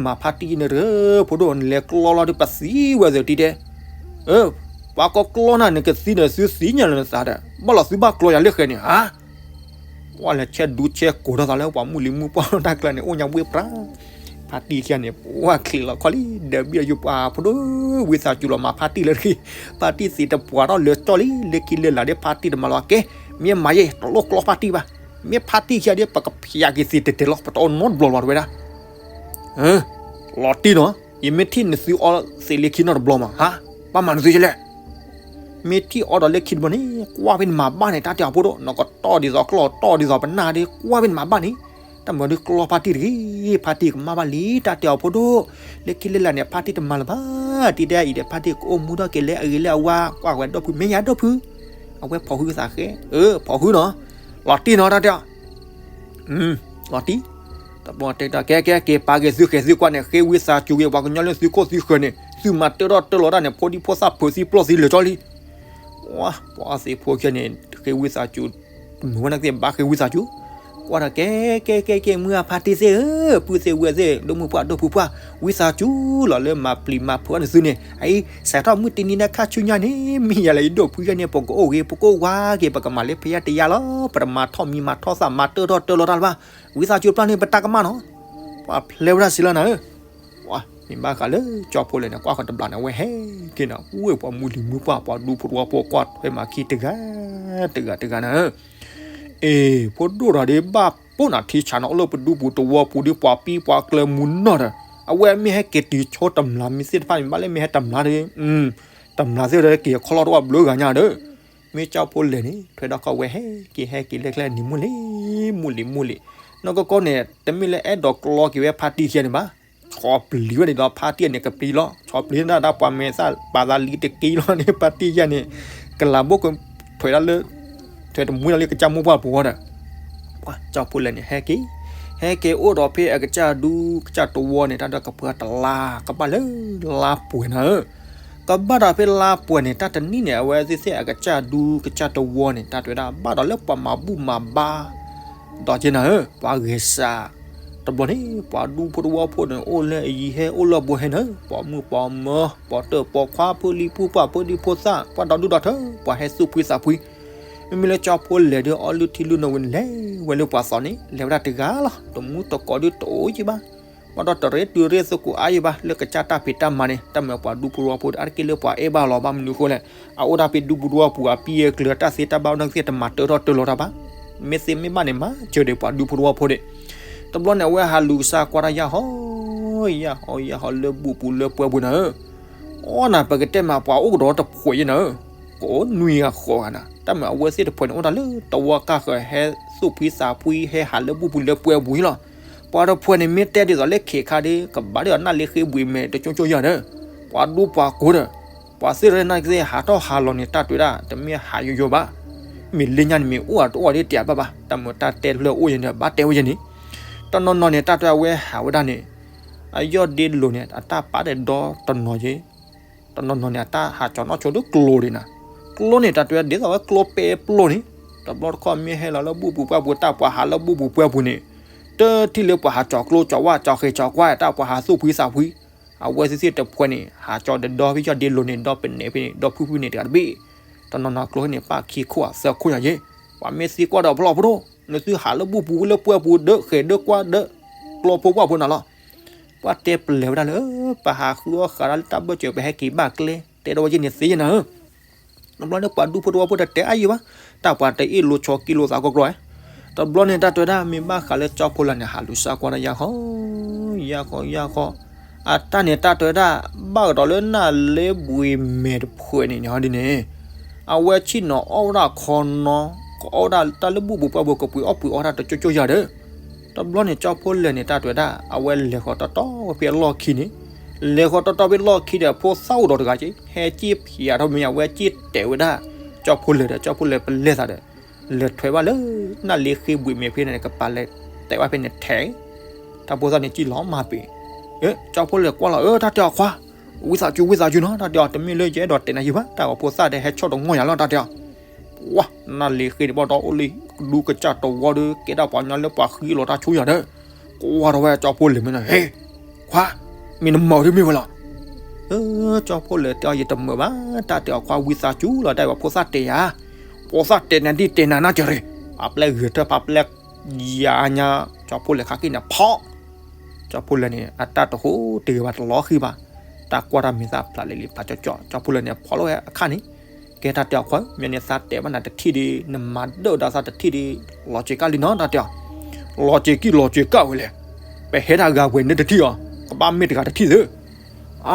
မၤဖါတံၢ်န့ၣ်တဂ့ၤ, ဖိဒိၣ်နလဲၤကျီလီၤဒီးပသံဝဲသ့ၣ်တံၤတဲ, ပှၤကကျီနၤန့ၣ်ကသံန့ၣ် သုသံညါလၢနသးဒီး ဘၣ်လီၤသုဘၣ်ကျီယၤလၢဃဲၤန့ၣ်ဧါ ပှၤလဲၤဆဲးဒူဆဲးကိးထီၣ်သးလၢပှၤမုၢ်လံၤမုၢ်ပှၢ်တၢ်ကျါန့ၣ် အိၣ်ညါဝ့ၢ်ပြး, ဖါတံၢ်ခံဂၤန့ၣ် ပှၤချံးလီၤခီလံ ဒီးဘံၣ်ယိၤပှၤဖိဒိၣ် ဝံသးစူၤလီၤမၤဖါတံၢ်လၢတဂ့ၤ, ဖါတံၢ်သံးတပှၢ်ထီၣ်လၢကၠီလံ လၢခံလၢလာ်ဒီးဖါတံၢ်တမၤလီၤကဲ, မ့ၢ်မၤယဲၢ် တလိၣ်ကျီဖါတံၢ်ဘၣ်, မ့ၢ်ဖါတံၢ်ခံဂၤဒီး ပကဖျးက့ၤသံးတဲာ်တဲာ်လီၤ ပတအိၣ်နီတဘျီလီၤတဝဲဒၣ် လီၤတံၢ်နီၤ, ယမ့ၢ်ထံၣ်နသုအီသံးလၢခံနီတဘျီမး ဟါ, ဘၣ်မၤနသုယလဲၣ်, မ့ၢ်ထံၣ်အီဒီးလၢခံတဘျီန့ၣ် ကွၢ်ဖဲနမၤဘၣ်န့ၣ် တၢ်တဲအီၤဖိဒိၣ် နကတီၢ်ဒ်သိးကျီၢ်တီၢ်ဒ်သိးပနၢ်ဒီး ကွၢ်ဖဲနမၤဘၣ်န့ၣ်, တၢ်မၤဒုးကျီဖါတံၢ်တဂ့ၤ, ဖါတံၢ်ကမၣ်ဘၣ်လံ တၢ်တဲအီၤဖိဒိၣ်, လၢခံလၢလာ်န့ၣ် ဖါတံၢ်တမၤလၢၤဘၣ်, တံၤတဲအံၤဒီး ဖါတံၢ်ကအိၣ်မူထီၣ်က့ၤလၢအဂ့ၤလၢအဝါ ကွၢ်ဝဲဒိၣ်ဖု မ့ၢ်ယၤဒိၣ်ဖု, အဝဲဖီၣ်ဟုသးဃဲ, အၢ ဖီၣ်ဟုနီၤ, လီၤတံၢ်နီၤ တၢ်တဲအီၤ လီၤတံၢ်, တဘျီတဲတၢ် ကဲကဲက့ၤပာ်က့ၤသုဃဲၤသုကွၢ်န့ၣ် ဃ့ဝံသးစူၤက့ၤ ပှၤကညီလၢသုခိၣ်သုဃၢၤန့ၣ် သုမၤတၢထီၣ်တၢလီၤတၢ်န့ၣ် ဖိဒံဖိသၣ်ဖုးသံပျီၢ်သံလၢာ်ကၠီလံ, ပှၤသ့ၣ်ဖိခံဂၤန့ၣ် ဃ့ဝံသးစူၤ, မုၢ်ဝဲန့ၣ်သ့ၣ်ဘၣ်ဃ့ဝံသးစူၤ, ကွၢ်ဒီးကဲကဲကဲက့ၤ မုၢ်အဖါတံၢ်သ့ၣ်ဧၢ, ပုၢ်သ့ၣ်ဝဲၢ်သ့ၣ် ဒိၣ်မုၢ်ပှၢ်ဒိၣ်ဖုပှၢ် ဝံသးစူၤလီၤလၢမၤပျံၤမၤဖုးအီၤနသုန့ၣ် အအံၤ စးထီၣ်မုၢ်တနံၤန့ၣ်ခါဆူညါန့ၣ် မ့ၢ်ယၤလၢယဒိၣ်ဖုယဲၢ်န့ၣ် ပကအိၣ်ဂ့ၤ ပကအိၣ်ဝါက့ၤ ပကမၤလၢဖဲယါတယါလီၤ, ပတမၤထီၣ်မံမၤထီၣ်သၣ် မၤတၢထီၣ်တၢလီၤတၢ်လၢၤဘၣ်, ဝံသးစူၤပျၢ်န့ၣ် ပတၢ်ကမၣ်နီၤ, ပှၤဖျဲးဝဲဒၣ်စံးလီၤနၤဧၢ, ပှၤမ့ၢ်ဘၣ်ဃးလၢကၠီဖိလဲၣ်န့ၣ် ကွၢ်ဃီတဘျီန့ၣ် အဝဲဟဲက့ၤနီၤ ဝ့ၢ်ပှၤမုၢ်လံၤမုၢ်ပှၢ် ပှၤဒူဖိတဝီဖိ ကွၢ်ထွဲမၤခံတဂၤ တဂၤတဂၤနၤဧၢ, အ့ ဖိဒိၣ်တဂၤဒီး ဘၣ်ပိာ်နၤထံဆးနီၤ အိၣ်လၢပဒူပူၤတဝီပူၤဒီး ပှၤပံပှၤကျၢၤမူနီၢ်ဒီး အဝဲမ့ၢ်ဟဲက့ၤတုၤဆိတမျၢ်မံၤသ့ၣ်တဖၣ်န့ၣ် ဘၣ်လၢမ့ၢ်ဟဲတမျၢ်ဒီး တမျၢ်သ့ၣ်ဒီးက့ၤခီလီၤတဝၢ်ဘျုးဂၤညါဒီး မ့ၢ်ကၠီဖိလဲၣ်န့ၣ် ထွဲဒီးခီဝဲဟဲက့ၤဟဲက့ၤလၢကျဲနံၤမုၢ်လံၤ မုၢ်လံၤမုၢ်လံၤ နီၢ်ကီၢ်ကီၢ်န့ၣ် တမ့ၢ်လၢအဲၣ်ဒိးကျီက့ၤဝဲဖါတံၢ်ခံဂၤန့ၣ်ဘၣ် ဆီပျံၤဝဲန့ၣ်ဒီး ဖါတံၢ်န့ၣ် ကပျံၤလီၤ ဆီပျံၤဒၣ်ဒၣ်ပှၤမဲာ်သၣ်ပာ်သးလံတက့ၢ်လီၤန့ၣ် ဖါတံၢ်ယဲၢ်န့ၣ် ကလၤဘိကထွဲးဒၣ်လၢ ထွဲးတမူဒၣ်လၢကစၢ်မိၢ်ပှၢ်ပူၤဝဲဒီး ပှၤကၠီဖိလဲၣ်န့ၣ် ဟဲက့ၤ ဟဲက့ၤအိၣ်ဒီးဖဲအကစၢ်ဒူကစၢ်တဝီန့ၣ် တၢ်ဒီးကပှၤတလါ ကဘၣ်လၢလါပှဲၤနၤဧၢ ကဘၣ်ဒီးဖဲလါပှဲၤန့ၣ် တၢ်တနံၣ်န့ၣ် အဝဲသ့ၣ်သ့ၣ်အကစၢ်ဒူကစၢ်တဝီန့ၣ် တၢ်တဲဝဲဒၣ် ဘၣ်ဒီးလၢပှၤမၤဘူၣ်မၤဘါ ဒီးက့နၤဧၢ ပှၤဂဲၤစး တဘျီန့ၣ် ပှၤဒူဖိတဝီဖိန့ၣ် အိၣ်လၢအယံၤဟဲ အိၣ်လၢအဘူးဟဲနၤဧၢ ပိာ်မုၣ်ပိာ်မၢၤ ပိာ်တၢၢ်ပိာ်ခွါ ဖိလံၤဖိပှၢ် ဖိဒံဖိသၣ် ပှၤဒီဒူၣ်ဒီထၢ ပှၤဟဲသူၣ်ဖှံသးဖှံ မ့မ့ၢ်လၢကၠီဖိလဲၣ်ဒီး အီလုၢ်ထံလုၢ်နိဝဲန့ၣ် လဲၤဝဲလၢပှၤသိးန့ၣ် လဲၤဝဲဒၣ်တဂၤလီၤ တမူတကိးဒုးတအိၣ်က့ဘၣ် ဘၣ်ဒီးတရ့တုၤရ့သကိးအါယံၤဘၣ် လၢကစၢ်တၢ်ဖံးတၢ်မၤန့ၣ် တၢ်မၤပှၤဒူဖိတဝီဖိအါတက့ၢ်လၢပှၤအဲၣ်ဘၣ်လီၤ ဘၣ်မနုၤအဃိလဲၣ် အအိၣ်ဒၣ်ဖဲဒူဖိတဝီဖိအပံၢ်အကျၢၤ တၢ်သ့တၢ်ဘၣ်အီၣ်နၢ်သ့ၣ်တမၤတၢထီၣ်တၢလီၤတၢ်ဘၣ်. မ့ၢ်သ့မ့ၢ်ဘၣ်န့ၣ် မၤစၢၤဒီးပှၤဒူဖိတဝီဖိန့ၣ် တဘျီန့ၣ် အဝဲဟးလူၤကစၢ်ကွၢ်တၢ်ယၢ်ဟီ ယၢ်ဟီ ယၢ်ဟီလၢဘူၣ်ပူၤလၢပှဲၤပူၤနၤဧၢ, အီနၤ ပကတဲမးပှၤအိၣ်ကဒီးတဖှဲးယဲနၤဧၢ, ကိးနွံဂၤဃိးဂၤနၤ တၢ်မၤအဝဲသ့ၣ်တဖှဲးန့ၣ် အိၣ်တၢ်လၢတဝီကၢ်ဃၢၤ ဟဲသူၣ်ဖှံသးဖှံ ဟဲဟးလၢဘူၣ်ပူၤလၢပှဲၤပူၤလီၤ. ပှၤတဖှဲးန့ၣ် မ့ၢ်တဲဒ်သိးလၢခဲခါဒီး ကဘၣ်ဒီးနၢ်လ့ဃ့ဘှံးမဲာ်တကၠိကၠိယၤဒီး ပှၤဒူပှၤကိၤဒီး ပှၤသ့ၣ်ရ့နၢ်ကသ့ၣ် ဟးထီၣ်ဟးလီၤန့ၣ် တၢ်တဲဝဲဒၣ် တမ့ၢ်ဟးယိယိဘၣ်. မ့ၢ်လၢညါန့ၣ် မ့ၢ်အိၣ်အတအိၣ်ဒ်တဲအဘၣ်ဘၣ် တၢ်မၤတၢ်တဲဖျၢၣ်အိၣ်ယဲန့ၣ် ဘၣ်တဲဝဲယဲန့ၣ် တနီၤနီၤန့ၣ် တၢ်တဲအဝဲဟးဝဲဒၣ်န့ၣ် အယီၢ်ဒ့လိၤန့ၣ် အတၢ်ပာ်ဒီးဒီတနီၤယဲ တနီၤနီၤန့ၣ် အတၢ်ဟးကၠီၤနီၣ်ဆိဒ်ကျိဒံးနၤ, ကျိန့ၣ် တၢ်တဲဒ်သိးဝဲကျိပဲပျိန့ၣ်, တဘျီတခီၣ်မ့ၢ်ဟဲလီၤလၢဘူၣ်ပူၤပှဲၤပူၤ တၢ်ပှၤဟးလၢဘူၣ်ပူၤပှဲၤပူၤန့ၣ်, တထံၣ်လၢပှၤဟးကၠီၤကျိ ကၠီၤဝၣ်ကၠီၤဃဲၤကၠီၤကွၢ် တၢ်ပှၤဟးသူၣ်ဖှံသးဖှံ, အဝဲသ့ၣ်သ့ၣ်တဖှဲးန့ၣ် ဟးကၠီၤဒီးဒီဖဲယီၢ်ဒ့လိၤန့ၣ် ဒီပနဲဖဲန့ၣ် ဒီဖုၣ်ဖုၣ်န့ၣ်တဂၤတဘ့ၣ်, တနီၤနီၤကျိန့ၣ် ပာ်ခံခိၣ်အသၢခိၣ်ညါယဲ, ပှၤမ့ၢ်သံကွၢ်ဒီးဖျီၣ်ဖိဒိၣ် နသုဟးလၢဘူၣ်ပူၤလၢပှဲၤပူၤ ဒၢဃဲၤဒၢကွၢ်ဒၢ ကျိဖိဝၣ်ဖိနၤလီၤ. ပှၤတဲပလဲၤဝဲဒၣ်လၢ ပဟးဃုအီၣ်ဃးတၢ်လၢတၢ်ဘၢၣ်စၢၤ ပဟဲက့ၤဘၣ်ကျဲ တဲဒီးဝဲယဲန့ၣ်သ့ယဲနၤဧၢ, တဘျီန့ၣ် ပှၤဒူဖိတဝီဖိတတဲအါယံၤဘၣ်, တၢ်ပှၤတအ့ၣ်လိာ်ဆိးကံလိာ်သးကီကီ, တဘျီန့ၣ် တၢ်တဲဝဲဒၣ် မ့ၢ်ဘၣ်ဃးလၢကၠီဖိလဲၣ်န့ၣ် ဟးလူၤစၢ်ကွၢ်တၢ်ယၢ်ဃီ, ယၢ်ဃီ ယၢ်ဃီ, အတၢ်န့ၣ် တၢ်တဲဝဲဒၣ် ဘၣ်ကဒီးလၢနၢ်လ့ဘှံးမဲာ်တဖှဲးန့ၣ်န့ၣ်ဟီဒ်န့ၣ်, အဝဲဆ့ၣ်နီၤအီၣ်ဝဲဒၣ်ခီနီၤ, ကအီၣ်ဝဲဒၣ်တၢ်လၢဘူၣ်ပူၤပှဲၤပူၤ ကပှ့ၤအီၣ်ပှ့ၤအီတၢ်တကၠိကၠိယၤဒီး, တဘျီန့ၣ် ကၠီဖိလဲၣ်န့ၣ် တၢ်တဲဝဲဒၣ် အဝဲလဲၤဃီၤတီတီဝဲဖဲအလီၢ်ခံန့ၣ်, လဲၤဃီၤတီတီဖဲလီၢ်ခံဒီး ဖိသၣ်အိၣ်ဒီးတဂၤက့ ဟဲက့ၣ်ဖျါထီၣ်မ့ၢ် အဝဲက့ၣ်တဲာ်ဝဲဒၣ် ကၠီဖိလဲၣ်ဒီး ကၠီဖိလဲၣ်ပလဲၤသးဒီး လဲၤထွဲဘၣ်လၢ နၢ်လ့ဃ့ဘှံးမဲာ်ဖဲန့ၣ် ကပၤလဲၤတဲဘၣ်ဖဲန့ၣ်ထဲ တၢ်ဖိသၣ်န့ၣ်ကံၣ်လီၤမၤပ့ၤ, ကၠီဖိလဲၣ်ကွၢ်လီၤ အၢ တၢ်တဲအီၤခွါ, ဝံသးစူၤ ဝံသးစူၤနီၤ တၢ်တဲအီၤ တမ့ၢ်လၢယအဲၣ်ဒိးတဲနၤယံၤဘၣ် တၢ်ဂီၤဖိသၣ်တဲဟဲဆီၣ်တငီၢ်ယၤလီၤ တၢ်တဲအီၤ, ပှၤ နၢ်လ့ဃ့န့ၣ်ဘၣ်ဒီးအိၣ်လၢဒူကစၢ်တဝီဒီး ကဲဒၣ်ပှၤကညီလၢပှၤဃံလိာ်တၢ်ဆိယၤဒီး, ကွၢ်ထီၣ်ဝဲကၠီဖိလဲၣ်မ့ၢ်နီၤ ဟ့ ခွါ, မ့ၢ်နမၤဒ်မ့ၢ်ဝဲလီၤ. ကၠီဖိလဲၣ်တဲအီၤ ယတမၤဘၣ် တၢ်တဲအီၤခွါ ဝံသးစူၤလီၤ တၢ်အံၤပှၤဖိသၣ်တဲယၤ, ဖိသၣ်တဲနၤဒ်တဲနၤနီတစဲးရ့ၣ်, ပှၤပျဲၢ်ဂဲၤထၢၣ် ပှၤပျဲၢ်ယၤညါ, ကၠီဖိလဲၣ်ခါက့ၤန့ၣ်ဖီၣ်, ကၠီဖိလဲၣ်န့ၣ် အတၢ်တဟူးတဂ့ၤဘၣ် တလီၤဃံဘၣ်, တၢ်ကွၢ်တၢ်မ့ၢ်သးဖျါလံလံ ဖးကၠီကၠီ, ကၠီဖိလဲၣ်န့ၣ် ဖီၣ်လီၤဝဲအခါန့ၣ်, ကဲတၢ်တဲအီၤခွါ မ့ၢ်န့ၣ်သးတဲဘၣ်နၤတထံၣ်ဒီး နမၤဒၢၣ်ဒၣ်သးတထံၣ်ဒီး လီၤစ့ၤကၣ်လံနီၤ တၢ်တဲအီၤ, လီၤစ့ၤကံၣ်လီၤစ့ၤကၣ်ဝဲလဲၣ်, ပဟဲတၢ်ဂၤပှဲၤန့ၣ်တထံၣ်အီၤ, ကဘၣ်မ့ၢ်တဂၤတထံၣ်သု အ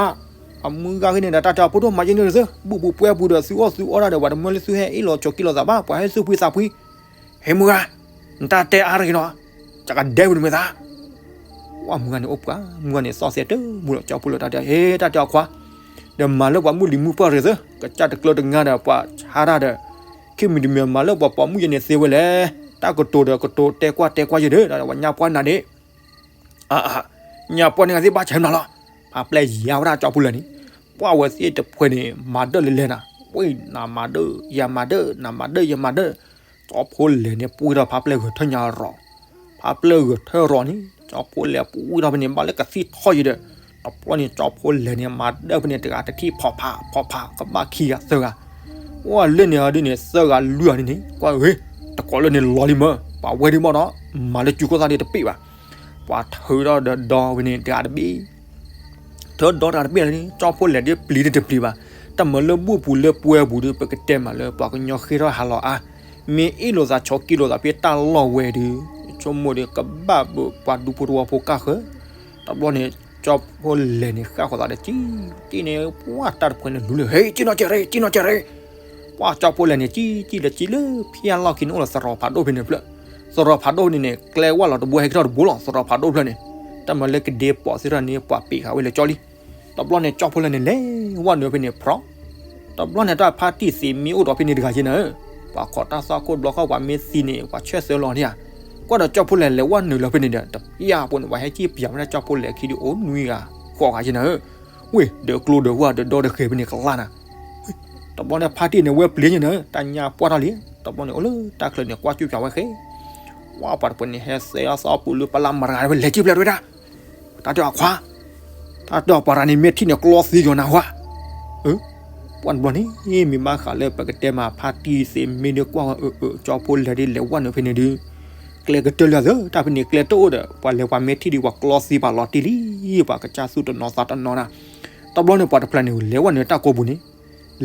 အမုၢ်ဂၤဂ့ၤန့ၣ်ဒီး တၢ်တဲအီၤ ဖိဒိၣ်မၤယဲန့ၣ်သု, ဘူၣ်ပူၤပှဲၤပူၤဒီး သုအီၣ်သုအီတၢ်ဒီး ပှၤတမၢလၢသုဟဲအ့ၣ်လိာ်ဆိးကံလိာ်သးဘၣ်, ပှၤဟဲသူၣ်ဖှံသးဖှံ, ဟ့မုၢ်ဂၤ, နတၢ်တဲအါတဂ့ၤနီၤ, ကကဒဲဝံၤတမ့ၢ်သး, ပှၤမုၢ်ဂၤန့ၣ်အိၣ်ပှၤ, မုၢ်ဂၤန့ၣ်သီၣ်သဲတမူလီၤ ကၠီဖိလဲၣ်တၢ်တဲအီၤ, ဟ့ တၢ်တဲအီၤခွါ, ဒီးမၤလၢပှၤမုၢ်လံၤမုၢ်ပှၢ်ရ့ၣ်သု, ကစၢ်တကျၢတငါဒီး ပှၤဆါတၢ်ဒီး, ခံမံၤတမံၤမၤလၢပှၤပိာ်မုၣ်ယဲန့ၣ်သ့ဝဲလဲၣ်, တၢ်ကတိၤဒီးကတိၤတဲကွၢ်တဲကွၢ်ယဲဒီး ပှၤညါပှၢ်နၤန့ၣ် အ အ ညါပှၢ်န့ၣ်ဂၤသ့ၣ်ဘၣ်ဆဲးမနုၤလီၤ, ဖးပျဲၢ်ယၤဝဲဒၣ်ကၠီဖိလဲၣ်န့ၣ်, ပှၤဝဲသ့ၣ်တဖှဲးန့ၣ် မၤဒၢၣ်လဲၤလဲၤနၤ, ဝ့ၢ် နမၤဒၢၣ် ယမၤဒၢၣ် နမၤဒၢၣ်ယမၤဒၢၣ်, ကၠီဖိလဲၣ်န့ၣ် ပှံၢ်ထီၣ်ဖးပျဲၢ်ဂဲၤထၢၣ်ညါရီၤ, ဖးပျဲၢ်ဂဲၤထၢၣ်ရီၤန့ၣ် ကၠီဖိလဲၣ်ပှံၢ်ထီၣ်ဖဲန့ၣ် ဘၣ်လၢကသံၣ်ထီၣ်ယဲဒီး, တဘျီန့ၣ် ကၠီဖိလဲၣ်န့ၣ် မၤဒၢၣ်ဖဲန့ၣ် တဂၤတထံၣ်ဖီၣ်ဖးဖီၣ်ဖး ကဘၣ်ခံဂၤသၢဂၤ ပှၤလၢန့ၣ်အီၤဒ်န့ၣ် သၢဂၤလွံၢ်ဂၤန့ၣ်န့ၣ် ကွၢ်ဂ့ၤ, တကိးလၢန့ၣ်လီၤလံမၢ်, ပှၤဝဲဒၣ်ဘၣ်ဒီး မၤလၢကၠူခိၣ်သၣ်ဒ်တပ့ၢ်ဘၣ်, ပှၤထုးထီၣ်ဒီးဒီဝဲန့ၣ်တဂၤတဘ့ၣ်, ထုးဒီတဂၤတဘ့ၣ်လၢန့ၣ် ကၠီဖိလဲၣ်ဒ်ပျံၤဒ်တပျံၤဘၣ်, တၢ်မၤလၢဘူၣ်ပူၤလၢပှဲၤပူၤဒီး ပကတဲမးလၢပှၤကညီဃ့ထီၣ်ဟးလီၤအါ, မ့ၢ်အ့ၣ်လိာ်သးဆိးကံလိာ်သးဖဲတၢ်လီၢ်ဝဲဒီး, ဆိကမိၣ်ဒီးကဘၣ်ဘၣ်ပှၤဒူဖိတဝီဖိကၢ်ဃၢၤ, တဘျီန့ၣ် ကၠီဖိလဲၣ်န့ၣ် ဃၣ်ဃီၤသးဒီးကံၣ်ကံၣ်န့ၣ် ပှၤတၢ်တဖှဲးန့ၣ်လူၤလၢ ဟ့ ကံၣ်နီၢ်ကဲးရ့ ကံၣ်နီၢ်ကဲးရ့, ပှၤကၠီဖိလဲၣ်န့ၣ် ကံၣ်ကံၣ်လၢကံၣ်လၢဖဲအလီၢ်ခံန့ၣ် အိၣ်လၢသရိာ်ဖးဒိၣ်ဖဲန့ၣ်ဖျၢၣ်, သရိာ်ဖးဒိၣ်ဖဲန့ၣ်န့ၣ် ကျဲဝဲလီၤတဘိဟဲက့ၤထီၣ်တဘိလီၤ သရိာ်ဖးဒိၣ်ဖျၢၣ်န့ၣ်, တၢ်မၤလၢကဒ့ပိာ်သ့ၣ်ထီၣ်န့ၣ် ပှၤပံးဃာ်ဝဲလၢကၠီလံ, တဘျီန့ၣ် ကၠီဖိလဲၣ်န့ၣ် လဲၤဝဲနုာ်ဖဲန့ၣ်ဖျီ တဘျီန့ၣ်တၢ်ဖါတံၢ်သ့ၣ်မ့ၢ်အိၣ်ဒီးဖဲန့ၣ်တဂၤက့နၤဧၢ, ပှၤခိးတၢ်သီခိၣ်တဘျီဃီ ပှၤမ့ၢ်သံန့ၣ် ပှၤဆဲးသၢလီၤန့ၣ်ဧါ, ကွၢ်ဒီးကၠီဖိလဲၣ်လဲၤဝဲနုာ်လီၤဖဲန့ၣ်ဒီး တပျၢ်ဖိန့ၣ် ပှၤဟဲက့ၣ်ပျၢ်ဝဲဒၣ်ကၠီဖိလဲၣ်ခံဒုးအိၣ်နွံဂၤဃိးဂၤက့နၤဧၢ, ဝ့ၢ်ဒီးကျိဒီးဝၣ်ဒီးဒီဒီဃဲၤဖဲန့ၣ်ကလါနၤ, တဘျီန့ၣ်ဖါတံၢ်န့ၣ် ဝဲပျံၤက့နၤဧၢ, တၢ်ညါပှၢ်ထီၣ်လံ, တဘျီန့ၣ် အိၣ်လၢတၢ်ချၢန့ၣ်ကွၢ်ကၠူၣ်ပျၢ်ဝဲဃဲ ဝဲပှၤတဖှဲးန့ၣ် ဟဲသဲအသီပူၤလၢပလၢ်မၤတဂၤဝဲ လဲၤက့ပျၢ်တဝဲဒၣ်, တၢ်တဲအီၤခွါ, တၢ်တဲအီၤပှၤတဂၤန့ၣ် မ့ၢ်ထံၣ်န့ၣ် ကျီသံယီၤနၤဝဲ, ပှၤတဘျီန့ၣ် မ့ၢ်ဘၣ်ဃးလၢပကတဲမး ဖါတံၢ်သ့ၣ်မ့ၢ်ဒုးကွၢ်ဝဲ အၢ အၢ ကၠီဖိလဲၣ်ဒ်လဲၤဝဲနုာ်ဖဲန့ၣ်ဒုး, ကျဲကတၢၢ်လၢအသၢ တၢ်ဖဲန့ၣ်ကျဲတအိၣ်ဒီး ပှၤလဲၤပှၤမ့ၢ်ထံၣ်ဒီး ပှၤကျီသံပှၤလီၤတံၢ်လံ, ပှၤကစၢ်သူၣ်တနီၤသးတနီၤနၤ. တဘျီန့ၣ် ပှၤတဖျၢၣ်န့ၣ် လဲၤဝဲန့ၣ်တၢ်ကိးပူၤန့ၣ်,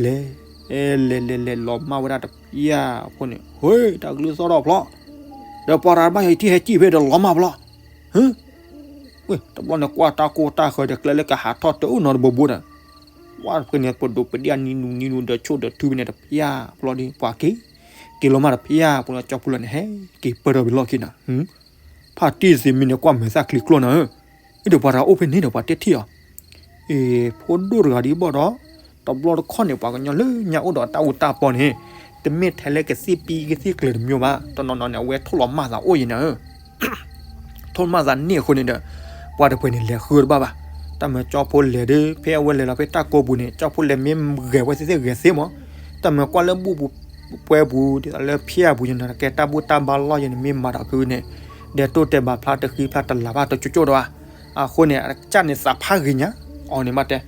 လဲၤ, လဲၤလဲၤလဲၤလီၤမၢ်ဝဲဒၣ်တဖၠၣ်ဖိန့ၣ်, ဟ့, တၢ်ကလုၢ်သီၣ်ထီၣ်ဖျီ, ဒီးပှၤတၢ်ဘၣ်ယိၣ်ထံၣ်ဟဲကံၣ်ဖဲဒီးလီၤမၢ်ဖျီ, ဟ့, ဝ့ၢ် တဘျီန့ၣ် ကွၢ်တၢ်ကိၢ်တၢ်ဃၢၤဒီး ကျဲလၢကဟးထီၣ်တအိၣ်နီတဘိဘိဒီး, ဝဲဖဲန့ၣ် ပဒိၣ်ပဒ့ၣ်နံၤနူၤနံၤနူၤဒီး ဆိၣ်ဒီးထုဖဲန့ၣ်တဖၠၣ်ဖျီဒီး ပှၤက့ၤ, က့ၤလီၤမၢ်တဖၠၣ်ဖိန့ၣ် ကၠီဖိလၢာ်န့ၣ် ဟဲက့ၤပၢၢ်ထီၣ်ဘ့ၣ်လီၢ်ခံနၤ, ဖါတံၢ်သ့ၣ်မံန့ၣ် ကွၢ်မဲာ်သၣ်ချံကျိနၤဧၢ, အ့ၣ်ဒီးပှၤတၢ်အိၣ်ဖဲန့ၣ်ဒီး ပှၤတဲထံၣ်အီၤ, အ့ၣ် ဖိဒိၣ်တဂၤဒ်ဘၣ်ဒီး, တဘျီတခီၣ်န့ၣ် ပှၤကညီလၢညါအိၣ်ဒီးတၢ်အူတၢ်ပီန့ၣ်, တမ့ၢ်ထဲလၢကသ့ၣ်ပံကသ့ၣ်ကျၢၤတမံၤဘၣ်, တနီၤနီၤန့ၣ် အဝဲထိၣ်လီၤမၢ်သးအိၣ်ယံၤနၤဧၢ ထိၣ်မၢ်သးန့ၢ်အဃိန့ၣ်ဒီး, ပှၤတဖျၢၣ်န့ၣ်လဲၤဃုတဘၣ်ဘၣ်. တၢ်မၤကၠီဖိလဲၤဒီး ဖဲအဝဲလဲၤလီၤဖဲတၢ်ကိးပူၤန့ၣ် ကၠီဖိလဲၤမ့ၢ်ဂဲၤဝဲသ့ၣ်သ့ၣ်ဂဲၤသ့မး, တၢ်မၤကွၢ်လၢဘူၣ်ပူၤပှဲၤပူၤ ဒ်သိးလၢဖၠၣ်ပူၤယံၤနၤ ကဲတၢ်ဘူၣ်တၢ်ဘါလီၢ်ယံၤန့ၣ် မ့ၢ်မၤဒီးဖုန့ၣ်, ဒဲးတိၢ်တဲာ်ဘၣ်ဖျါတဃံဖျါတလၤဘၣ်တကၠိကၠိဒီးဘၣ်, အဃိန့ၣ် အကစၢ်န့ၣ်သးဖးဂ့ၤညါ, အီၤန့ၣ်မးတဲ,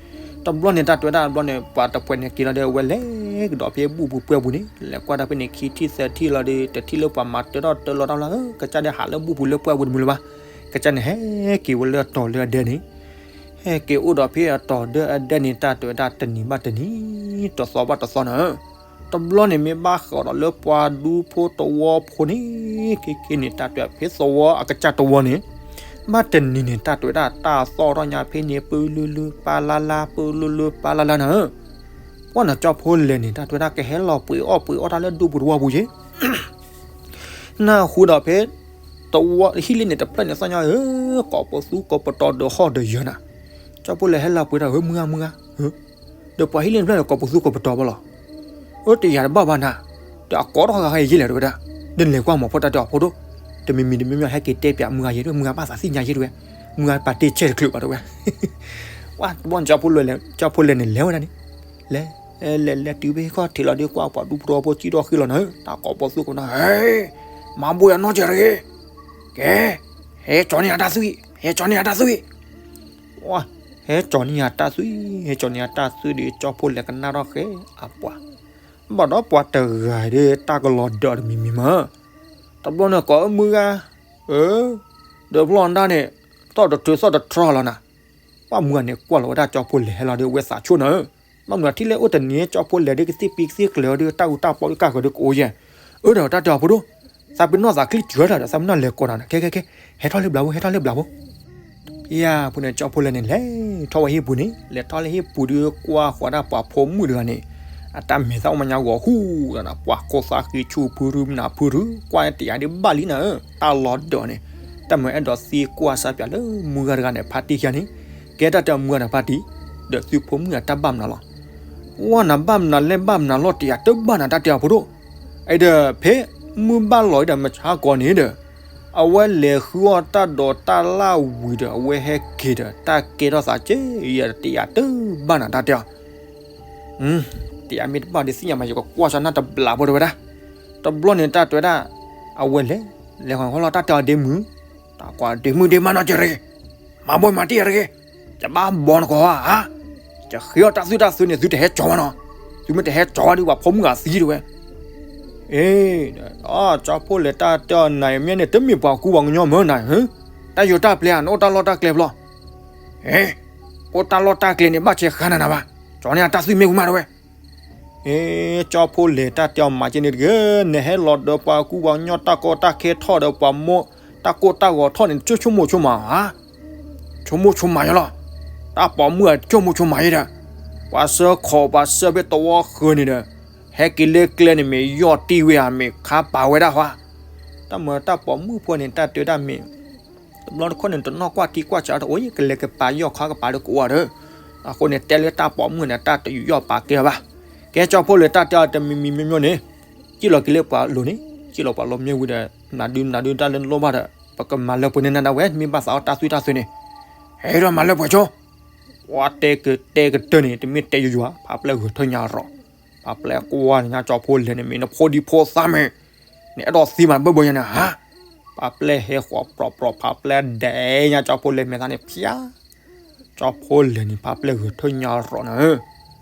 တဘျီန့ၣ်တၢ်တဲဝဲဒၣ်တဘျီန့ၣ် ပှၤတဖျၢၣ်န့ၣ်က့ၤလီၤဒီး အဝဲလဲၤကဒီးဖဲဘူၣ်ပူၤပှဲၤပူၤန့ၣ် လဲၤကွၢ်တၢ်ဖဲန့ၣ်ခံထံၣ်သၢထံၣ်လီၤဒီး တထံၣ်လၢပှၤမၤတၢထီၣ်တၢလီၤတၢ်လီၤ ကစၢ်ဒၣ်ဟးလၢဘူၣ်ပူၤလၢပှဲၤပူၤတမုာ်လၢၤဘၣ်, ကစၢ်န့ၣ်ဟဲက့ၤဝဲလၢအတီၤလၢအဒဲန့ၣ်, ဟဲက့ၤအိၣ်ဒီးဖဲအတီၤလၢအဒဲန့ၣ် တၢ်တဲဝဲဒၣ်တနံၤဘၣ်တနံၤ, တသီဘၣ်တသီနၤ တဘျီန့ၣ်မ့ၢ်ဘၣ်ဃးဒီးလၢပှၤဒူဖိသဝီဖိန့ၣ်, ခဲက့ၤန့ၣ် တၢ်တဲဖဲသဝီအကစၢ်တဝီန့ၣ်, ဘၣ်တနံၤန့ၣ် တၢ်တဲဝဲဒၣ်တၢ်သီၣ်ထီၣ်ညါဖဲန့ၣ် ပၢလုလုပၢ်လၢ်လၢ် ပၢလုလုပၢ်လၢ်လၢ်နၤဧၢ, ပှၢ်နၤကၠီဖိလဲၤန့ၣ် တၢ်တဲဝဲဒၣ်ကဟဲလီၤပှ့ၤအီၣ်ပှ့ၤအီတၢ်လၢဒူပူၤတဝီပူၤယ့ၢ် နၢ်ဟူဒီးဖဲ တဝီဟံၣ်လံန့ၣ် တဖျၢၣ်န့ၣ်သီၣ်ညါဧၢ, ကိးပသူကိးပတီၤဒီးဟီၣ်ဒီးယၢၤနၤ, ကၠီဖိလဲၤဟဲလီၤပှ့ၤတၢ်ဧၢ မုၢ်ဂၤမုၢ်ဂၤ, ဒီးပှၤဟံၣ်လံတဖျၢၣ်န့ၣ် ကိးပသူကိးပတီၤဘၣ်လီၤ, အၢ တယာ်တဘၣ်ဘၣ်နၤ, ဒီးအကိးထီၣ်ဂၤဂၤယ့ၢ်လဲၣ်တဲဝဲဒၣ်, ဒ်လဲၤကွၢ်မီၤဖိတၢ်တဲအီၤဖိဒိၣ်, တမံၤမံၤတမံၤမံၤဟဲက့ၤတဲပၠးမုၢ်ဂၤယ့ၢ်တဲဝဲ မုၢ်ဂၤဘၣ်သးသ့ၣ်ညါယ့ၢ်တဲဝဲ, မုၢ်ဂၤပာ်တ့ၢ်ဆဲးတချုးဘၣ်တဲဝဲ, ဝဲတဘျီန့ၣ် ကၠီဖိလဲၤန့ၣ်လဲၤဝဲဒၣ်န့ၣ်, လဲၤ လဲၤလဲၤတုၤဖဲခီၣ်ထံးလီၤဒီးကွၢ်ပှၤဒူဖိသဝီဖိစံၣ်ထီၣ်ဃ့လီၤနၤဧၢ, တၢ်ကိးပသူကိးပတီၤ, ဟဲ, မၤဘိယၤနီတစဲးတဂ့ၤ, ကဲ, ဟဲကၠီန့ၢ်ယၤတၢ်သွံၣ်, ဟဲကၠီန့ၢ်ယၤတၢ်သွံၣ်, ဟဲကၠီန့ၢ်ယၤတၢ်သွံၣ်, ဟဲကၠီန့ၢ်ယၤတၢ်သွံၣ်ဒီး ကၠီဖိလဲၤကနၣ်ထီၣ်ဃဲအပှၤ, ဘၣ်ဒီးပှၤတဂၤဒီးတၢ်ကလီၤဒၢးတမံၤမံၤမး, တဘျီန့ၣ်ကိးအၢမုၢ်ဂၤ, အၢ, ဒီးဖျီၣ်ဒၣ်န့ၣ်, သီၣ်တထြၢသီၣ်တထြၢလီၤနၤ, ပှၢ်မုၢ်ဂၤန့ၣ်ကွၢ်လီၤဝဲဒၣ်ကၠီဖိလဲၤဟဲလီၤဒီးဝဲသးဆိနၤဧၢ, ဘၣ်မနုၤထံၣ်လၢအိၣ်တနံၤ ကၠီဖိလဲၤဒီးကသ့ၣ်ပံကသ့ၣ်ကျၢၤဒီးတၢ်အူတၢ်ပီဒီးကၢ်ဃၢၤဒီးကအိၣ်ယဲၢ်, အၢဒီးတၢ်တဲအီၤဖိဒိၣ်, သးပ့ၤနီၣ်သးချံစၢၤတၢ်ဒီး သးပ့ၤနီၣ်လဲၤကိးနၤဒီး ခဲခဲခဲ, ဟဲထီၣ်လၢဘျးဖိ ဟဲထီၣ်လၢဘျးဖိ ဖဲအံၤဖိန့ၣ်ကၠီဖိလဲၤန့ၣ် လဲၤထီၣ်ဝဲဟံၣ်ပူၤန့ၣ် လဲၤထီၣ်လၢဟံၣ်ပူၤဒီးကွၢ်ဃီၤဒၣ်ပှၤဖိမုၣ်တဂၤန့ၣ်, အတၢ်မဲာ်သၣ်အိၣ်မးညါဂီၤဟူးဒီး ပှၤခိၣ်သၣ်ဃံဆူၣ်ဖုရူမနၤဖုရူ ကွၢ်တယၤဒ်ဘၣ်လံနၤဧၢ, တၢ်လီၤဒၢးန့ၣ်, တၢ်မၤအဲၣ်ဒိးသံကွၢ်စၢ်ပၠးလၢမုၢ်ဂၤတဂၤန့ၣ် ဖါတံၢ်ခံဂၤန့ၣ်, ကဲတၢ်တဲအီၤမုၢ်ဂၤန့ၣ်ဖါတံၢ်, ဒီးသုဖိမုၣ်အတၢ်ဘၣ်မနုၤလီၤ ဝဲနၤဘၣ်မနုၤလဲၣ်ဘၣ်မနုၤလီၤ တယၤတဘၣ်နၤတၢ်တဲအီၤဖိဒိၣ်, အံၤဒီးဖဲမုၢ်ဘၣ်လီၤအံၤဒီးမဆါကီးန့ၣ်ဒီး, အဝဲလဲၤဃုအီၣ်တၢ်ဒိးတၢ်လၣ်ဝံၤဒီး အဝဲဟဲက့ၤဒီး တၢ်ကဲထီၣ်သးကဲယၤတယၤတဘၣ်နၤတၢ်တဲအီၤ, တယၤမ့ၢ်တဘၣ်ဒီးသ့ၣ်ညါမး ယကကွၢ်စၢ်နၢ်တဘျးဖိတဲဝဲဒၣ်, တဘျီန့ၣ်တၢ်တဲဝဲဒၣ်, အဝဲလဲၤ, လဲၤဃီၤဃီလီၤတၢ်တဲအီၤဒ့မုၢ် တၢ်ကွၢ်ဒ့မုၢ်ဒ့မးနီတစဲးတဂ့ၤ, မၤဘိမၤတံၢ်ယၤတဂ့ၤ, ယဘၣ်ဘီနကိးဧါ, ယဃ့အီၣ်တၢ်သွံၣ်တၢ်သွံၣ်န့ၣ် သုတဟဲကၠီဝဲနီၤ, သုမ့ၢ်တဟဲကၠီဝဲဒီးပှၤဖိမုၣ်ဂၤသံတဲဝဲ, အ့, ကၠီဖိလဲၤတၢ်တဲအီၤနၤအံၤမ့ၢ်န့ၣ် တမ့ၢ်ပှၤကူပှၤကညီမ့ၢ်နၤ, တၢ်ယိၤတၢ်ပျဲဧါ နအိၣ်တၢ်လီၢ်တၢ်ကျဲဖျီ, အ့, အိၣ်တၢ်လီၢ်တၢ်ကျဲန့ၣ် ဘၣ်ဆဲးဃါနၤနၤဘၣ်, ကၠီန့ၢ်အတၢ်သွံၣ်မ့ၢ်ဝံၤမးတဲဝဲ အ့, ကၠီဖိလဲၤတၢ်တဲအီၤမၤက့န့ၣ်တဂ့ၤ, နဟဲလီၤဒီးပှၤကူပှၤကညီတၢ်ကီတၢ်ခဲထီၣ်ဒီးပှၤမိၢ်တၢ်ကိၢ်တၢ်ဂီၤထီၣ်န့ၣ် တဆိကမိၣ်ဆိကမးဧါ, ဆိကမိၣ်ဆိကမးယလီၤ, တၢ်ပိာ်မုၣ်အတဆိကမိၣ်ဆိကမးယဒီး, ပှၤဆှၢခိးပှၤဆှၢဖဲသဝီဃၢၤန့ၣ်ဒီး, ဟဲက့ၤလၢကျဲန့ၣ်မ့ၢ်ယီၢ်တံၢ်ဝဲဧါ မ့ၢ်ခါပာ်ဝဲဒၣ်ဟါ, တၢ်မၤတၢ်ပိာ်မုၣ်ဖိန့ၣ် တၢ်တဲဝဲဒၣ်မ့ၢ် တဘျီတခီၣ်န့ၣ် တနီၢ်ကွၢ်ထံကွၢ်ဆးတအိၣ် ကလဲၤကပာ်ယီၢ်ခီကပာ်ဒီးကအိၣ်ဒီး, အဃိန့ၣ် တဲလၢတၢ်ပိာ်မုၣ်န့ၣ် တၢ်တယူးယီၢ်ပာ်ကဲဘၣ်, ကဲကၠီဖိလဲၤတၢ်တဲအီၤတမံၤမံၤမ့ၢ်မ့ၢ်န့ၣ်, စံၣ်လီၤက့ၤလၢပှၤလိၤန့ၣ်, စံၣ်လီၤပှၤလိၤမ့ၢ်ဝံၤဒီး, နဒုနဒုတၢ်လၢနလိၣ်ဘၣ်ဒီး, ပကမၤလၢပှဲၤန့ၢ်နၤဒၣ်ဝဲ မ့ၢ်ဘၣ်သးအီၣ်တၢ်သွံၣ်တၢ်သွံၣ်န့ၣ်, ဟဲဒီးမၤလၢပှဲၤဆိ, ပှၤတဲကတဲကတၢၢ်န့ၣ် တမ့ၢ်တဲယိယိၤဧါ, ဖးပျဲၢ်ဂဲၤထၢၣ်ညါရီၤ, ဖးပျဲၢ်ကွၢ်န့ၣ်ညါကၠီဖိလဲၤန့ၣ် မ့ၢ်နဖိဒံဖိသၣ်မ့ၢ် နအဲၣ်ဒိးသံမးဘၢၣ်ဘၢၣ်ညါန့ၣ်ဧါ, ဖးပျဲၢ်ဟဲဃီၤပြီပြီ ဖးပျဲၢ်ဒဲးညါကၠီဖိလဲၤမဲာ်သးန့ၣ်ဖၠါ, ကၠီဖိလဲၤန့ၣ် ဖးပျဲၢ်ဂဲၤထၢၣ်ညါရီၤနၤဧၢ,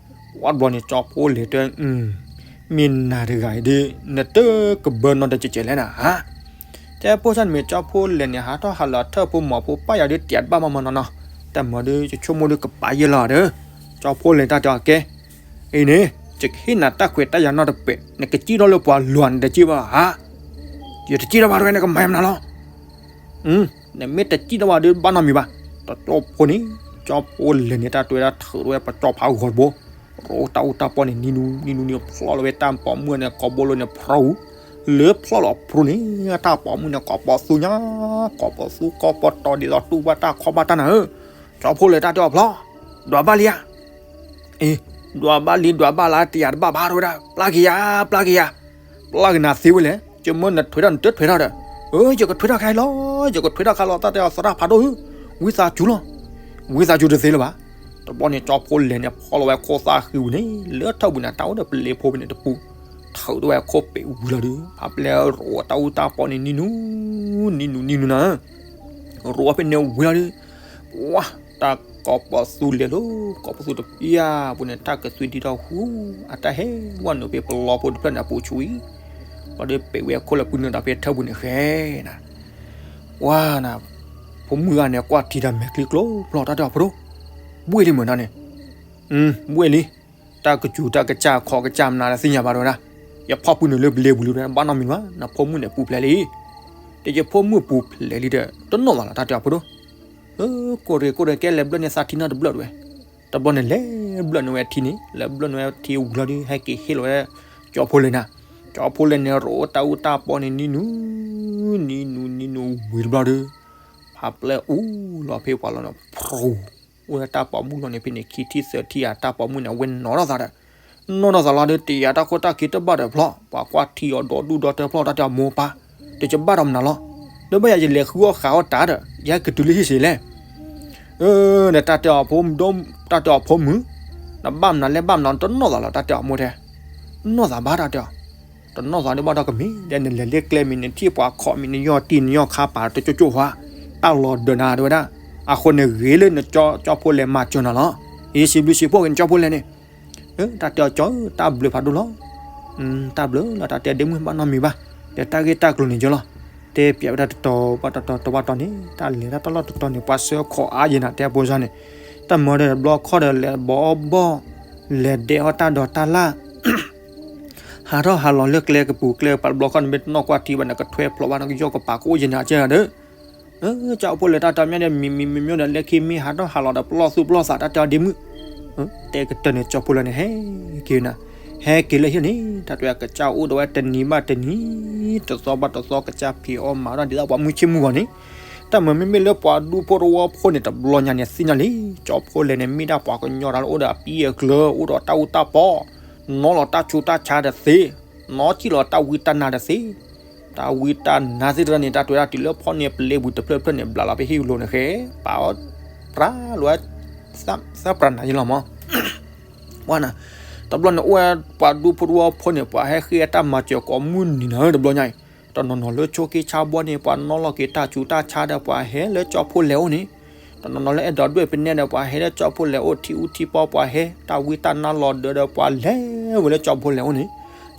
ဝဲဘျီန့ၣ် ကၠီဖိလဲၤတဲ, မ့ၢ်နၤတဂၤအံၤဒီး နတကဘၢနီတစဲးစဲးလဲၣ်နၤဧါ, တဲဖိဆၢန့ၣ်မ့ၢ်ကၠီဖိလဲၣ်န့ၣ် ဟးထီၣ်ဟးလီၤထၢၣ်ဖိမီၤဖိပၢ်ယၤဒုးတံာ်တဘၣ်မးမးနီၤနီၤ, တၢ်မၤဒုးယဆိကမိၣ်ဒုးကပာ်ယဲၢ်လီၤဒီး, ကၠီဖိလဲၣ်တၢ်တဲအီၤကဲ, အံၤန့ၣ် ယကဟ့ၣ်နၤတၢ်ခွဲးတၢ်ယာ်နီတပဲး နကစံၣ်ထီၣ်လၢပှၤလွၤန့ၣ်တစံၣ်ဘၣ်ဧါ, ယတစံၣ်ထီၣ်ဘၣ်တဝဲနကမၤယမနၤလီၤ, နမ့ၢ်တစံၣ်ထီၣ်ဘၣ်ဒုးဘၣ်နီတမံၤဘၣ်, တကၠီဖိန့ၣ်, ကၠီဖိလဲၣ်န့ၣ် တၢ်တဲဝဲဒၣ်ထုးထီၣ်ဝဲပကၠီဖးဂီၤတဘိ, ရိတၢ်အူတၢ်ပီၢ်န့ၣ် နံၤနူနံၤနူနံၤဖျီၣ်လီၤဝဲတၢ်ပိာ်မုၣ်န့ၣ် ကိာ်ဘိလိန့ၣ်ဖျီၣ်, လၢဖျီၣ်လီၤဖျိန့ၣ်, တၢ်ပိာ်မုၣ်န့ၣ် ကိးပီသူညါ, ကိးပီသူကိးပီတီၤဒ်သိးတူၢ်ဘၣ်တၢ်ခီဘၣ်တၢ်နၤဧၢ, ကၠီဖိလဲၣ်တၢ်တဲအီၤဖျီၣ်, ဒွးဘၣ်လံဧါ, အ့, ဒွးဘၣ်လံ ဒွးဘၣ်လၢတယၤတဘၣ်ဘၣ်တဝဲဒၣ် ပျၢ်က့ၤယၤ, ပျၢ်က့ၤယၤ, ပျၢ်က့ၤနၤသ့ဝဲလဲၣ်, ကမၢနထွဲထီၣ်နတထွဲထီၣ်ဒီး, အၢ ယကထွဲထီၣ်ခဲအံၤလီၤ, ယကထွဲထီၣ်ခဲလီၤ တၢ်တဲအီၤသရၣ်ဖးဒိၣ်ဧၢ, ဝံသးစူၤလီၤ, ဝံသးစူၤတသ့လၢၤဘၣ်, တဘျီန့ၣ် ကၠီဖိလဲၣ်န့ၣ် ဖီၣ်လီၤဝဲခိၣ်သၣ်ဃံဝံၤန့ၣ် လၢထၢၣ်ပူၤန့ၣ် တၢ်အိၣ်ဒီးပလ့ၤဖိဖဲန့ၣ်တပူၤ, ထုးထီၣ်ဝဲခိၣ်ပဲာ်ဝံၤလီၤဒီး ဖးပျဲရိတၢ်အူတၢ်ပီၢ်န့ၣ် နံၤနူ, နံၤနူနံၤနူနၤ ရိဖဲန့ၣ်ဝံၤလီၤဒီး, ပှၤ, တၢ်ကိးပီသူလဲၤလီၤ, ကိးပီသူတပျၢ်ပူၤန့ၣ် တၢ်ကသွံဒံထီၣ်ဃူ, အတၢ်ဟဲဝဲနုာ်ဖဲပလီဖိတဖျၢၣ်န့ၣ်အပူၤဆူအံၤ, ဘျီဒီးပဲာ်ဝဲအခိၣ်လၢပုၢ်နုာ်ဒီးဖဲထၢၣ်ပူၤန့ၣ်ဃဲနၤ, ပှၤနၤ, ဖိမုၣ်ဂၤန့ၣ် ကွၢ်ထံတၢ်မဲာ်ချံကျိဖျီၣ် တၢ်တဲအီၤဖိဒိၣ်, ဘှ့ၣ်လံမုၢ်နၤန့ၣ်, ဘှ့ၣ်လံ, တၢ်ကစူၤတၢ်ကစၢ်ခီကစၢ်မနုၤလဲၣ်သ့ၣ်ညါဘၣ်တဝဲဒၣ်, ယဖီၣ်ပုၢ်နုာ်လၢပလ့ၤပူၤလံ ဘၣ်နီတမံၤဘၣ် နဖိမုၣ်န့ၣ်ပူၤဖျဲးလံ, တယဖိမုၣ်ပူၤဖျဲးလံဒီး တနီၣ်သးလီၤ တၢ်တဲအီၤဖိဒိၣ်, ကိၣ်ရ့ၣ်ကိၣ်ရ့ၣ် ကဲလဲၤဘျၢၣ်န့ၢ်သးထံနီတဘျၢၣ်တဝဲ, တဘျီန့ၣ်လဲၤဘျၢၣ်န့ၢ်ဝဲထံန့ၣ် လဲၤဘျၢၣ်န့ၢ်ဝဲထံဝံၤလီၤဒီး ဟဲက့ၤဟ့ၣ်လီၤဝဲ, ကၠီဖိလဲၣ်နၤ, ကၠီဖိလဲၣ်န့ၣ် ရိတၢ်အူတၢ်ပီၢ်န့ၣ် နံၤနူ, နံၤနူနံၤနူဝံၤတဘျီဒီး, ဖးပျဲအူလီၤဖဲပှၤလီၤန့ၣ် ဖရူ, အိၣ်လၢတၢ်ပိာ်မုၣ်လီၤန့ၣ်ဖဲန့ၣ် ခံထံၣ်သၢထံၣ်ဧါ တၢ်ပိာ်မုၣ်န့ၣ် အဝဲနီၢ်ထီၣ်သးဒီး, နီၢ်ထီၣ်သးလီၤဒီး တယၤတၢ်ခိၣ်တၢ်ခံတဘၣ်ဒီးဖျီၣ် ပှၤကွၢ်ထံအီၤဒီဒူၣ်ဒီတၢဖျီၣ် တၢ်တဲအီၤမိၢ်ပၢ်, တယဘၣ်ဒီးမနုၤလီၤ, ဒီးဘၣ်ယၤယလဲၤဃုအီၣ်ဃးအီၣ်တၢ်ဒီး ယဟဲကတုၤလၢဟံၣ်စ့လဲၣ်, ဒီးတၢ်တဲအီၤဖိမုၣ်, တၢ်တဲအီၤဖိမုၣ်, နဘၣ်မနုၤလဲၣ်ဘၣ်မနုၤ တနီၣ်သးလီၤ တၢ်တဲအီၤမိၢ်ထဲ, နီၢ်သးဘၣ် တၢ်တဲအီၤ, တနီၣ်သးဒ်ဘၣ်ဒီးကမ့ၢ် ဒီးနလဲၤလၢကျဲမ့ၢ်နထံၣ်ပှၤခီၣ်မ့ၢ်နယီၢ်တံၢ်နယီၢ်ခါပာ်တကၠိကၠိၣ်ဟါ, တၢ်လီၤဒၢးနၤတဝဲဒၣ်, အဃိန့ၣ်ဂ့ၤလၢနကၠီဖိလဲၣ်မၤစၢၤနၤလီၤ, ယစံးဘျုးစံးဖှိၣ်က့ၤနကၠီဖိလဲၣ်န့ၣ် တၢ်တဲအီၤကၠီဧၢ တၢ်ဘျုးဖးဒိၣ်လီၤ, တၢ်ဘျုးလီၤ တၢ်တဲဒ့မုၣ်ဘၣ်နီတမံၤဘၣ်, ဒီးတၢ်ဂ့ၢ်တၢ်ကျိၤန့ၣ်ယလီၤ, တဲပၠးဝဲဒၣ်တတီၤဘၣ်တတီၤတတီၤဘၣ်တတီၤန့ၣ် တၢ်လဲၤတၢ်တလီၢ်တတီၤန့ၣ် ပှၤဆှၢခီၣ်အါယဲၢ်နၤ တဲဖိစၢ်န့ၣ်, တၢ်မၤဒီးတဘျီခီၣ်ဒီးလဲၤဘီဘီၣ်, လဲၤဒဲးအီၣ်တၢ်ဒိးတၢ်လၢ် ဟးထီၣ်ဟးလီၤလၢကျဲကပူၤကျဲကပၤတဘျီခီၣ်န့ၣ် မ့ၢ်တနီၣ်ကွၢ်ထံဘၣ်န့ၣ် ကထွဲဖျိးဘၣ်န့ၣ် ကယီၢ်ကပၤကအိၣ်ယဲၢ်နၤကဲဒီး, ကၠီဖိလဲၣ်တၢ်တဲမ့ၢ်ဒီး မံၤမံၤမံၤမံၤဒီး လၢခံမ့ၢ်ဟးထီၣ်ဟးလီၤဒီးပလီၢ်သူၣ်ပလီၢ်သး တၢ်တဲအီၤဒ့မုၣ်, တဲကတၢၢ်န့ၣ် ကၠီဖိလဲၣ်န့ၣ် ဟဲက့ၤနၤ, ဟဲက့ၤလၢဟံၣ်န့ၣ် တၢ်တဲကစၢ်အိၣ်ဒီးဝဲတနံၤဘၣ်တနံၤ, တသီဘၣ်တသီ ကစၢ်ဖံးအီၣ်မၤအီၣ်တၢ်ဒ်သိးပှၤမုၢ်ဆ့ၣ်မုၢ်ဂီၤန့ၣ်, တၢ်မၤမ့မ့ၢ်လၢပှၤဒူဖိတဝီဖိန့ၣ် တဘျီညါန့ၣ်သ့ၣ်ညါလံ, ကၠီဖိလဲၣ်န့ၣ် မ့ၢ်ဒၣ်ပှၤကညီတၢ်လၢအိၣ်ဒီးအပံအကျၢၤ အိၣ်ဒီးတၢ်အူတၢ်ပီၢ်, နီၤလီၤတၢ်ဆူးတၢ်ဆါတသ့, နီၤစံၣ်လီၤတၢ်ဝံတၢ်နါတသ့, တၢ်ဝံတၢ်နါသ့ၣ်တဖၣ်န့ၣ် တၢ်တဲဝဲဒၣ်တုၤလၢဖီၣ်န့ၢ်ပလ့ၤပူၤတဖျၢၣ်တဖျၢၣ်န့ၣ် ဘျးလီၤဖဲဟံၣ်လိၤန့ၣ်ဃဲ, ပာ်အီၤ, ပြၢ်လီၤဝဲ, သၢပြၢ်နၤယလီၤမး ပှၤနၤ, တဘျီန့ၣ်အိၣ်ဝဲပှၤဒူဖိတဝီဖိန့ၣ် ပှၤဟဲဃ့တၢ်မၤစၢၤကိးမုၢ်နံၤနၤဧၢ တဘျီညါအံၤ, တနီၤနီၤလၢဆိးက့ဆါဘီန့ၣ် ပှၤနီၤလီၤက့ၤတၢ်ဆူးတၢ်ဆါဒီးပှၤဟဲလၢကၠီဖိလဲၣ်အိၣ်န့ၣ်, တနီၤနီၤလၢအဲၣ်ဒိးဒွဲၣ်ဖဲနဲၣ်ဒီးပှၤဟဲလၢကၠီဖိလဲၣ်အိၣ် ထံအူထံပီၢ်ပှၤဟဲ တၢ်ဝံတၢ်နါလီၤဒၢးဒီးပှၤလဲၤဝဲလၢကၠီဖိလဲၣ်အိၣ်န့ၣ်,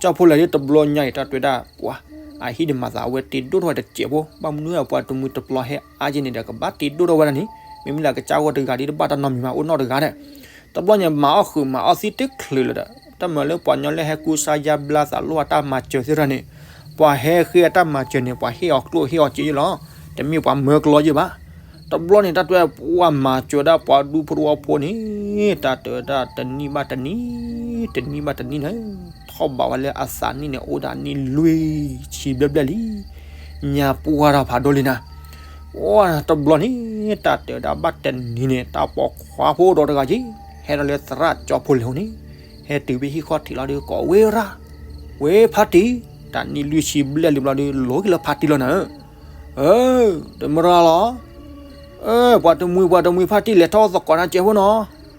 ကၠီဖိလဲၣ်ဒ်တဘျီညါအံၤ တၢ်တဲဝဲဒၣ်ပှၤ, အဟံၣ်န့ၣ်မၤသးအဝဲတ့ဒိၣ်ထီၣ်ဝဲတစဲးဖိ ဘၣ်မနုၤအပှၤတမှံၤတပျီၤဟဲအါယဲၢ်န့ၣ်ဒီး ကဘၣ်တ့ဒိၣ်ထီၣ်ဝဲဒၣ်န့ၣ်, မ့မ့ၢ်လၢကစၢ်ဂီၢ်တဂၤဒ်တဘၣ်တၢ်နီတမံၤဘၣ် အိၣ်နီတဂၤဒီး တဘျီညါမၤအီၣ်ဃုာ်မၤအီၣ်သံတချုးလၢၤဒီး တၢ်မၤလၢပှၤကညီလၢဟဲကူစါယါဘျါသးလိၣ်အတၢ်မၤစၢၤသ့ၣ်တဖၣ်န့ၣ်, ပှၤဟဲဃ့အတၢ်မၤစၢၤန့ၣ် ပှၤဟ့ၣ်အီၤကျိၣ်ဟ့ၣ်အီၤစ့ယဲၢ်လီၤ, တမ့ၢ်ပှၤမၢကလီယဲၢ်ဘၣ်. တဘျီန့ၣ် တၢ်တဲဝဲပှၤမၤစၢၤဒၣ်ပှၤဒူဖိတဝီဖိန့ၣ်, တၢ်တဲဝဲဒၣ်တနံၣ်ဘၣ်တနံၣ်, တနံၣ်ဘၣ်တနံၣ်န့ၣ်, ထီၣ်ဘးဝဲလၢအသးနံၣ်န့ၣ် အိၣ်ဒၣ်နံၣ်လွံၢ်ဆံဘျဲၣ်ဘျဲၣ်လံ ညါပှၢ်ထီၣ်ဖးဒိၣ်လံနၤ. အိၣ်တဘျီန့ၣ် တၢ်တဲဝဲဒၣ်ဘၣ်တနံၤန့ၣ် တၢ်ပိာ်ခွါဖိဒီးတဂၤက့ၤ ဟဲထီၣ်လၢသရၣ်ကၠီဖိလဲၣ်အိၣ်န့ၣ်, ဟဲတုၤဖဲဟံၣ်ခီၣ်ထံးလီၤဒီး ကိးဝဲရၣ်, ဝဲဖါတံၢ်, တၢ်နံၣ်လွံၢ်ဆံဘျဲၣ်လံဘျီဒီး လိၤက့ၤလၢဖါတံၢ်လီၤနၤဧၢ. အၢ, တမုၢ်ရၣ်လီၤ. အၢ, ပှၤတမှံၤပှၤတမှံၤဖါတံၢ်လဲၤထီၣ်သကိးနၤကဲးဖိနီၤ.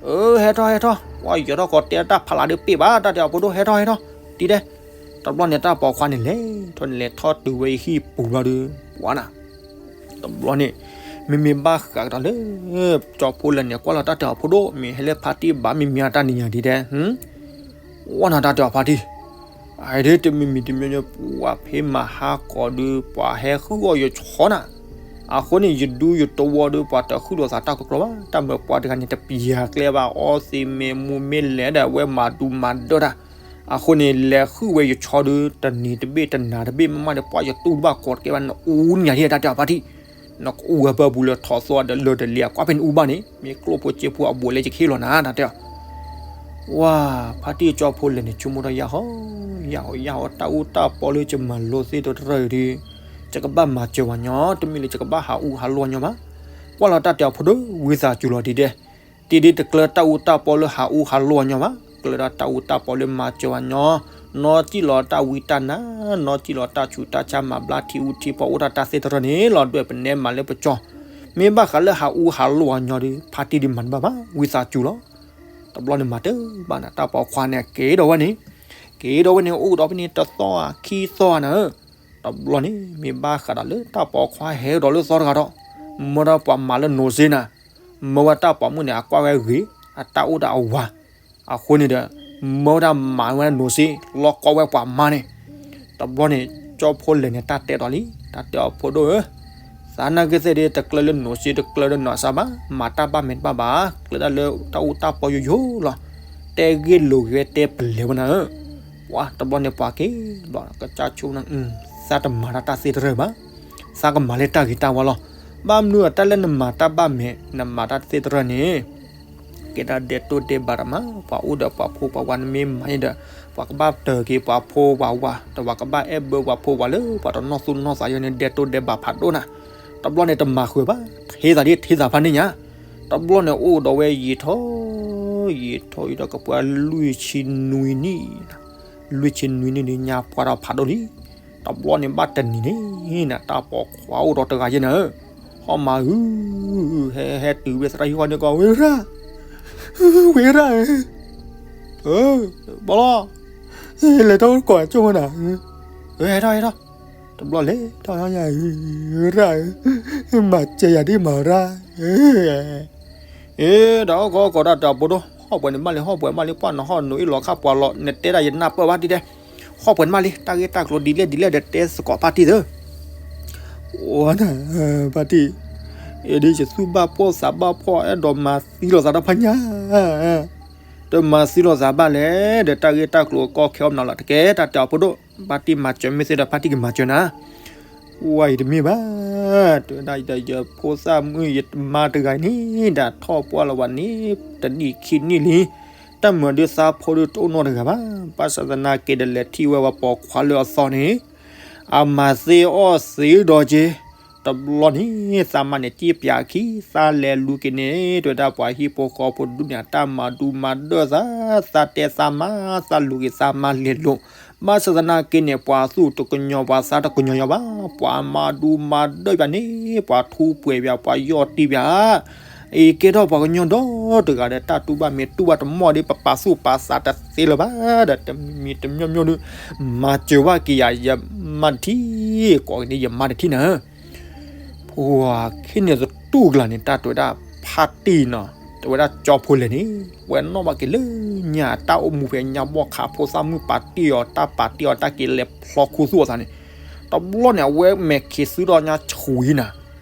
အၢ, ဟဲထီၣ်ဟဲထီၣ်, ပှၤယီၤထီၣ်ကိးတဲတၢ်ဖးလးဒုးပ့ၢ်ဘၣ် တၢ်တဲအီၤဖိဒိၣ် ဟဲထီၣ်ဟဲထီၣ်, တံၤတဲ. တဘျီန့ၣ် တၢ်ပိာ်ခွါန့ၣ်လဲၤထီၣ်န့ၣ် လဲၤထီၣ်တုၤဝဲဟံၣ်ပူၤဘျီဒီး ပှၤနၤ တဘျီန့ၣ် မ့မ့ၢ်ဘၣ်ဃးကဒီးလၢ ကၠီဖိလဲၣ်န့ၣ် ကွၢ်လီၤတၢ်တဲအီၤဖိဒိၣ် မ့ၢ်ဟဲလၢဖါတံၢ်ဘၣ်မ့ၢ်မ့ၢ်အတၢ်နံၤညါဒ်တဲ, ဝဲနၤတၢ်တဲအီၤဖါတံၢ်, အဒ်တမံၤမံၤတမံၤမံၤ ပှၤဖဲမၤဟါကီးဒီး ပှၤဟဲဟုၣ်အီၣ်ယဆီနၤ, အဃိန့ၣ် ယဒူယတဝီဒီး ပှၤတဟုၣ်လိာ်သးတၢ်ကကျီဘၣ်, တၢ်မၤပှၤတဂၤန့ၣ် တပျၢၤကျဲဘၣ် အီသံးမ့ၢ်မူမ့ၢ်လဲၤဒီး အဝဲမၤဒူမၤဒၢတၢ်, အဃိန့ၣ် လဲၤဟုၣ်ဝဲယဆီဒီး တနံၤတဘ့ၣ်တနၤတဘ့ၣ် မ့ၢ်မးဒီး ပှၤယတူၢ်တဘၣ်ကီးတကဲဘၣ် နအူန့ၢ်ယၤဒ်တၢ်တဲအီၤဖါတံၢ်, နကအူဝဲဘၣ်ပူၤလၢထီၣ်သီဒီးလၢတလံၤ အကွၢ်ဖဲနအူဘၣ်န့ၣ် မ့ၢ်ကျိၣ်ဖိစ့ဖိအဘူးလဲၤယကဟ့ၣ်လီၤနၤ တၢ်တဲအီၤ ဝါ, ဖါတံၢ်ကၠီဖိလဲၣ်န့ၣ် ဆိကမိၣ်ထီၣ်ယၢ်ဟီ, ယၢ်ဟီယၢ်ဟီ တၢ်အူတၢ်ပီလၢယမၤလိသ့ၣ်တဖၣ်ဒီး ယကဘၣ်မၤစၢၤဝဲညီ, တမ့ၢ်လၢယကဘၣ်ဟးအူဟးလီၢ်ညီဘၣ်, ကွၢ်လီၤတၢ်တဲအီၤဖိဒိၣ် ဝံသးစူၤလီၤဒ်ဒဲ, တ့ဒ်တကျၢတၢ်အူတၢ်ပီလၢဟးအူဟးလီၢ်ညီဘၣ်, ကျၢဒၣ်တၢ်အူတၢ်ပီလၢမၤစၢၤဝဲညီ, နီၢ်ကံၣ်လီၤတၢ်ဝံတၢ်နါ, နီၢ်ကံၣ်လီၤတၢ်ဆူးတၢ်ဆါ မၤဘျါထံအူထံဖီအိၣ်တၢ်တၢ်သ့ၣ်တဖၣ်န့ၣ် လီၤဒွဲၣ်ပနဲမၤလၢပကၠီ, မ့ၢ်ဘၣ်ဃးလၢဟးအူဟးလီၢ်အညီဒီး ဖါတံၢ်ဒုးမၤတဘၣ်ဘၣ် ဝံသးစူၤလီၤ, တဘျီန့ၣ်မၤတဘၣ်နၤ တၢ်ပိာ်ခွါန့ၣ် က့ၤဒီးဝဲန့ၣ်, က့ၤဒီးဝဲန့ၣ် အိၣ်ဒီးဖဲန့ၣ်တသီခံသီနၤ, တဘျီန့ၣ် မ့ၢ်ဘၣ်ဃးဒီးလၢတၢ်ပိာ်ခွါဟဲဒီးလၢသီတဂၤဒီး, မၢဒီးပှၤမၤလၢနိၤစ့နၤ, မၢဝဲတၢ်ပိာ်မုၣ်န့ၣ် အကွၢ်ဝဲဂ့ၤ, အတၢ်အိၣ်ဒီးအဝၤ, အဃိန့ၣ်ဒီး မၢဝဲဒၣ်မၤဝဲနိၤစ့ လီၤကီဝဲပှၤမါန့ၣ်, တဘျီန့ၣ် ကၠီဖိလဲၣ်န့ၣ် တၢ်တဲဒီးလံ, တၢ်တဲအီၤဖိဒိၣ်ဧၢ, သးနာ်က့သ့ၣ်ဒ်တကျၢလၢနိၤစ့တကျၢလၢနီၢ်စၢ်ဘၣ်, မၤတၢ်ဘၣ်မဲာ်တဘၣ်ဘၣ်, ကျၢဒၣ်လၢတၢ်အူတၢ်ပီယိယိလီၤ, တဲဂ့ၢ်လိာ်ဂဲၤတဲပလဲၤဝဲနၤဧၢ, ပှၤတဘျီန့ၣ်ပှၤက့ၤဘျီ ကစၢ်ဆိနၤ, သးတမၤတၢ်တၢ်သ့ၣ်တဖၣ်ဘၣ်, သးကမၤလၢတၢ်ဂ့ၤတၢ်ဝါလီၤ, ဘၣ်မနုၤအတၢ်လၢနမၤတၢ်ဘၣ်မဲာ် နမၤတၢ်သ့ၣ်တဖၣ်န့ၣ် ကဲဒၣ်ဒဲတိၢ်ဒဲးဘးတမး, ပှၤအိၣ်ဒီးပှၤဖိပှၤဝၤနမ့ၢ်မၤန့ၣ်ဒီး ပှၤကဘၣ်တၢၢ်က့ၤပှၤဖိပှၤဝၤ, ဒီးပှၤကဘၣ်အဲၣ်ဘၢပှၤဖိပှၤလၢ ပှၤတနီၢ်သူၣ်နီၢ်သးယိန့ၣ် ဒဲတိၢ်ဒဲးဘးဖးဒိၣ်နၤ, တဘျီန့ၣ်တမၤဃုာ်ဘၣ်, ထ့သးဒ်ထ့သးဖးန့ၣ်ညါ, တဘျီန့ၣ်အိၣ်ဒီးဝဲယံာ်ထီၣ်, ယံာ်ထီၣ်ယံာ်ဒီးကပှၤလွံၢ်ဆံနွံနံၣ်, လွံၢ်ဆံနွံနံၣ်ဒ်ညါပှၢ်ဒီးဖးဒိၣ်လံ တဘျီန့ၣ်ဘၣ်တနံၤန့ၣ် နတၢ်ပိာ်ခွါအိၣ်ဒီးတဂၤယဲနၤဧၢ, ဟီၣ်မးဧၢ, ဟဲဟဲတုၤဝဲသရၣ်ဟံၣ်ဃီန့ၣ်ကီး ဝ့ၤရၣ်, ဝ့ၤရၣ်ဧၢ, ဘီလီၤ, လဲၤထီၣ်ကိးကၠိၣ်မနၤ, ဟဲထီၣ်ဟဲထီၣ်, တဘျီလဲၤထီၣ်ညါ ဝ့ၤရၣ်ဧၢ, မၤစၢၤယၤဒ်မၤရၣ် အ့ ဒီးကီကီးတၢ်တၢ်ဖိဒိၣ် ဟီၣ်ပှဲၤန့ၣ်မးလံ ဟီၣ်ပှဲၤမးလံ ပှၢ်နဟီၣ်နိၤအ့ၣ်လီၤခၣ်ပှၤလီၤ နတဲဒၣ်ယနၢ်ပၢၢ်ဘၣ်ဒ်ဒဲး, ဟီၣ်ပှဲၤန့ၣ်မးလံ တၢ်ဂ့ၢ်တၢ်ကျိၤဒ်လဲၣ်ဒ်လဲၣ်ဒီးတဲစ့ၢ်ကီးဖါတံၢ်သၢ, အိၣ်နၤ, ဖါတံၢ်, အ့ ဒ်ယသူၣ်ဘၣ်ဖှီၣ်သးဘၣ်ဖှီၣ် အဲၣ်ဒိးမၤသံလိာ်သးတၢ်ဖးညါ တမၤသံလိာ်သးဘၣ်လဲၣ် ဒီးတၢ်ဂ့ၢ်တၢ်ကျိၤကီခဲအီၣ်မနုၤလီၤ တကဲတၢ်တဲအီၤဖိဒိၣ်, ဖါတံၢ်မၤစၢၤမ့ၢ်သ့ဒီးဖါတံၢ်ကမၤစၢၤနၤ, ဝဲအံၤတမ့ၢ်ဘၣ်, တဲဝဲဒၣ်ဒီးယဖိသၣ်မုၣ်ယမါတဂၤန့ၣ် ဒၣ်ထီၣ်ပှၢ်လီၤဝဲန့ၣ် တနံၣ်ခံနံၣ်လံ, တၢ်မၤဒုးသးဖိဒုးတအိၣ်နီတဂၤဘၣ်, ဘၣ်ဆၣ်သနာ်က့ဒီးလဲၤထံၣ်ဝဲပှၤပိာ်ခွါလၢအသီန့ၣ် အမၤသ့အီၣ်သ့ဒီးက့ၤ, တဘျီန့ၣ် သးမါန့ၣ်စံၣ်ပၠးခံ သးလဲၤလူၤက့ၤန့ၣ် တဲဝဲဒၣ်ပှၤဟံၣ်ဖိဃီဖိဒူၣ်န့ၣ် အတၢ်မၤဒူမၤဒၢၣ်သး, သးတဲသးမါ, သးလူၤက့ၤသးမါလဲၤလူၤ, ဘၣ်ဆၣ်သနာ်က့န့ၣ် ပှၤသူၣ်တကညီၤပှၤသးတကညီၤယီၤဘၣ်, ပှၤမၤဒူမၤဒၢၣ်ပၠးန့ၣ် ပှၤထူပှဲၤပၠး ပှၤယီၢ်တံၢ်ပၠး အံၤကဲထီၣ်ပှၤကညီဒီတဂၤဒီး တၢ်တူၢ်ဘၣ်မ့ၢ်တူၢ်ဘၣ်တမီၢ်ဒီး ပပာ်သူၣ်ပာ်သးတသ့လၢၤဘၣ်ဒီး တမံၤတမံၤမံၤဒီး မၤစၢၤဘၣ်က့ၤယၤ ယမါတထံၣ်, ကိးက့ၤန့ၣ် ယမါတထံၣ်နၤဧၢ, ပှၤခဲန့ၣ်တတူၢ်ကလာ်န့ၣ် တၢ်တဲဝဲဒၣ်ဖါတံၢ်နီၤ, တဲဝဲဒၣ်ကၠီဖိလဲၣ်န့ၣ် ဝဲနီၣ်ဘၣ်က့ၤလၢညါတၢ်အိၣ်မူဖဲညါဘီၣ်ခးဖိသၣ်မုၣ်ပာ်တ့ၢ်အီၤ တၢ်ပာ်တ့ၢ်အီၤ တၢ်က့ၤလဲၤဖျီခူသူၣ်အသးန့ၣ်, တဘျီန့ၣ် အဝဲမဲာ်ခံးသုထီၣ်ညါဆူၣ်နၤ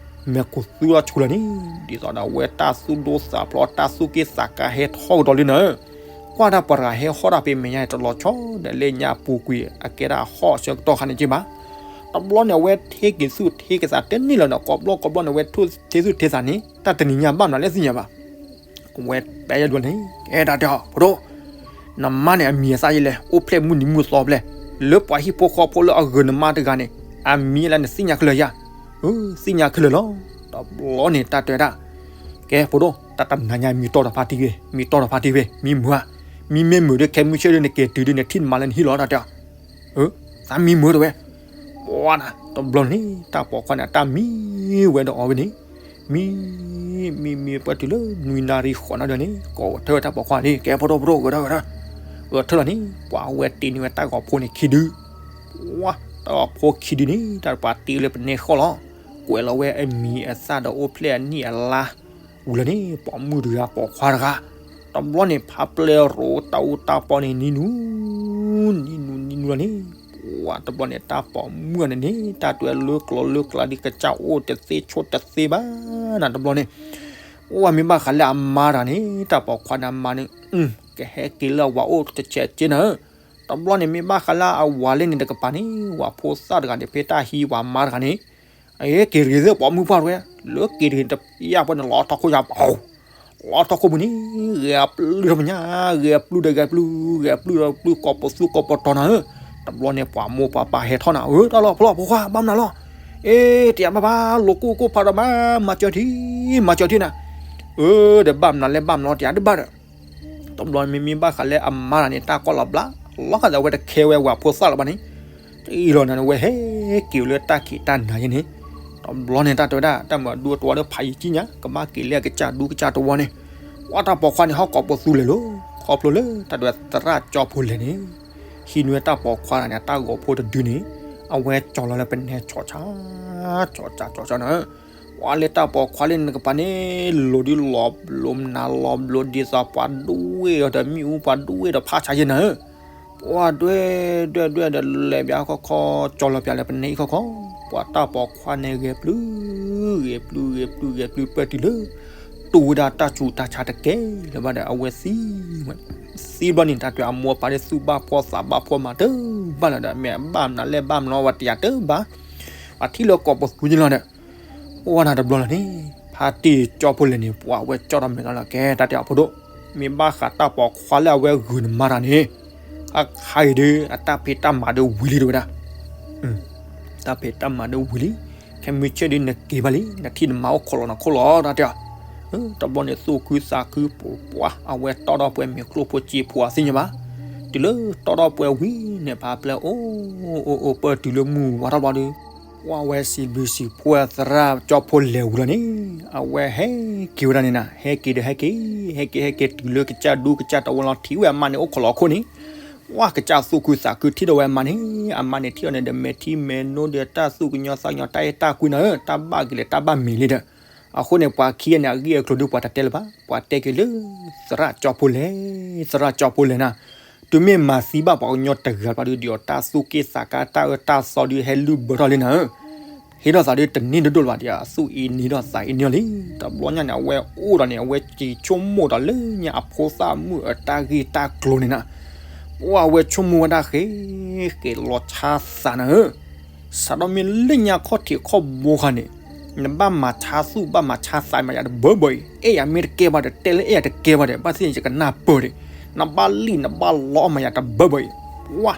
မဲာ်ခိၣ်သူထီၣ်ဆူၣ်လၢာ်န့ၣ် ဒ်သိးဒီးအဝဲတၢ်သူၣ်ဒိၣ်သးဖျိး တၢ်သူၣ်က့ၣ်သးကါဟဲထီၣ်ကဒီးလံနၤ, ကွၢ်တၢ်ပှၤတဂၤဟဲဟီၣ်တၢ်ဖဲမဲာ်ညါန့ၣ် တလီၤဆီဒီးလၢညါအပူၤကွံာ် အကဲဒၣ်ဟီၣ်ဆၢကတီၢ်ခါန့ၣ်က့ဘၣ်. တဘျီန့ၣ် အဝဲထ့က့ၤသူၣ်ထ့က့ၤသးတန့ၢ်လၢၤဒီး ကိးဘျီကိးဘျီန့ၣ် အဝဲထ့သူၣ်ထ့သးန့ၣ် တၢ်တနံၤညါဘၣ်မနုၤလဲၣ်သ့ၣ်ညါဘၣ် ဝဲတဲယဒိန့ၣ် ကဲဒၣ်တဲအီၤ ဖိဒိၣ်, နမါန့ၣ်အမံၤအသၣ်ယဲလဲၣ်, အိၣ်ဖျဲၣ်မုၢ်နံၤမုၢ်သီဖျဲၣ်, လၢပှၤဟံၣ်ဖိဃီဖိလၢအဂုၤနမါတဂၤန့ၣ် အမံၤလၢနသ့ၣ်ညါခဲလၢာ်ယၤ, သ့ၣ်ညါခဲလၢာ်လီၤ. တဘျီန့ၣ်တၢ်တဲဒၣ်, ကဲဖိဒိၣ် တၢ်တနၤညါမံၤတီၢ်ဒီးဖါတံၢ်ဝဲ, မံၤတီၢ်ဒီးဖါတံၢ်ဝဲ, မံမုာ်ဧါ, မံမ့ၢ်မုာ်ဒီးခဲမုၢ်ဆ့ၣ်ဒီးနက့ၤတုၤဒီးနထံၣ်နမါလၢနဟံၣ်လီၤ တၢ်တဲအီၤ သးမံမုာ်တဲဝဲ, ပှၤနၤ တဘျီန့ၣ် တၢ်ပိာ်ခွါန့ၣ် အတၢ်မံဝဲဒီးအီၤဝဲန့ၣ်, မံ, မံမံပှဲၤတုၤလၢ နွံနၣ်ရံၣ်ဃိးနၣ်ရံၣ်န့ၣ် ကိးဂီၤထၢၣ်ဝဲတၢ်ပိာ်ခွါန့ၣ် ကဲဖိဒိၣ်ဖိဒိၣ်ဂဲၤထီၣ်ဂဲၤထီၣ်, ဂဲၤထၢၣ်လီၤန့ၣ် ပှၤဝဲတ့န့ၢ်ဝဲတၢ်ဂီၤဖိန့ၣ်ခံဒု, ပှၤတၢ်ဂီၤဖိခံဒုန့ၣ် တၢ်ပှၤတ့လၢပနဲဃီလီၤ, ကွဲးလီၤဝဲအမံၤအသၣ်ဒီးအိၣ်ဖျဲၣ်အနံၣ်အလါ, ဝံၤလီၤန့ၣ် ပိာ်မုၣ်တဂၤပိာ်ခွါတဂၤ, တဘျီန့ၣ် ဖးပျဲၢ်ရိးတၢ်အူတၢ်ပီန့ၣ်နံၤနူၤ နံၤနူနံၤနူလီၤန့ၣ်, ပှၤတဘျီန့ၣ် တၢ်ပိာ်မုၣ်န့ၣ်န့ၣ် တၢ်တဲလၢကျိၤလၢကျါဒ်ကစၢ်အိၣ်တသ့ဆိတသ့ဘၣ်နၤတဘျီန့ၣ်, ပှၤမ့ၢ်ဘၣ်ဃးလၢအမါတဂၤန့ၣ် တၢ်ပိာ်ခွါန့ၣ်အမါန့ၣ် ကဟဲက့ၤလၢအဝၤအိၣ်တဆဲးက့နၤဧၢ, တဘျီန့ၣ်မ့ၢ်ဘၣ်ဃးလၢအဝၤလဲၣ်န့ၣ်တကပၤန့ၣ် ဝၤဖိသၣ်တဂၤန့ၣ်ဖဲတၢ်ဟံးဝၤမါတဂၤန့ၣ် အက့ၤတဂ့ၤသ့ၣ်ပိာ်မုၣ်ပှၢ်တဝဲ, လၢက့ၤတဂ့ၤတပျၢ်ပှဲၤန့ၣ် လီၤထီၣ်ခိၣ်ယါပီၤ လီၤထီၣ်ခိၣ်ပူၤန့ၣ် ဂဲၤအပျုၢ်ထီၣ်မညါ, ဂဲၤအပျုၢ်ဒီးဂဲၤပျုၢ်, ဂဲၤအပျုၢ်ဒီးပျုၢ် ကိးပသူကိးပတီၤနၤဧၢ, တဘျီန့ၣ်ပှၤမိၢ်ပှၤပၢ်ဟဲထီၣ်နၤ, အၢ တၢ်လီၤဖျီဖိခွါ ဘၣ်မနုၤလီၤ, အ့ တယၤဘၣ်ဘၣ် လိၤကိၢ်ကိၢ်ဖးဒီးမါ, မၤစၢၤထံ, မၤစၢၤထံနၤ, အၢ ဒီးဘၣ်မနုၤလဲၣ် ဘၣ်မနုၤလီၤ တယၤတဘၣ်ဒီး တဘျီမ့မ့ၢ်ဘၣ်ဃးလၢအမါတဂၤန့ၣ် တၢ်ကွၢ်လီၤဘျါ, လီၤဃာ်ဒီးအဝဲတခဲဝဲဝၤဖိသၣ်လၢၤဘၣ်န့ၣ်, တအံၤလီၤနၤန့ၣ် ဝဲဟဲက့ၤလၢတၢ်ခံးတၢ်နၤယဲန့ၣ်, တဘျီန့ၣ် တၢ်တဲဝဲဒၣ် တၢ်မၤဒူတဝီဒီးဖးယံၤကံညါ ကဘၣ်က့ၤလၢအကစၢ်ဒူကစၢ်တဝီန့ၣ်, ပှၤတၢ်ပိာ်ခွါန့ၣ် ဟီၣ်ကိးပသူလဲၤလီၤ, ခီဖျိလၢ တၢ်တဲဝဲသရၣ်ကၠီဖိလဲၤန့ၣ်, ဟံးန့ၢ်ဝဲတၢ်ပိာ်ခွါတဂၤန့ၣ် အတၢ်ဂီၤဖိတဒုန့ၣ်, အဝဲကၠီၤလီၤလၢပနဲ ကၠီၤဆါ, ကၠီၤကၠီၤကၠီၤနၤ ပှၤလၢတၢ်ပိာ်ခွါလၢန့ၣ်တကပၤန့ၣ် လိၤဒုးလီၤဘျိမနၤလီၤဘျိဒ်သိးပှၤဒူဝဲဒီးမ့ၣ်အူပှၤဒူဝဲဒီးဖးဆါယဲနၤဧၢ, ပှၤဒွဲၣ်ဒွဲၣ်ဒွဲၣ်ဒီးလဲၤဘၣ်ခီခီ ကၠီၤလီၤပၠးလၢပနဲအံၤခီခီ, ပှၤတၢ်ပိာ်ခွါန့ၣ်ဂဲၤပျုၢ်, ဂဲၤပျုၢ်ဂဲၤပျုၢ်ဂဲၤပျုၢ်ပၢၢ်တုၤလၢ တူၢ်ဝဲဒၣ်တၢ်ဆူးတၢ်ဆါတကဲလၢၤဘၣ်ဒီးအဝဲသံဝဲ, သံဘျီန့ၣ် တၢ်တဲအမိၢ်အပၢ်ဒီးသူၣ်ဘၣ်ဖှီၣ်သးဘၣ်ဖှီၣ်မးတဘၣ်လၢၤဒီး မ့ၢ်ဘၣ်မနုၤလဲၣ်ဘၣ်မနုၤဝဲတယၤတဘၣ်, ပှၤထံၣ်လၢကိးပသူန့ၣ်လီၤဒီး ပှၤနၤတဘျီလီၤန့ၣ် ဖါတံၢ်ကၠီဖိလဲၤန့ၣ် ပှၤဝဲကၠီၣ်ထီၣ်မဲာ်ကလီၤကဲ တၢ်တဲအီၤဖိဒိၣ်, မ့ၢ်ဘၣ်ဃးတၢ်ပိာ်ခွါလၢအဝဲဂုာ်နမါတဂၤန့ၣ်, အခါအံၤဒီး အတၢ်ဖံးတၢ်မၤဒီးဝံၤလံတဝဲဒၣ်, တၢ်ဖံးတၢ်မၤဒီးဝံၤလံ, ခဲမုၢ်ဆ့ၣ်ဒီးနက့ၤဘၣ်လံ နထံၣ်နမါအိၣ်ခိးလီၤနခိၣ်လီၤ တၢ်တဲအီၤ, တဘျီန့ၣ်သူၣ်ခုသးခုပူၤပှၢ် အဝဲတီၢ်ထီၣ်ပှဲၤမ့ၤကျိၣ်ဖိစ့ဖိအသ့ၣ်ညါဘၣ်, တုၤလၢတီၢ်ထီၣ်ပှဲၤဝံၤန့ၣ် ဖါပျဲၢ်အိၣ်အိၣ်အိၣ်ပၢၢ်တုၤလၢမုၢ်ဝါထီၣ်ဘျီဒီး ပှၤဝဲစံးဘျုးစံးဖှိၣ်သရၣ်ကၠီဖိလဲၤဝံၤလီၤန့ၣ်, အဝဲဟဲက့ၤဝဲဒၣ်န့ၣ်နၤ ဟဲက့ၤဒီးဟဲက့ၤ, ဟဲက့ၤဟဲက့ၤတုၤလၢကစၢ်ဒူကစၢ်တဝီလီၤ ထံၣ်ဝဲအမါန့ၣ်အိၣ်ခိးလီၤခိၣ်န့ၣ်, ပှၤကစၢ်သူၣ်ခုသးခုထံၣ်ဒီးဝဲအမါန့ၣ်, အမါန့ၣ်ထံၣ်အီၤန့ၣ်ဒီးမဲာ်ထံမဲာ်နိဒီးတၢ်သူၣ်ကညီၤသးကညီၤ တၢ်အဲၣ်တၢ်ကွံနၤဧၢ တၢ်ဘၣ်က့ၤလဲၣ်တၢ်ဘၣ်မ့ၤလံဒီး, အဃိန့ၣ် ပှၤခံဂၤန့ၣ် အဂ့ၢ်အကျိၤဒုးပှၤတတဲလၢၤဘၣ်, ပှၤတဲက့ၤလၢ သရၣ်ကၠီဖိလဲၤ, သရၣ်ကၠီဖိလဲၤနၤ, တုၤမ့ၢ်မၤသံဘၣ်ပှၤကညီတဂၤဘၣ်ဒုး ဒ်အီၤတၢ်သူၣ်က့ၣ်သးကါတၢ်အၢတၢ်သီဒုးဟဲလုၢ်ဘၢထီၣ်လံနၤဧၢ, ဟ့ၣ်ထီၣ်သးဒုးတန့ၢ်ဒိၣ်ဒိၣ်လၢၤဘၣ်ဒီး အသူၣ်အ့န့ၢ်ဒီးသးအ့န့ၢ်လံ, တဘျီညါန့ၣ် အဝဲအိၣ်ဒီးန့ၣ် အဝဲက့ၤဆိကမိၣ်ဒီးလၢညါအဖိသၣ်မုၣ်အတၢ်ဂ့ၢ်တၢ်ကျိၤန့ၣ်နၤ, ပှၤအဝဲဆိကမိၣ်ဝဲဒၣ်ဃဲ, ဃဲလီၤဆါသးနၤဧၢ စးထီၣ်မ့ၢ်လၢညါခီၣ်ထံးခီၣ်ဘိခါန့ၣ်, နဘၣ်မၤဆါသူၣ်ဘၣ်မၤဆါသးမၤယၤတဘၢဘၢအံၤ, အဲၣ်ယၤမ့ၢ်တကဲဘၣ်ဒီး တဲလၢအဲၣ်ယၤတကဲဘၣ်ဒီး ဘၣ်သ့ၣ်ညါယကနၢ်ပၢၢ်ဒီး, နဘၣ်လံၣ်နဘၣ်လီအီၣ်မၤယၤတဘၢဘၢအံၤ, ပှၤ,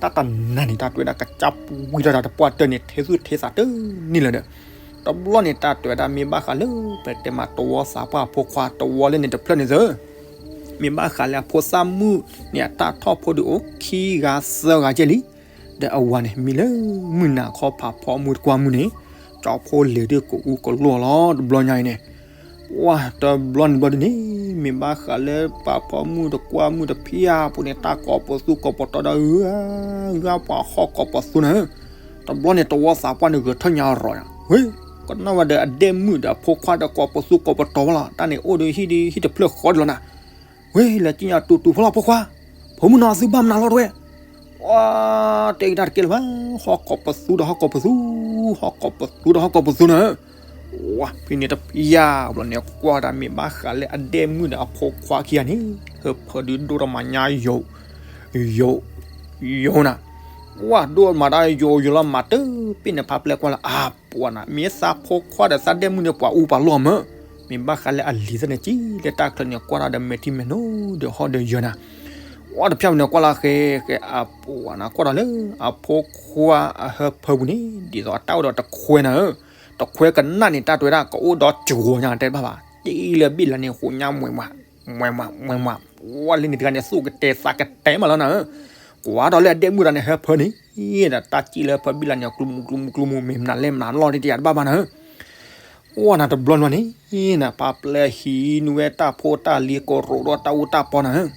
တၢ်တနၤန့ၣ် တၢ်တဲဝဲဒၣ်ကစၢ်ပှံၤထီၣ်တၢ်တပှၢ်တၢၢ်န့ၣ် ထဲသူၣ်ထဲသးတန့ၢ်လၢၤဒီး, တဘျီန့ၣ် တၢ်တဲဝဲဒၣ်မ့ၢ်ဘၣ်ဃးလၢ ပတဲမးတဝီသးပှၢ်ဖိခွါတဝီလၢန့ၣ်တဖျၢၣ်န့ၣ်သၢ မ့ၢ်ဘၣ်ဃးလၢအဖိသၣ်မုၣ်န့ၣ် အတၢ်ထီၣ်ဖိဒုးအိၣ်ခံဂၤသၢဂၤကဲလံ, ဒီးအဝၤန့ၣ် မံလၢမုၢ်နၤခီဖးဖီမုၢ်တကွၢ်မုၢ်န့ၣ်, ကၠီဖိလဲၤဒုးကအိၣ်ကလိၣ်လီၤ တဘျီညါအံၤန့ၣ်, ပှၤတဘျီန့ၣ်ဘျီဒုးန့ၣ် မ့ၢ်ဘၣ်ဃးလၢပှၤဖီမုၢ်တကွၢ်မုၢ်တဖံးဧါပူၤန့ၣ် တၢ်ကိးပသူကိးပတီၤဒီးဂၤဂၤပှၤဟီၣ်ကိးပသူနၤဧၢ, တဘျီန့ၣ်တဝီသးပှၢ်န့ၣ်ဂဲၤထၢၣ်ညါအရီၤညါ, ဝ့, ကနၣ်ဝဲဒီးအဒဲၣ်မုၣ်ဒီးအဖိခွါဒီးကိးပသူကိးပတီၤဝဲလီၤ, တၢ်န့ၣ်အိၣ်ဒီးဟံၣ်ဒီးဟံၣ်တဖျၢၣ်ဃီဒီးလီၤနၤ ဝ့ လဲၤကံၣ်ညါတူၢ်တူၢ်ဖိလီၤဖိခွါ, ဖိမုၣ်နီၤသုဘၣ်မနုၤလီၤတဝဲ, ပှၤ, တဲက့ၤတၢ်တကဲလၢၤဘၣ်, ဟီၣ်ကိးပသူဒီးဟီၣ်ကိးပသူ, ဟီၣ်ကိးပသူဒီးဟီၣ်ကိးပသူနၤဧၢ, ဝ့ ဖဲန့ၣ်တဖံးဧါဘျီန့ၣ် ကွၢ်တၢ်မ့ၢ်ဘၣ်ဃးလၢအဒဲၣ်မုၣ်ဒီးအဖိခွါခံဂၤန့ၣ် ဟၢဖၢဒုးဒိၣ်ထီၣ်မးညါယိာ်, ယိာ်, ယိာ်နၤ, ဝ့ ဒိၣ်မးတၢ်ယိာ်ယိာ်လီၤမးတပ့ၢ်န့ၣ် ဖါပျဲၢ်ကွၢ်လၢအပှၤနၤ မ့ၢ်သးဖိခွါဒီးသးဒဲၣ်မုၣ်န့ၣ် ပှၤအူပှၤလီၢ်မၢ, မ့ၢ်ဘၣ်ဃးလၢအလံၤသ့ၣ်န့ၣ် ကံၣ်လၢတၢ်ချၢန့ၣ် ကွၢ်တၢ်ဒီးမဲာ်ထံမဲာ်နိဒီးဟီၣ်ဒီးယၢၤနၤ, ဝ့ တဖၣ်န့ၣ်ကွၢ်လၢဃဲဃဲအပှၤနၤ ကွၢ်ဒီးလၢအဖိခွါအဟၢဖၢပူၤန့ၣ် ဒ်သိးအတၢ်အိၣ်ဒီးတခွဲနၤဧၢ, တခွဲကနၣ်န့ၣ် တၢ်တဲဝဲဒၣ် ကအိၣ်ဒီးစှီၤညါတဲတဘၣ်ဘၣ်, တ့လၢဘ့ၣ်လါန့ၣ် ဃိးညါမွဲမး, မွဲမး, မွဲမး, ဝ့ လၢန့ၣ်တဂၤန့ၣ် သူၣ်ကတဲာ်သးကတဲာ်မးလီၤနၤဧၢ, ကွၢ်ဒီးလၢအဒဲၣ်မုၣ်တဂၤန့ၣ် ဟၢဖၢန့ၣ်, ဒီးတၢ်စံၣ်လၢဟၢဖၢဘ့ၣ်လါန့ၣ် ကျူမူကျူမူကျူမူ မ့ၢ်မနုၤလဲၣ်မနုၤလီၤ တယၤတဘၣ်ဘၣ်နၤဧၢ ဝ့ နၤတဘျီနၤန့ၣ်, နၤဖါပျဲၢ်ဟံးန့ၢ်ဝဲတၢ်ဖိတၢ်လံၤ ကရိးဒီးတၢ်အူတၢ်ပီနၤဧၢ,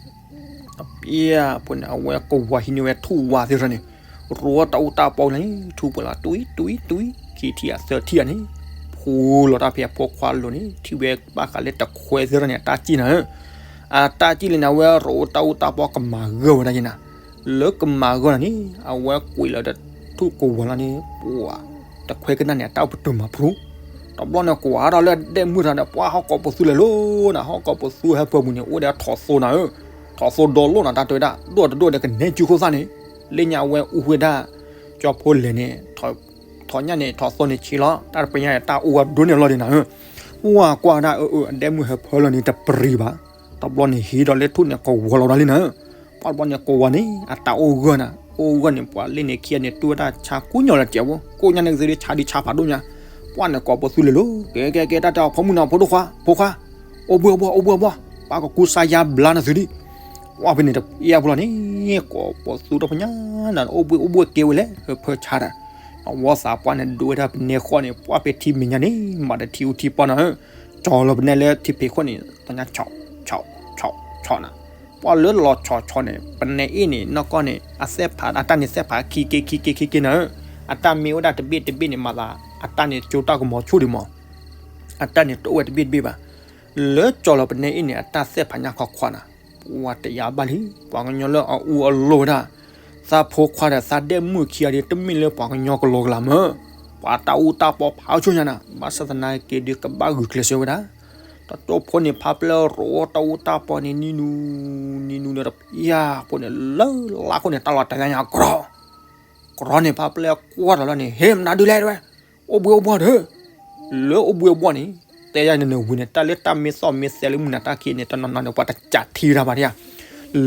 တပ့ၢ်ဖိန့ၣ် အဝဲကဝီၤဟံးန့ၢ်ဝဲထူၣ်ဝါသ့ၣ်တဖၣ်န့ၣ်, ရိးတၢ်အူတၢ်ပီလၢ ထူၣ်ပှဲၤလီၤ တွံၢ်တွံၢ်တွံၢ် ခံထံၣ်ဧါသၢထံၣ်ဧါန့ၣ်, ဖူလီၤတၢ်ဖဲအဖိခွါလိၤန့ၣ် ထံၣ်ဝဲဘၣ်ဃးလၢတခွဲသ့ၣ်တဖၣ်န့ၣ် အတၢ်စံၣ်နၤဧၢ, အတၢ်စံၣ်လၢန့ၣ် အဝဲရိးတၢ်အူတၢ်ပီကမၤဂၢၢ်ဝဲဒၣ်က့ၤနၤ, လၢကမၤဂၢၢ်နၤန့ၣ် အဝဲကွံာ်လီၤတထူၣ်ကဝီၤလီၤန့ၣ် ပှၤတခွဲကနၣ်န့ၣ် အတၢ်အိၣ်ပတုာ်မၤဖရူ တဘျီန့ၣ် ကွၢ်ဒီးလၢအဒဲၣ်မုၢ်တၢ်ဒီး ပှၤဟီၣ်ကိးပသူလၢၤလိၤနၤ ဟီၣ်ကိးပသူဟဲဖၢပူၤန့ၣ် အိၣ်ဒီးထိးသိနၤဧၢ, ထိးသိဒီလိၣ်နၤ တၢ်တဲဝဲဒၣ် ဒိၣ်တဒိၣ်ဒီးကနဲကၠူခိၣ်သၣ်န့ၣ်, လၢညါအဝဲအူဃုာ်ဒၣ် ကၠီဖိလဲၣ်န့ၣ် ထိးညၣ်န့ၣ် ထိးသိန့ၣ်ဆံးလီၤ တၢ်တပညါန့ၣ် တၢ်အိၣ်ဝဲဒိၣ်န့ၢ်လီၤဒံးနၤဧၢ, ပှၤကွၢ်ဒၣ်အၢ အဒဲၣ်မုၢ်ဟဲဖၢလီၤန့ၣ် တပရံၤဘၣ်, တဘျီန့ၣ် ဟံးဒီးလၢထူၣ်န့ၣ် ကဝီၤလီၤဒီးလံနၤဧၢ, ပှၤတဘျီန့ၣ် ကဝီၤန့ၣ် အတၢ်အိၣ်ဂၢၢ်နၤ အိၣ်ဂၢၢ်န့ၣ် ပှၤလ့န့ၣ်ခံဂၤန့ၣ် တူၢ်ဝဲဒၣ်ဆါကိးညီလၢတၢ်အိၣ် ကိးညါန့ၣ်ကသ့ဒ်ဆါဒံဆါဖးဒိၣ်ညါ, ပှၤန့ၣ်ကိးပသူလၢၤလိၤ ကဲကဲကဲ တၢ်တဲအီၤ ဖိမုၣ်နၤ ဖိဒိၣ်ခွါ ဖိခွါ အိၣ်ဘှံးအိၣ်ဘှီၣ် အိၣ်ဘှံးအိၣ်ဘှီၣ် ပှၤကကူစါယါဘျါနၤသုဒံး, ပှၤဖဲန့ၣ်တပျၢ်ဖိလီၤန့ၣ် ကိးပသူတဖၣ်ညါနၤ အိၣ်ဘှံးအိၣ်ဘှီၣ်ကဲဝဲလဲၣ် ဟဲဖၢဆါတၢ်, အဝီသးပှၢ်န့ၣ်ဒိးဝဲဒၣ်ပနဲဃီန့ၣ် ပှၤဖဲထံမဲာ်ညါန့ၣ် မၤတထံအူထံပီနၤဧၢ, ကၠီလီၤပနဲလၢထံဖံးခိၣ်န့ၣ် တညါဆီဆီဆီဆီနၤ, ပှၤလၢလီၤဆီဆီန့ၣ် ပနဲအ့ၣ်န့ၣ် နီၢ်ကီၢ်န့ၣ် အစဲးဖး အတၢ်န့ၣ်စဲးဖးခံက့ခံက့ခံက့နၤဧၢ, အတၢ်မ့ၢ်အိၣ်ဒၣ်တဘ့ၣ်တဘ့ၣ်န့ၣ် မၤသး အတၢ်န့ၣ်ကၠိတၢ်ကမီၤဆူၣ်ဒံးမး အတၢ်န့ၣ်တအိၣ်ဝဲတဘ့ၣ်တဘ့ၣ်ဘၣ်. လၢကၠီလီၤပနဲအ့ၣ်န့ၣ် အတၢ်စဲးဖးညါခီခွါနၤ, ပှၤတယာ်ဘၣ်လံ ပှၤကညီလၢအအူအလိၢ်ဝဲဒၣ်, သးဖိခွါဒီးသးဒဲၣ်မုၣ်ခံဂၤဒ် တမ့ၢ်လၢပှၤကညီကလီကလးမး, ပှၤတၢ်အူတၢ်ပီဖးဆူညါနၤ, ဘၣ်ဆၣ်သနာ်က့ဒ်ကဘၣ်ဂုာ်ကျဲးစၢးဝဲဒၣ်, တတိၢ်ဖိန့ၣ် ဖါပျဲၢ်ရိတၢ်အူတၢ်ပီန့ၣ် နံၤနူ နံၤနူဒီးတပျၢ်ဖိန့ၣ် လၢလါခိၣ်န့ၣ် တၢ်လီၤတၢ်ညါညါကြီ ကြီန့ၣ် ဖါပျဲၢ်ကွၢ်ထီၣ်လီၤန့ၣ် ဟ့ၣ်မနုၤဒုးလဲၣ်တဲဝဲ, အိၣ်ဘှံးအိၣ်ဘှီၣ်ဒီး, လၢအိၣ်ဘှံးအိၣ်ဘှီၣ်န့ၣ်, တဲယၤန့ၣ်နဝံၤန့ၣ် တၢ်လၢတၢ်မ့ၢ်သီၣ်မ့ၢ်သဲလၢမုၢ်နၤတၢ်ခံးန့ၣ် တနီၤနီၤန့ၣ် ပှၤတကးထံတၢ်ဘၣ်ဒံးဧါ,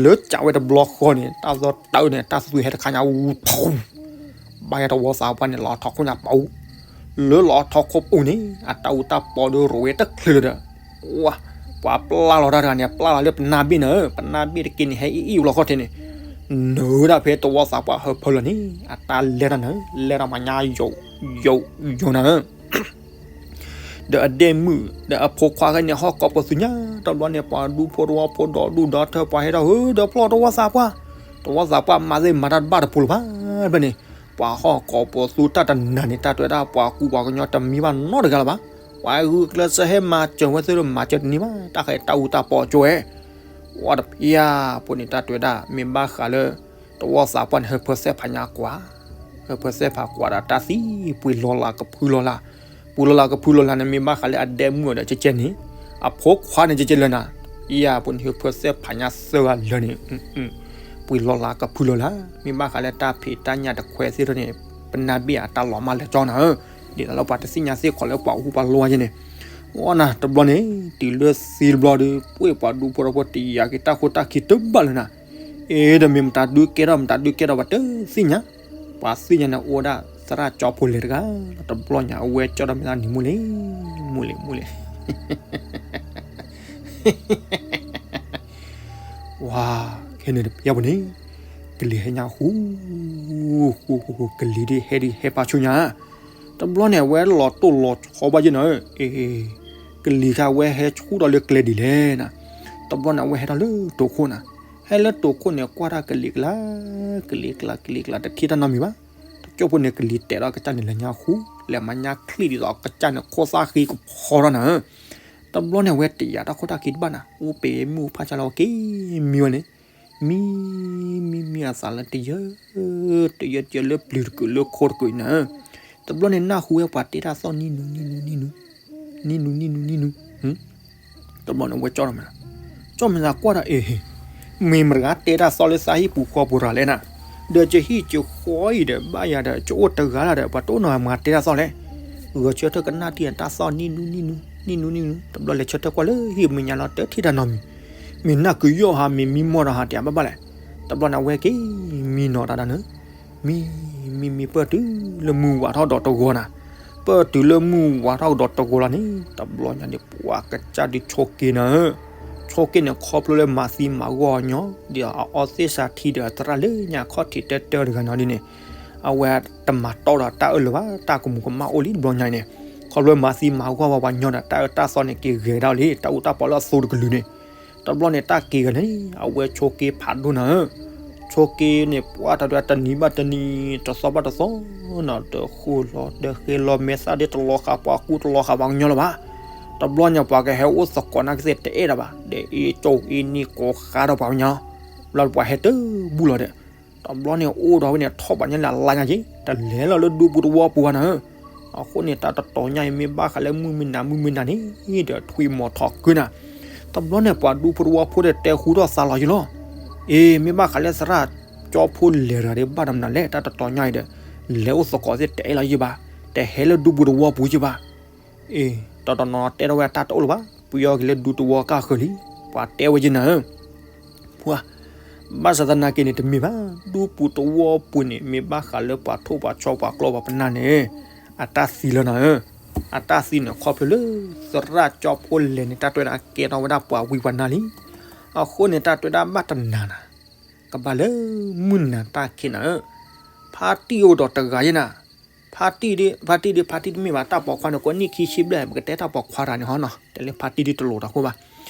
လၢကးဝဲတဘျီဃီန့ၣ် တၢ်သီတၢ်အၢန့ၣ် တၢ်သွံၣ်ဟဲတခါညါအူထူ ဘၣ်ယဲတဝီသးပှၢ်န့ၣ် လီၤထီၣ်ခိၣ်ညါပူၤ, လၢလီၤထီၣ်ခိၣ်ပူၤန့ၣ် အတၢ်အူတၢ်ပီဒီးရိးဝဲတချုးလၢၤဒီး, ပှၤပျၢ်လီၤတၢ်တဂၤန့ၣ် ပျၢ်လီၤလၢပနၢ်ဘ့ၣ်နၤဧၢ, ပနၢ်ဘ့ၣ်တက့ၢ်န့ၣ် ဟဲအံၣ်အံၣ်လီၤခီၣ်ထံးန့ၣ်, နၢၤဒၣ်ဖဲတဝီသးပှၢ်ဟၢဖၢလီၤန့ၣ် အတၢ်လဲၤတၢ်နၤဧၢ, လဲၤတၢ်မၤညါယိာ်ယိာ်ယိာ်နၤဧၢ ဒီးအဒဲၣ်မုၣ် ဒီးအဖိခွါခဲန့ၣ် ဟီၣ်ကိးပသူညါ, တဘျီန့ၣ် ပှၤဒူဖိတဝီဖိဒီးဒူၣ်ဒီထၢ ပှၤဟဲထီၣ်ဟၢဒီးဖျီၣ်တဝီသးပှၢ်, တဝီသးပှၢ်မၤသ့ၣ်မၤတၢ်တဘၣ်တပူၤလၢၤဘၣ်, ဖဲန့ၣ် ပှၤဟီၣ်ကိးပသူတၢ်တနၤန့ၣ် တၢ်တဲဝဲဒၣ် ပှၤကူပှၤကညီတမံဘၣ်နီတဂၤလၢၤဘၣ်, ပှၤဂုာ်ကျဲးစၢးဟဲမၤစၢၤဝဲသ့ၣ်ဒီးမၤစၢၤတန့ၢ်ဘၣ်, တၢ်ဃဲးတၢ်အူတၢ်ပီကၠိဝဲ ဝဲတပျၢ်ဖိန့ၣ် တၢ်တဲဝဲဒၣ် မ့ၢ်ဘၣ်ဃးလၢ တဝီသးပှၢ်န့ၣ် ဟၢဖၢစဲးဖးညါကွၢ်, ဟၢဖၢစဲးဖးကွၢ်ဒီးတၢ်သံ ပှ့ၤလီၤလးကဖုလီၤလး, ပှ့ၤလီၤလးကဖုလီၤလးန့ၣ် မ့ၢ်ဘၣ်ဃးလၢအဒဲၣ်မုၣ်ဒီးကဲကဲန့ၣ်, အဖိခွါန့ၣ်ကဲကဲလၢနၤ, ယဖိန့ၣ် ဟၢဖၢစဲးဖးညါသၢဂၤလၢာ်န့ၣ် ပှ့ၤလီၤလးကဖုလီၤလး, မ့ၢ်ဘၣ်ဃးလၢတၢ်ဖံးတၢ်ညၣ်တခွဲသ့ၣ်ထီၣ်န့ၣ်, ပနၢ်ဘ့ၣ်အတၢ်လီၤမၢ်လၢာ်ကၠီနၤဧၢ, ဒ်သိးလၢပှၤတသ့ၣ်ညါသ့ၣ်ခီလၢပှၤဟူပှၤလီယဲန့ၣ်, အီနၤ တဘျီန့ၣ် တုၤလၢသံတဘျီဒီး ပှ့ၤပှၤဒူဖိထီၣ်ဖိတယာ်က့ၤတၢ်ခိတၢ်ခံတဘၣ်လၢၤနၤ, အ့ ဒီးမ့ၢ်မတၤဒုးကဲထီၣ်မတၤဒုးကဲထီၣ်ပှၤတသ့ၣ်ညါ, ပှၤသ့ၣ်ညါန့ၣ်အိၣ်ဝဲဒၣ်သရၣ်ကၠီဖိလဲၣ်တဂၤ, တဘျီညါအဝဲကၠီဒီးမ့ၢ်သးနံၤမူလ့ၣ်, မူလ့ၣ်မူလ့ၣ် ဝါ, ခဲန့ၣ်တပျၢ်ပူၤန့ၣ်, ကလံၤဟဲညါဃူ, ဃူဃူဃူ ကလံၤဒ်ဟဲဒ်ဟဲပာ်ဆူညါ, တဘျီန့ၣ် အဝဲလီၤတိၢ်လီၤဆီဘၣ်ယဲနၤ, အ့, ကလံၤခါဝဲဟဲဆူၣ်ထီၣ်လၢကျဲဒ်လဲၣ်နၤ, တဘျီန့ၣ် အဝဲဟဲထီၣ်လၢတိာ်ခိၣ်နၤ, ဟဲလၢတိာ်ခိၣ်န့ၣ် ကွၢ်တၢ်ကလံၤကျါ, ကလံၤကျါ ကလံၤကျါ တထံၣ်တၢ်နီတမံၤဘၣ်, တကၠိဖိန့ၣ် ကလံၤတဲာ်ဒီးကစၢ်န့ၣ်လၢညါဃူ, လဲၤမၤညါချံၣ်ဒ်သိးကစၢ်န့ၣ်ခိၣ်သၣ်ဃံကဖီထီၣ်နၤ, တဘျီန့ၣ်အဝဲတယာ်တၢ်ခိၣ်တၢ်ခံတဘၣ်နၤ, အိၣ်ပ့ၤမုၢ်ဖးဆါလီၤက့ၤမံဝဲန့ၣ်, မံ, မံမံအသးလၢတယၢ, တယၢတယၢလၢပျုၤတကုာ်လၢခိတကုာ်နၤ, တဘျီန့ၣ် နၢ်ဟူဝဲပှၤတဲတၢ်သီၣ်နံၣ်နူနံၣ်နူနံၣ်နူ, နံၣ်နူနံၣ်နူနံၣ်နူ, တဘျီန့ၣ် ဝဲကၠီဒီးမ့ၢ်, ကၠီမ့ၢ်သးကွၢ်ဒီး အ့, မ့ၢ်မတဂၤတဲတၢ်သီၣ်လၢသးဟံၣ်ပူၤဃီပူၤရၤလဲၣ်နၤ, ဒီးကဟံၣ်ကဃီအံၤဒီးဘၣ်ယၤဒီး ကအိၣ်တဂၤလၢဒီး ပှၤတအိၣ်နီၤမၤတဲတၢ်သီၣ်လဲၣ်, ဂဲၤဆၢထၢၣ်ကနၣ်ထံၣ်တၢ်သီၣ်နံၣ်နူနံၣ်နူ, နံၣ်နူနံၣ်နူ, တဘျီလဲၤဆၢထၢၣ်ကွၢ်လၢဟံၣ်မဲာ်ညါလီၤ တထံၣ်တၢ်နီတမံၤ, မ့ၢ်နၢ်ကုယီၢ်ဟး မ့ၢ်မံမီၢ်ဒီးဟး တယၤဘၣ်ဘၣ်လဲၣ်, တဘျီန့ၣ် အဝဲက့ၤမံနီၤတၢ်ဒီးနၤ မံ, မံမံ ပၢၢ်တုၤလၢမုၢ်ဝးထီၣ်ဒီးတဂီၤနၤ, ပၢၢ်တုၤလၢမုၢ်ဝးထီၣ်ဒီးတဂီၤလီၤန့ၣ် တဘျီညါန့ၣ် ပှၤကစၢ်ဒုးဆိးက့နၤဧၢ, ဆိးက့န့ၣ် ခီဖျိလၢမၤသံမၤဂီၢ်ညီ ဒီးအအီသ့ၣ်စးထံဒီးသရၣ်လၢညါခီၣ်ထံးတၢတၢတဂၤနီၤဒ်န့ၣ်, အဝဲတမၤတီဒီးတၢ်အၢၣ်လၢၤဘၣ် တၢ်ကမူၤကမၣ်အိၣ်လံတဘျီညါန့ၣ်, ခီဖျိမၤသံမၤဂီၢ်ဝဲပှၤညီဒီး တၢ်အၢတၢ်သီန့ၣ် က့ၤဂဲၤဒၣ်လံ တၢ်အူတၢ်ပီလၢအသိတကလုာ်န့ၣ်, တဘျီန့ၣ် တၢ်က့ၤဂၤန့ၣ် အဝဲဆိးက့ဖးဒိၣ်နၤဧၢ, ဆိးက့န့ၣ် ပှၤတၢ်ဒွဲတနံၤဘၣ်တနံၤ တသီဘၣ်တသီနီၤ တဃိလီၤ တဃ့လီၤ မဲာ်သၣ်ဒ်တလီၤဃာ်ပှၤကူတလီၤဃာ်ပှၤကညီလၢၤဘၣ်, တဘျီညါပှၤကဟဲအိၣ်သကိးနာ်ကသ့ၣ်တအဲၣ်ဒၣ်ဘၣ် ဒီးအ့ၣ်ကၠိအ့ၣ်နံၣ်ကိးဃါဒီးပှၤကညီ, ဘျီပှၤဟဲတဘူၣ်လီၤဒီး တဘျီန့ၣ်အိၣ်ဒီးဝဲန့ၣ် ထီၣ်ဘၣ်ညါလၢအလါညါက့ၤ တလဲၤလီၤလၢဒူပူၤတဝီပူၤဘၣ်နၤဧၢ. အဃိန့ၣ် တၢ်တတီၤညါအံၤ မ့ၢ်ဘၣ်ဃးလၢမုၢ်မ့ၢ်နၤ မုၢ်မ့ၢ်နၤန့ၣ်ဒီး ထွံၣ်မီၤထီၣ်ကုၢ်နၤ. တဘျီန့ၣ် ပှၤဒူဖိတဝီဖိဒီး တဲဃူထီၣ်သးလီၤယံၤလီၤ. အ့ မ့ၢ်ဘၣ်ဃးလၢသရၣ်ကၠီဖိလဲၤတဂၤဒီး ဘၣ်တမနုၤလဲၣ်, တၢ်တတီၤညါအံၤဒီး လဲၤအိၣ်သကိးသ့ၣ် တအဲၣ်လီၤယံၤဘၣ်, တဟဲလၢဒူပူၤတဝီပူၤယံၤဘၣ်. အ့ တနီၤနီၤတဲထီၣ်ဝဲ တၢ်တအိၣ်လၢၤဘၣ်, ပယီၤက့ၤလၢဒူတဝီကၢ်ဃၢၤလံ, ပှၤတဲဝဲယံၤနၤဧၢ. ပှၤ ဘၣ်ဆၣ်သနာ်က့န့ၣ် တမ့ၢ်ဘၣ်, ဒူပူၤတဝီပူၤန့ၣ် မ့ၢ်ဘၣ်ဃးလၢပှၤထိၣ်ပှၤဆီပှၤကျီပှၤပနၢ်န့ၣ် အတၢ်သံလီၤနၤဧၢ. အတၢ်သံန့ၣ် ခီဖျိလၢ သရၣ်ကၠီဖိလဲၤန့ၣ် တၢ်တဲဒၣ်ကဲထီၣ်ဝဲဒၣ်ပှၤဝံပှၤနါလံ. အဃိန့ၣ် တၢ်တဲဒၣ်ဘၣ်တနၤနၤ ကဘၣ်လၢမုၢ်နၤတၢ်ခံးနၤဧၢ. ဖါတံၢ်အိၣ်ဒီးတဂၤယဲနၤ, ဖါတံၢ်ဒ် ဖါတံၢ်ဒ် ဖါတံၢ်တမ့ၢ်ဘၣ်, တၢ်ပိာ်ခွါန့ၣ် ကိးနံၣ်ခံဆံဘျဲၣ်, ပကတဲတၢ်ပိာ်ခွါတဂၤန့ၣ်ဟီနီၤ, တဲလၢဖါတံၢ်ဒ်တလိၤတၢ်ဃိဘၣ်.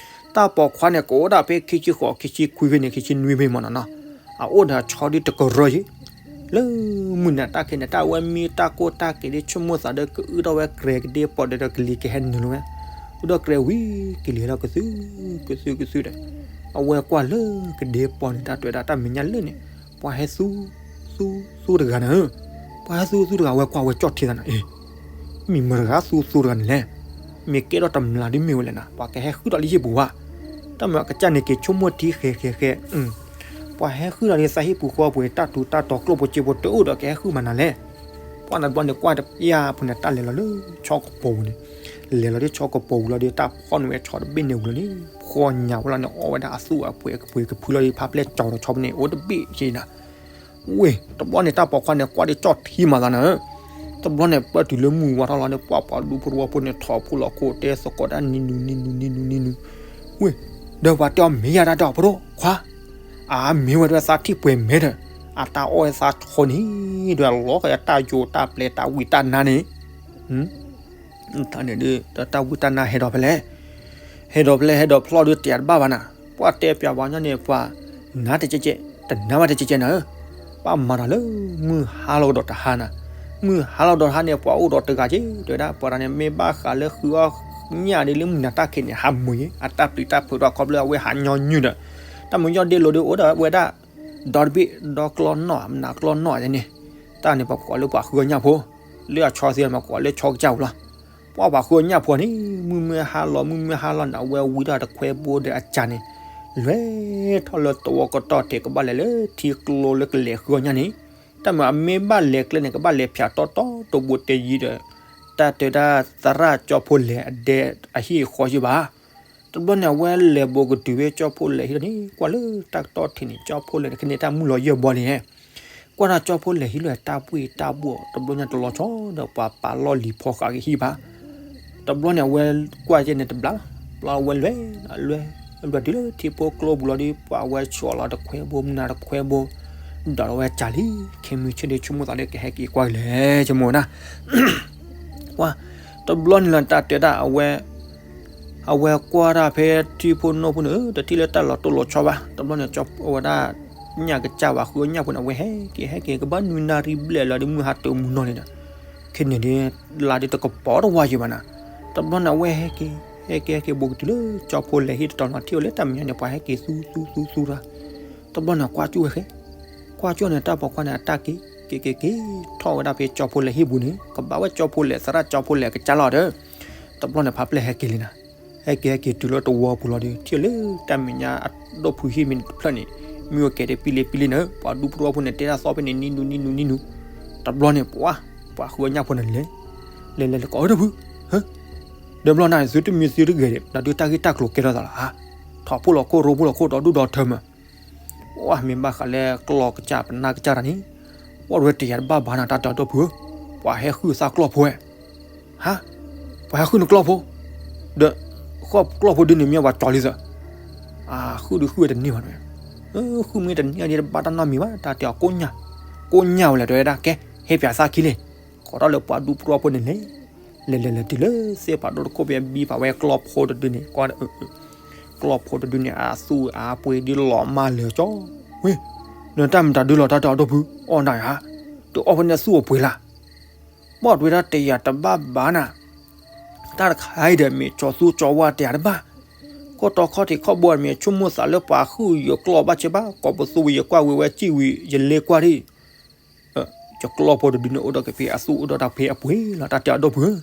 တၢ်ပိာ်ခွါန့ၣ် ကအိၣ်ဒၣ်ဖဲခံဆံဃိး ခံဆံခွံဖဲန့ၣ် ခံဆံနွံဖဲမ့ၢ်နီၤနီၤ, အအိၣ်ဒီးဆီဒ်တကရၢယံၤ လၢမုၢ်နၤတၢ်ခံးန့ၣ် တၢ်ဝဲမံတၢ်ကိၢ်တၢ်က့ၤဒ်ဆိကမိၣ်သးဒီး ကအုၣ်ထီၣ်ဝဲကြဲကဒ့ပီၢ်ဒီး ကလံၤကဟဲနုာ်လီၤဝဲ, အုၣ်ထီၣ်ကြဲဝံၤ ကလံၤဟဲလီၤကသု ကသုကသုဒီး အဝဲကွၢ်လၢကဒ့ပီၢ်န့ၣ် တၢ်တဲဒၣ်တၢ်မဲာ်ညါလၢာ်န့ၣ် ပှၤဟဲသူ သူ သူတဂၤနၤဧၢ. ပှၤဟဲသူသူတဂၤ အဝဲကွၢ်ဝဲကၠီၣ်ထံသးနၤ, အ့ မ့ၢ်မတၤတဂၤသူသူတဂၤန့ၣ်လဲၣ်. မ့ၢ်ကဲထီၣ်တမျးဒ်မ့ၢ်ဝဲလဲၣ်နၤ, ပှၤကဟဲဃုထီၣ်လၢဟံၣ်ပူၤဘၣ်. တၢ်မၤကစၢ်န့ၣ်က့ၤဆိကမိၣ်ထံဃဲဃဲဃဲ, ပှၤဟဲဃုထီၣ်လၢသးဟံၣ်ပူၤဃီပူၤ တၢ်ထူးတၢ်တီၤကျိၣ်ဖိစ့ဖိတအိၣ်ဒီး ကဟဲဃုမၤနၤလဲၣ်. ပှၤနဘျီန့ၣ်ကွၢ်တပျၢ်ဖိန့ၣ် တၢ်လဲၤလီၤလၢဆီကပီၤပူၤန့ၣ်, လဲၤလီၤလၢဆီကပီၤပူၤလီၤဒီး တၢ်ဖီၣ်န့ၢ်ဝဲဆီတဘ့ၣ်န့ၣ်ဝံၤလီၤန့ၣ် ဖှီၣ်ညါဝဲလီၤန့ၣ် အီၣ်ဝဲဒၣ်အသူၣ်အပှ့ၤကပှ့ၤကဖုလီၤဒီး ဖးပျဲၢ်ကၠီၤဒီးဆီဖဲန့ၣ် အိၣ်တဘ့ၣ်က့နၤ ဝ့ၢ် တဘျီန့ၣ် တၢ်ပိာ်ခွါန့ၣ် ကွၢ်ဒီးကၠီၣ်ထံမၤသးနၤဧၢ. တဘျီန့ၣ် ပၢၢ်တုၤလၢမုၢ်ဝါထီၣ်လီၤဒီး ပှၤပှၤဒူဖိတဝီဖိန့ၣ် ထီၣ်ဖိလီၤခိၣ် တဲသကိးတၢ်နံၤနူၤနံၤနူၤနံၤနူၤနံၤနူၤ, ဝ့ၢ် ဒီးပှၤတဲအီၤမ့ၢ်ယၤတၢ်ဒီး ဖိဒိၣ်ခွါ အမ့ၢ်ဝဲဒၣ်သးထံၣ်ပှဲၤမဲဒီး အတၢ်အီၣ်ဝဲသးဆီန့ၣ် ဒီးလီၤကယၤတၢ်ယိာ်တၢ်ပျဲတၢ်ဝံတၢ်နါန့ၣ် တၢ်န့ၣ်ဒီး တၢ်ဝံတၢ်နါဟဲဒီးဖဲလဲၣ်, ဟဲဒီးဖဲလဲၣ် ဟဲဒီးဖျီၣ်ဒီးတယၤတဘၣ်ဘၣ်နၤ, ပှၤတဲပျးပှၤညီန့ၣ် ပှၤနါတကဲကဲ တနါဘၣ်တကဲကဲနၤဧၢ, ဘၣ်မၤတၢ်လၢ မုၢ်ဟါလီၤကဒီးတဟါနၤ, မုၢ်ဟါလီၤဒီးတဟါန့ၣ် ပှၤအိၣ်ဒီးတဂၤက့ တဲဝဲဒၣ်ပှၤတဂၤန့ၣ် မ့ၢ်ဘၣ်ဃးလၢဃုအီၣ်ညၣ်ဒ်လၢမုၢ်နၤတၢ်ခံးန့ၣ် ဟးမုာ်ယ့ အတၢ်ပျံၤတၢ်ဖုးဒီးခီဖျိအဝဲဟးညီနုၢ်ဒီး တၢ်မုာ်ညီဒ့လိာ်ဒီးအိၣ်ဒီးဝဲဒၣ် ဒီတဘ့ၣ် ဒီကျီနီၣ် မနၤကျီနီၣ်န့ၣ်, တၢ်န့ၣ်ပှၤကိးလၢပှၤဃုအီၣ်ညၣ်ဖိ, လၢအဆီသ့ၣ်မၤကိးလၢဆီကစၢ်ပူၤလီၤ, ပှၤပှၤဃုအီၣ်ညၣ်ဖိန့ၣ် မုၢ်မ့ၢ်ဟါလီၤ မုၢ်မ့ၢ်ဟါလီၤန့ၣ် အဝဲဝံထီၣ်တခွဲဘိဒီးအကၢ်န့ၣ် လဲၤထီၣ်လၢသဝီကတီၢ်ထံး ကဘၣ်လဲၤလၢထံကျိလၢကလဲၤဃုအီၣ်ညၣ်န့ၣ်, တၢ်မုာ်အမ့ၢ်ဘၣ်လဲၤကျဲန့ၣ် ကဘၣ်လဲၤဖၠးတီတီတဘိတယံၤဒီး တၢ်တဲဒၣ်သရၣ်ကၠီဖိလဲၤအဒဲအဟံၣ်အဃီယံၤဘၣ်. တဘျီန့ၣ် အဝဲလဲၤဘိးကတုၤဖဲကၠီဖိလဲၤဟံၣ်လီၤန့ၣ် ကွၢ်လၢတၢ်ကတီၢ်ထံးန့ၣ် ကၠီဖိလဲၤန့ၣ် ခဲန့ၣ်တၢ်မုၢ်လီၤယၢၢ်ဘီလံန့ၣ်, ကွၢ်တၢ်ကၠီဖိလဲၤဟံၣ်လီၤတၢ်ပှ့ၢ်တၢ်ဘှီၣ် တဘျီညါတလီၤဆီဒီးပှၤပာ်လီၢ်လံၤဖီဃာ်က့ၤဟံၣ်ဘၣ်. တဘျီန့ၣ် အဝဲကွၢ်ကဲန့ၣ်တဘျီလီၤ, ဘျီအဝဲလဲၤ အလွဲၢ်တုၤလၢထံဖိကျိပူၤလီၤဒီး ပှၤအဝဲဆီၣ်လီၤတခွဲဘိ မုၢ်နၤတခွဲဘိ ဒီးအဝဲကၢ်လံ, ခဲမုၢ်ဆ့ၣ်ဒီးဆိကမိၣ်သးဒီးကဟဲက့ၤကွၢ်က့ၤလဲၣ် ဆိကမိၣ်ဝဲဒၣ် ကွၢ်, တဘျီန့ၣ်လီၤ တၢ်တဲဒၣ်အဝဲ အဝဲကွၢ်တၢ်ဖဲထံဖိနိဖိန့ၣ် တထံၣ်လၢတၢ်လီၤတိၢ်လီၤဆီဘၣ်. တဘျီန့ၣ် ကၠီဝဲဒၣ် ညၣ်ကစၢ်ဝဲဃုအီၣ်ညၣ်ဖိန့ၣ် အဝဲဟဲက့ၤဟဲက့ၤ ကဘၣ်နွံနၣ်ရံၣ်ဘျဲၣ်လီၤဒီး မုၢ်ဟါတၢ်မုၢ်နီၢ်န့ၣ်ဒီး ခဲန့ၣ်ဒီး လါဒီးတကပီၤတဝါယံၤဘၣ်နၤ. တဘျီန့ၣ် အဝဲဟဲက့ၤ ဟဲက့ၤဟဲက့ၤဘိးကတုၤလၢ ကၠီဖိလဲၤဟံၣ်တတီၤနီၤ ထံၣ်ဝဲလၢတၢ်မဲာ်ညါန့ၣ် ပှၤဟဲက့ၤသူသူသူသူတၢ်. တဘျီန့ၣ် ကွၢ်ကၠူၣ်ဝဲဃဲ ကွၢ်ကၠူၣ်န့ၣ် တၢ်ပိာ်ခွါန့ၣ် အတၢ်က့ၤ က့ၤက့ၤက့ၤ ထီၣ်ဝဲဒၣ်ဖဲကၠီဖိလဲၤဟံၣ်ပူၤန့ၣ် ကဘၣ်ဝဲကၠီဖိလဲၤ သရၣ်ကၠီဖိလဲၤအကစၢ်လီၤဒီး တဘျီန့ၣ် ဖးပျဲၢ်ဟဲက့ၤလံနၤ. ဟဲက့ၤဟဲက့ၤတုၤလၢတဝီပူၤလီၤဒီး ထံၣ်လၢတၢ်မဲာ်ညါအဒိၣ်ဖုးဟံၣ်မ့ၢ်တဖျၢၣ်န့ၣ် မ့ၢ်ဝဲကဲၤဒဲးပံလ့ပံလ့နၤ ပှၤဒူဖိတဝီဖိန့ၣ် တဲဒၣ်သီဖဲန့ၣ် နံၤနူၤနံၤနူၤနံၤနူၤ. တဘျီန့ၣ် ပှၤ ပှၤဃုအီၣ်ညၣ်ဖိန့ၣ်လဲၤ လဲၤလဲၤလဲၤကိးအၢတဖု ဟၢ ဒီးဘျီန့ၣ် သုတမ့ၢ်သုတဂဲၤဒီး ဒီးဒုးတၢ်ဂ့ၢ်တၢ်ကျိၤကဲထီၣ်သးလီၤဧါ. ထီၣ်ဖိလီၤခိၣ်ရိဖိလီၤခိၣ်ဒီးဒူၣ်ဒီးထၢမး ပှၤမ့ၢ်ဘၣ်ဃးလၢကျီၢ်ကစၢ်ပနၢ်ကစၢ်တၢ်န့ၣ် ပှၤတဝဲတယာ်တဘၣ်ဘၣ်နၤ တၢ်တဲအီၤဒိၣ်ဖုဧၢ, ပှၤဟဲဃုသးကျီၢ်ဖိဝဲ, ဟါ, ပှၤဟဲဃုနကျီၢ်ဖိ, ဒီး ဃီၣ်ကျီၢ်ဖိဒုန့ၣ်မ့ၢ်ပှၤကၠီလံသး, အဃုဒုးဃုဝဲတန့ၢ်ဘၣ်နၤ, ဃုမ့ၢ်တန့ၢ်ဒ်တဘၣ်တၢ်နီတမံၤဘၣ် တၢ်တဲအီၤကိးညၣ်, ကိးညၣ်ဝဲလဲၣ် တဲဝဲဒၣ် ကဲ ဟဲပၠးသးခံလံ, ကိးထီၣ်လၢပှၤဒူဖိတဝီဖိန့ၣ်လဲၤ လဲၤလဲၤလဲၤတုၤလၢသ့ၣ်ဖးဒိၣ်တခိၣ်ဖဲအဘံဖးဝဲကျီၢ်ဖိတဒုန့ၣ် ကွၢ် ကျီၢ်ဖိတဒုန့ၣ် အသူၣ်အပှ့ၤဒ်လီၤမၢ်လၢာ်ကၠီ, ဝ့ၢ်, နတၢ်မတၤဒုလီၤတၢ်တဲအီၤဒိၣ်ဖု အီၣ်နၤဧါ, တအီၣ်ဖဲန့ၣ်သူၣ်အပှ့ၤလၢ်, ဘၣ်တဝဲဒၣ်တယာ်တဘၣ်ဘၣ်နၤ, တၢ်တခါအံၤဒီးမ့ၢ်ကၠီသူကၠီဝါတယာ်တဘၣ်, ကီၢ်တီခီၣ်ထံးခီၣ်ဘိမ့ၢ်ဆိကမိၣ်သးလၢပှၤဟုၣ်ယကျီၢ်ဘၣ်ဆၢဘၣ်, ကိးပသူဝံၤယကွၢ်ဝံၤဝဲစံၣ်ဝံၤ ယလဲၤကွၢ်ဒံး, ယကျီၢ်ဖိတဒုန့ၣ်အိၣ်ဒီးကဖံးအသူၣ် အိၣ်ဒီးတၢ်ဖံးအပှ့ၤလီၤ တၢ်တဲအဒိၣ်ဖုဧၢ.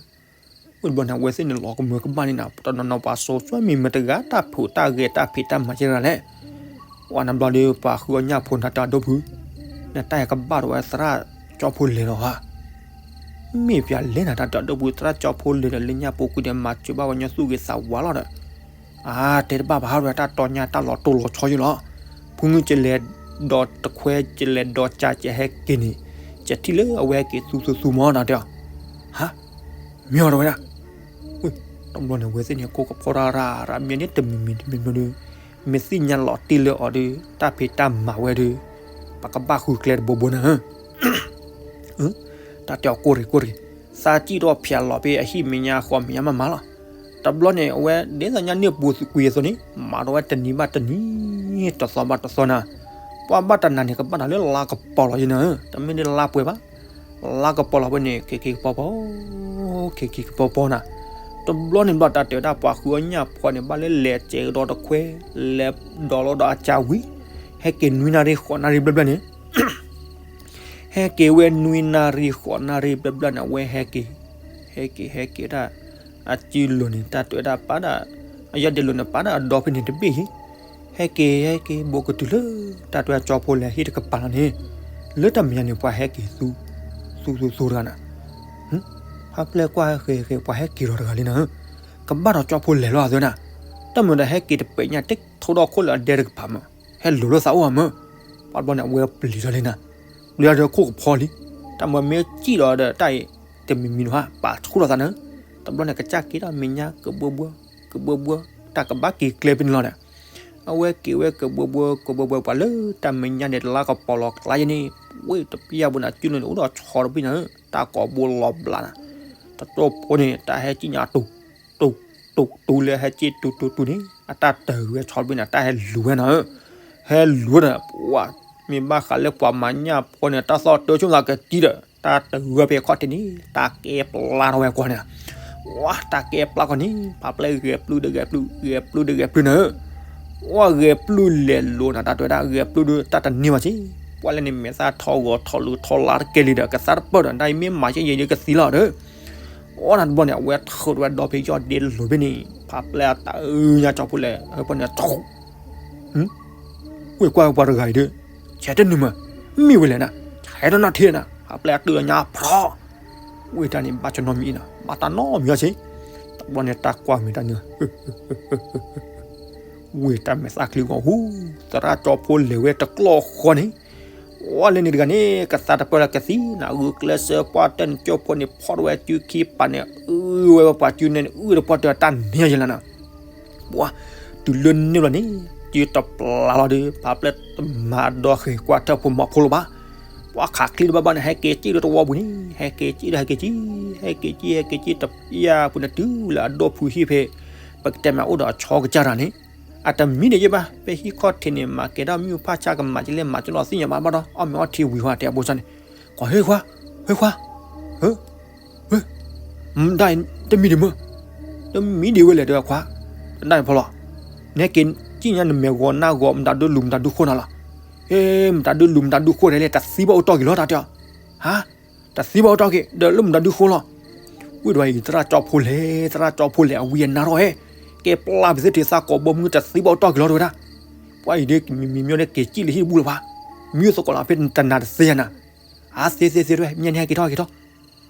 ဝံၤတဘျီန့ၣ် အဝဲသ့ၣ်န့ၣ်လီၤကမၢကမၣ်န့ၣ်နၤ, တနီၤနီၤပှၤစိာ်ဆှၢမံၤမတၤတဂၤ တၢ်ဖုးတၢ်ဂဲၤတၢ်ဖံးတၢ်မၤကဲတဂၤလဲၣ်. ဝံၤတဘျီဒီး ပှၤဃုအီၣ်ညၣ်ဖိန့ၣ် တၢ်တဲအဒိၣ်ဖု, နတၢ်ဟဲကဘၣ်ဒီးဝဲသရၣ်ကၠီဖိလဲၤလီၤဧါ. မ့ၢ်ပျဲလဲၣ်နၤ တၢ်တဲအဒိၣ်ဖု, သရၣ်ကၠီဖိလဲၤဒီး လၢညၣ်ဖိကွံာ်ဒီး မၤစၢၤဘၣ်ဝဲညီသူၣ်ဂ့ၤသးဝါလီၤဒီး အါ တဲတဘၣ်ဘၣ် ဟးဝဲတၢ်တီညၣ်တၢ်လီၤတိၢ်လီၤဆီယိလီၤ. ဖုမုၢ်ကလဲၤဒီးတခွဲ ကလဲၤဒီးကၢကဲဟဲက့ၤန့ၣ်, ကထံၣ်လၢအဝဲဟဲက့ၤသူသူသူမီၤ တၢ်တဲအီၤ. ဟါ, မ့ၢ်အီၤတဝဲဒၣ်. တဘျီန့ၣ် အဝဲသ့ၣ်န့ၣ် ကိးကဖီတၢ်ရၣ်ရၣ်မ့ၢ်န့ၣ် တမံၤမံၤတမံၤမံၤဒီး မ့ၢ်သ့ၣ်ညါလီၤတံၢ်လၢအီၤဒီး တၢ်ဖံးတၢ်မၤဝဲဒီး ပကဘၣ်ဃုကျဲတဘိဘိနၤဧၢ တၢ်တဲအီၤကိၢ်ရ့ၣ်ကိၢ်ရ့ၣ်, သးစံၣ်ထီၣ်ဖျဲးလီၤဖဲအဟံၣ်မဲာ်ညါဃီမဲာ်ညါမးမးလီၤ. တဘျီန့ၣ် အဝဲဒ်သိးညါန့ၢ်ပူၤကွံာ်အသိးန့ၣ် မၤထီၣ်ဝဲတနံၤဘၣ်တနံၤ, တသီဘၣ်တသီနၤ. ပှၤဘၣ်တၢ်နာ်န့ၣ် ကဘၣ်တၢ်လၢလါကပီၤလီၤယဲနၤဧၢ, တမ့ၢ်ဒ်လါပှဲၤဘၣ်. လါကပီၤလီၤဖဲန့ၣ် က့ၤက့ၤကပီၤပီၤ, က့ၤက့ၤကပီၤပီၤနၤ. တဘျီန့ၣ်ဘျီ တၢ်တဲဝဲဒၣ် ပှၤဃုအီၣ်ညၣ်ဖိန့ၣ် ဘၣ်လၢလဲၤစဲးကဒီးတခွဲ, လဲၤဒီးလီၤဒီးအကၢဝံၤ, ဟဲက့ၤနွံနၣ်ရံၣ်ဃိးနၣ်ရံၣ်ဘျၢဘျၢန့ၣ် ဟဲက့ၤဝဲနွံနၣ်ရံၣ်ဃိးနၣ်ရံၣ်ဘျၢဘျၢန့ၣ် အဝဲဟဲက့ၤ, ဟဲက့ၤ ဟဲက့ၤဒၣ်, အစုလိၤန့ၣ် တၢ်တဲဝဲဒၣ်ပာ်ဒၣ်, အယီၢ်ဒ့လိၤန့ၣ် ပာ်ဒၣ်အဒီဖဲန့ၣ်တဘ့ၣ်ဟံၣ်, ဟဲက့ၤ ဟဲက့ၤ ဘူးကတုၤလၢ တၢ်တဲဝဲကၠီဖိလဲၤဟံၣ်တကပၤလီၤန့ၣ်, လၢတၢ်မဲာ်ညါန့ၣ် ပှၤဟဲက့ၤသူ, သူသူသူတဂၤနၤ, ဟါပျဲၢ်ကွၢ်ဟဲဃဲၤဃဲၤ ပှၤဟဲက့ၤဒီးတဂၤလံနၤဧၢ, ကဘၣ်ဒီးကၠီဖိလဲၤလီၤအသးနၤ, တၢ်မုာ်ဒီးဟဲက့ၤတပဲာ်ညါ တထိဒီခိၣ်လၢအဒဲတကပၤမး, ဟဲလိၤလိာ်သးအိၣ်မး, ပှၤဘျီန့ၣ် အဝဲပျံၤထီၣ်လံနၤ, ပျံၤထီၣ်ဒီးခိၣ်ကဖီလံ, တၢ်မုာ်မ့ၢ်စံၣ်ဒီးဒီးတၢ်အံၤ, တမံၤမံၤနီၤဟါ ပာ်ဆူၣ်ထီၣ်သးနၤ, တဘျီန့ၣ် ကစၢ်က့ၤထီၣ်မဲာ်ညါ ကဘှီဘှီ, ကဘှီဘှီ, တၢ်ကဘၣ်က့ၤကျဲဖဲန့ၣ်လီၤဒီး, အဝဲက့ၤဝဲကဘှီဘှီ ကဘှီဘှီ ပှၤလၢတၢ်မဲာ်ညါန့ၣ် တလါကပီၤလီၤကျါယဲန့ၣ်, ဝ့ၢ်တပျၢ်ဘိနၤ စုလိၤန့ၣ် အိၣ်ဒီးဆီတဘ့ၣ်နၤ, တၢ်ကိးဘိလီၤဘျးနၤ, တတိၢ်ဖိန့ၣ် တၢ်ဟဲကံၣ်ညါတူၤ, တူၤ, တူၤ, တူၤလၢဟဲက့ၤတူၤတူၤတူၤန့ၣ် အတၢ်တဂၤဆီတဘ့ၣ်န့ၣ် တၢ်ဟဲလူၤဝဲနၤဧၢ, ဟဲလူၤဝဲဒီး ပှၤ, မ့ၢ်ဘၣ်ဃးလၢပှၤမၤညၣ်ဖိန့ၣ် တၢ်သီၣ်တၢ်ဆိကမိၣ်သးကတံၤဒီး တၢ်တဂၤဖဲခီၣ်ထံးန့ၣ် တၢ်ကဲပျါထီၣ်ဝဲကွၢ်န့ၣ်, ဝါ, တၢ်ကဲပျါကွၢ်န့ၣ် ဖးပျဲၢ်ဂဲၤပျုၢ်ဒီးဂဲၤပျုၢ် ဂဲၤပျုၢ်ဒီးဂဲၤပျုၢ်နၤဧၢ, ဝါ, ဂဲၤပျုၢ်လဲၤလိၤနၤ တၢ်တဲဝဲဒၣ် ဂဲၤပျုၢ်ဒီးတၢ်တန့ၢ်ဘၣ်စ့ၢ်, ပှၤလဲၣ်န့ၣ် မဲာ်သၣ်ထီဂီၤထီလိၤထီလါတကဲလံဒီး ကသါတပၢၢ်ဒီး တၢ်အံၤမ့ၢ်မၤကဲယဲၢ်ယဲၢ်ကသံလီၤဒီး, ဝါ, နၤတဘျီန့ၣ် အဝဲထုးထီၣ်ဝဲဒီဖဲယီၢ်ဒ့လိၤဖဲန့ၣ် ဖးပျဲၢ်အတၢ်အၢညါကၠီဖိလဲၤ ဟဲပၢၢ်န့ၣ် ထီ ဝ့ၢ်ကွၢ်ပှၤတဂၤအံၤဒီး, ဆဲးတနုာ်မး, မ့ၢ်ဝဲလဲၣ်နၤ, ဆဲးတနီၣ်ထံနၤ, ဖးပျဲၢ်အတုၤလီၤညါဖျီ, ဝ့ၢ်တၢ်န့ၣ် ဘၣ်ဆၢနီတမံၤအံၤနီၤ, ဘၣ်တၢ်နီတမံၤအီၤစ့ၢ်, တဘျီန့ၣ်တၢ်ကွၢ်မ့ၢ်တၢ်န့ၣ်, ဝ့ၢ်တၢ်မဲာ်သၣ်ချံဂီၤဟူ, သရၣ်ကၠီဖိလဲၤဝဲတကျီၢ်ဃီန့ၣ်, ဝါ, လၢန့ၣ်တဂၤန့ၣ် ကသါတပၢၢ်လၢကသံနၤ, ဂုာ်ကျဲးစၢးပှၢ်တၢၢ်န့ၣ် ကၠီဖိန့ၣ် ဖီၣ်ထီၣ်ဝဲစုခံပာ်န့ၣ် အုၣ်ဝဲပှၤစုန့ၣ် အုၣ်တပှၢ်တၢၢ်တၢ်န့ၣ်ယဲၢ်လီၤနၤ ပှၤ, တုၤလၢန့ၣ်ဘျီန့ၣ် စုတပျၢ်လီၤဒီး ဖးပျဲၢ်တမၤဒီဃဲၤကွၢ်ထၢၣ်ဖိမီၤဖိလၢၤဘၣ်, ပှၤခးချံတဘၣ်ဘၣ်န့ၣ် ဟဲက့ၤစံၣ်ဒီးတဝီပူၤန့ၣ် ဟဲက့ၤစံၣ်ဒီးဟဲက့ၤစံၣ်, ဟဲက့ၤစံၣ် ဟဲက့ၤစံၣ် တပျၢ်ပူၤန့ၣ် တုၤလၢအဒိၣ်ဖုဟံၣ်ဖဲ ပကတဲမ့ၢ်အိၣ်ဒီးအဆီကစၢ်တၢ်န့ၣ်, အတမံဒံးယဲၢ်ဘၣ်, ဖဲဟံၣ်ခီၣ်ထံးန့ၣ် မၤကဲထီၣ်မုၢ်ဖၣ်ဆၣ်ကမၤကလဲၣ်မၤကလီသ့ၣ်ညါဘၣ်ဘၣ်ဒီး အီၣ်မ့ၤအီထံဝံၤဝဲတဲအဖိဆၣ်န့ၣ်, ကွၢ်ဟ့ခွါ, ဟ့ခွါ, ဟ့ မတၤတမံၤဒံးမ့ၢ်, တမံၤဒံးဝဲလဲၣ်တဲခွါ, တဒၣ်အံၤဖီလီၤ, နဟဲက့ၤစံၣ်ညါနမဲာ်ဂီၤနၢ်ဂီၤ မတၤဒုလူၤမတၤဒုဃိနၤလီၤ, ဟ့ မတၤဒုလူၤမတၤဒုဃိဒ်လဲၣ် တသံဘၣ်အိၣ်တီၢ်က့ၤလီၤတၢ်တဲအီၤ, ဟါ, တသံဘၣ်အိၣ်တီၢ်က့ၤ ဒီးလၢမတၤဒုဃိလီၤ, ဝံၤဒီးအံၤ သရၣ်ကၠီဖိလဲၣ် သရၣ်ကၠီဖိလဲၣ် အဝံအနါထီၣ်ဟဲ, ကဲပျၢ်ပသ့ၣ်ထံးသးကိးဘီမုၢ်တသံဘၣ်အိၣ်တီၢ်က့ၤလီၤတဲဝဲဒၣ်, ပှၤအံၤဒ်မံၤမံၤမ့ၢ်ဒ်က့ၤစံၣ်လၢဟံၣ်တဘူၣ်လၢၤဘၣ်, မံၤသကိးလီၤဖဲတနၤတသ့ယၤနၤ, အါသ့သ့သ့တဝဲ မ့ၢ်န့ၣ်ဟဲက့ၤထီၣ်က့ၤထီၣ်,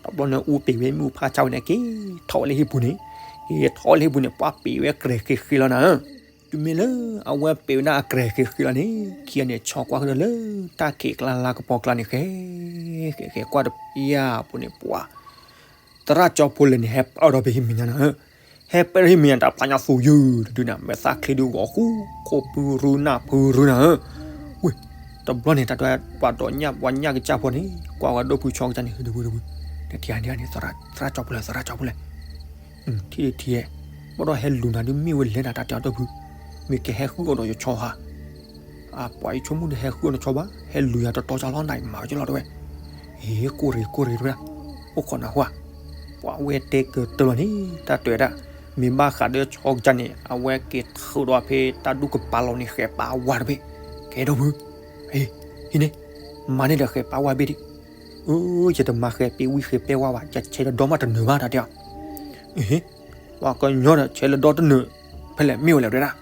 တဘျီန့ၣ် အူပ့ၤဝဲမုၢ်ဖးဆါဝဲန့ၣ် က့ၤထီၣ်ဝဲလၢဟံၣ်ပူၤန့ၣ်, က့ၤထီၣ်ဝဲလၢဟံၣ်ပူၤန့ၣ် ပှၤပ့ၤဝဲကြဲၤဃ့ဃ့လီၤနၤ, တုၤမ့ၢ်လၢ အဝဲပ့ၤဝဲဒၣ်အကြဲၤဃ့ဃ့လီၤန့ၣ် ခံဂၤန့ၣ် ဆီကွၢ်ဃုာ်ဒီးလၢတၢ်ခံးကျါလါကပီၤကျါန့ၣ် ဃဲ ဃဲ ဃဲကွၢ်တပျၢ်ပူၤန့ၣ် ပှၤ သရၣ်ကၠီဖိလဲၣ်န့ၣ် ဟဲပၢၢ်ထီၣ်ဖဲဟံၣ်မဲာ်ညါနၤ, ဟဲပၢၢ်ထီၣ်ဟံၣ်မဲာ်ညါ တၢ်ဖျါညါသူယုၢ်တဒုနၤ မဲာ်သၣ်ချံဒုဂီၤဃူ ခိၣ်ဖုရူနၢ်ဖုရူနၤဧၢ, ဝ့ၢ် တဘျီန့ၣ် တၢ်ဒွဲပှၤဒိးညၣ်ပှၤညၣ်ကစၢ်ဖိန့ၣ် ကွၢ်ဝဲဒိၣ်ဖုဆီကစၢ်န့ၣ် ဒုးဝံၤဒုးဝံၤ, နထံၣ်ဧါန့ၣ် သရၣ်ကၠီဖိလဲၣ် သရၣ်ကၠီဖိလဲၣ် ထံၣ်ထံၣ်, ဘၣ်ဒီးဟဲလူၤနၤဒုးမ့ၢ်ဝဲလဲၣ်နၤ တၢ်တဲအီၤဒိၣ်ဖု, မ့ၢ်ကဟဲဃုအီၣ်ဒီးယဆီဧါ, အပှၤအံၤဆိကမိၣ်ဒီးဟဲဃုအီၣ်နဆီဘၣ် ဟဲလူၤယၤတတီကၢ်လီၤနၤ မၤဝဲကလီၤတဝဲ, ဟ့ၣ် ကိၢ်ရ့ၣ်ကိၢ်ရ့ၣ်တဝဲဒၣ်, အိၣ်ခိးနၢ်ဟူဧါ, ပှၤဝဲတဲကတၢၢ်လီၤန့ၣ် တၢ်တဲဝဲဒၣ် မ့ၢ်ဘၣ်ဃးဒီးဆီကစၢ်န့ၣ် အဝဲက့ၤထုးဒီးဖဲတၢ်ဒူၣ်ကပၤလီၤန့ၣ် ဃဲးပာ်ဝါတဘ့ၣ်, ကဲဒီပုၢ်, ဟံးန့ၢ်, မၤန့ၢ်ဒီးဃဲးပာ်ဝါဘ့ၣ်ဒံး, အိ, ယတမၤဃဲးပ့ဝံဃဲးပာ်ဝါဘၣ်, ယဆဲးလၢဒီမးတနၢၤဘၣ်တၢ်တဲအီၤ, ဟ့, ပှၤကညီဒီးဆဲးလၢဒီတနၢၤ, ဖဲလဲၣ်မ့ၢ်ဝဲလဲၣ်တဲဒၣ်,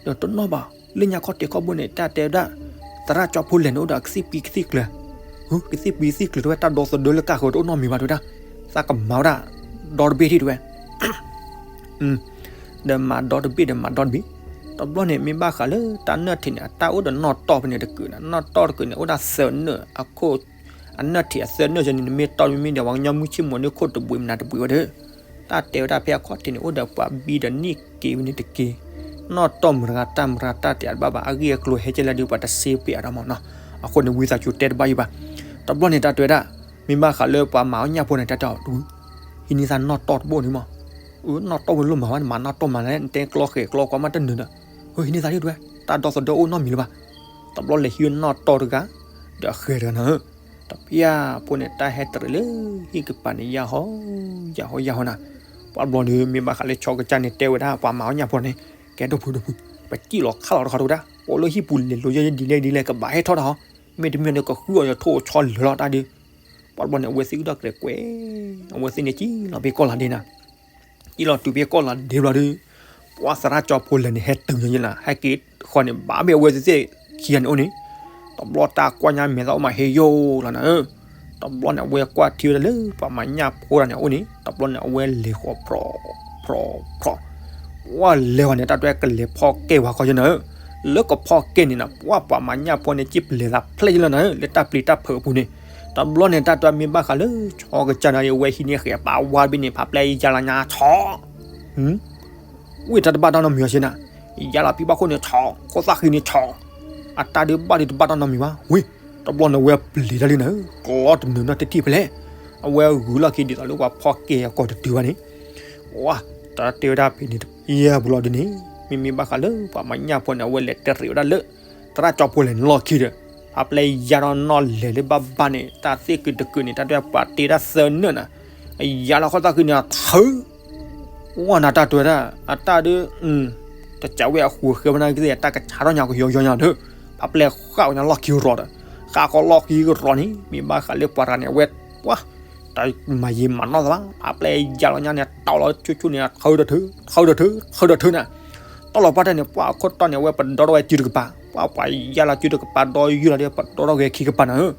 ဒီးတနီၣ်ဘၣ်, လၢညါခီၣ်ထံးခီၣ်ဘိန့ၣ် တၢ်တဲဝဲဒၣ်, သရၣ်ကၠီဖိလဲၣ်န့ၣ်အိၣ်ဒီးကသံၣ်ပံၤကသံၣ်ကျၢၤ, ကသံၣ်ပံၤကသံၣ်ကျၢၤတဲဝဲတၢ်ဒီသဒၢလၢကၢ်ဃၢၤတအိၣ်နီတမံၤဘၣ်တဲဝဲဒၣ်, သးကမၤဝဲဒၣ်, ဒီတဘ့ၣ်ဒံးတဲဝဲ ဒီးမၤဒီတဘ့ၣ်ဒီးမၤဒီတဘ့ၣ်, တဘျီန့ၣ် မ့ၢ်ဘၣ်ဃးလၢတၢ်နၢၣ်ထံးန့ၣ် အတၢ်အိၣ်ဒီးနီၣ်တီၢ်ဖဲန့ၣ်တကုာ်န့ၣ်, နီၣ်တီၢ်တကုာ်န့ၣ် အိၣ်ဒၣ်သၢနၢၣ်အခိၣ်, အနၢၣ်ထံးအသၢနၢၣ်န့ၣ် နမ့ၢ်တီၢ်မ့မ့ၢ်ဒီး ပှၤကညီမုၢ်ဆ့ၣ်မီၤန့ၣ် ခိၣ်တဘှံးမနၤတဘှံးဝဲဒီး, တၢ်တဲဝဲဒၣ်ဖဲအခီၣ်ထံးန့ၣ် အိၣ်ဒီးပှၤဘံဒီးနံၣ်က့ၤဝဲန့ၣ်တက့ၢ်, နီၣ်တီၢ်မတၤဂၤတၢ်မတၤဂၤတၢ်တဲအတဘၣ်ဘၣ် အဂ့ၢ်အကျိၤဟဲကဲလၢဒုးပှၤတစ့ပ့းအဒီမးနီၤ, အဃိန့ၣ် ဝံသးစူၤတဲတဘၣ်ယံၤဘၣ်, တဘျီန့ၣ်တၢ်တဲဝဲဒၣ်, မ့ၢ်ဘၣ်ဃးလၢပှၤမၤအီၣ်ညၣ်ဖိန့ၣ် တၢ်တဲအီၤတဝံၤ, ဟံးန့ၢ်သးနီၣ်တီၢ်တဘိန့ၣ်မး, နီၣ်တီၢ်ဝဲလိၣ်မးဝဲ နမၤနီၣ်တီၢ်မးလဲၣ် နတဲကျီဃဲၤကျီကွၢ်မးတနၢၤဒီး, ဟံးန့ၢ်သးဒ်တဲဝဲ, တၢ်ဒီသဒၢအိၣ်နီတမံၤလၢၤဘၣ်, တဘျီလဲၤဟံးဝဲနီၣ်တီၢ်တဂၤ, ဒီးအဃဲၤတဂၤနၤဧၢ, တပျၢ်ဖိန့ၣ် တၢ်ဟဲတရံးလၢဟံၣ်ကပၤန့ၣ် ယၢ်ဟီ, ယၢ်ဟီယၢ်ဟီနၤ, ပှၤဘျီဒီး မ့ၢ်ဘၣ်ဃးလၢဆီကစၢ်န့ၣ်တဲဝဲဒၣ် ပှၤမၤအီၣ်ညၣ်ဖိန့ၣ်, ကဲဒီပုၢ်ဒီပုၢ်, ပစံၣ်လီၤခါလီၤတခီတဲဝဲဒၣ်, အိၣ်လၢဟံၣ်ပူၤလဲၤလိၤယဲဒ်လဲၣ်ဒ်လဲၣ် ကဘၣ်ဟဲထီၣ်တၢ်ဟီ, မ့တမ့ၢ်ဒီးကဃုအီၤယထိၣ်ဆီလၢာ်လီၤတၢ်ဒုး, ပှၤဘျီန့ၣ် အဝဲသ့ၣ်အုၣ်ဒီးကျဲၤကွဲ, အဝဲသ့ၣ်န့ၣ်စံၣ်လီၤဖဲကီၢ်လၤဒ့နၤ စံၣ်လီၤတုၤဖဲကီၢ်လၤဒ့ဘျီဒီး, ပှၤသရၣ်ကၠီဖိလဲၣ်န့ၣ် ဟဲတုၤညါယဲလီၤ ဟဲက့ၤဃီန့ၣ် ဘၣ်မ့ၢ်အဝဲသ့ၣ်ခံဂၤန့ၣ်အိၣ်န့ၣ်, တဘျီတၢ်ကွၢ်ညါမဲာ်သၣ်အိၣ်မးဟ့ယိၣ်လီၤနၤဧၢ, တဘျီန့ၣ် အဝဲကွၢ်ထံဝဲဒၣ်လၢပှၤမၤညၣ်ဖိတဂၤန့ၣ်အအိၣ်န့ၣ် တဘျီန့ၣ် အဝဲလဲၤဃီၤဖြီၣ်, ဖြီၣ်, ဖြီၣ်, ပှၤလဲၤဃီၤန့ၣ် တၢ်တဲကလဲၤဖီၣ်ကဲဝဲဃီယဲနၤဧၢ, လၢကဖီၣ်ကဲန့ၣ်နၤ ပှၤပှၤမၤညၣ်ဖိန့ၣ် စံၣ်ပလဲၤသးဖျဲၣ်ယဲလီၤနၤဧၢ လၢတၢ်ပျံၤတၢ်ဖုးအပူၤန့ၣ်, တဘျီန့ၣ် တၢ်တဲမ့ၢ်ဘၣ်ဃးလၢ ဆီကစၢ်န့ၣ် အဝဲဟံးန့ၢ်ဃဲးပာ်ဝါတဘ့ၣ်န့ၣ် ဖးပျဲၢ်ယါလီၤညါဆီ ဝံၢ်တၢ်တဘၣ်တၢ်နီတမံၤအီၤစ့နၤ, ယါလီၤဖံဘၣ်ခိၣ်န့ၣ်ဆီ, ခိၣ်သၣ်ဃံန့ၣ်ဆီ, အတၢ်ဒုးဘၣ်ဒုးတဘၣ်တၢ်နီတမံၤဘၣ်, ဝံၢ်, တဘျီန့ၣ်ဝဲပျံၤတၢ်လံနၤဧၢ, ကျီတနၢၤနီတထံၣ်ဖဲလဲၣ်, အဝဲဂုာ်လီၢ်ခံဒ်သိးလၢပှၤဖီၣ်ကဲအကိာ်တတုၤဘၣ်န့ၣ်, ဝါ, တၢ်တဲဝဲဒၣ်ဖဲန့ၣ်တပျၢ်ပူၤလီၤဒ်န့ၣ်, မ့မ့ၢ်ဘၣ်ဃးလၢပှၤမၤညၣ်ဖိန့ၣ် အဝဲလဲၤတရံးဝဲဒၣ်လၢ သရၣ်ကၠီဖိလဲၣ်န့ၣ်လီၢ်ခံဒီး, ဖးပျဲၢ်ယါဒီးနီၢ်လဲၤလၢဘၣ်ဘၣ်န့ၣ် တၢ်သ့ၣ်ကုၤတကုၤန့ၣ် တၢ်တဲပှၤတ့တၢ်သၢနၢၣ်နၤ, ယါလီၤခိၣ်သၣ်ဃံန့ၣ်အထုး ဝါနၤတၢ်တဲဝဲဒၣ် အတၢ်ဒုး, တစးဝဲအဃိဃဲဝဲနၤကသ့ၣ် တၢ်ကဆါထီၣ်ညါကယီယီညါဒီး, ဖးပျဲၢ်ဃၣ်ဝဲညါလီၢ်ခံကရီဒီး, ဃၣ်ဃီလီၢ်ခံကရီန့ၣ် မ့ၢ်ဘၣ်ဃးလၢပှၤတဂၤန့ၣ် အဝဲ, ပှၤ, တၢ်မၤယံာ်မၤနီၢ်သးဘၣ် ဖးပျဲၢ်ယါလီၤညါန့ၣ် တီၢ်လီၤဆူၣ်ဆူၣ်န့ၣ် ထုးဒီးထုး, ထုးဒီးထုး, ထုးဒီးထုးနၤ, တီၢ်လီၤပှၢ်တၢ်န့ၣ် ပှၤအခိၣ်တီန့ၣ် အဝဲပဒီထီၣ်ဝဲစုတကပၤ, ပှၤပှၤယါလီၤစုတကပၤဒီးယုၢ်လီၤဒီး ပဒီထီၣ်ဝဲခံကပၤနၤဧၢ,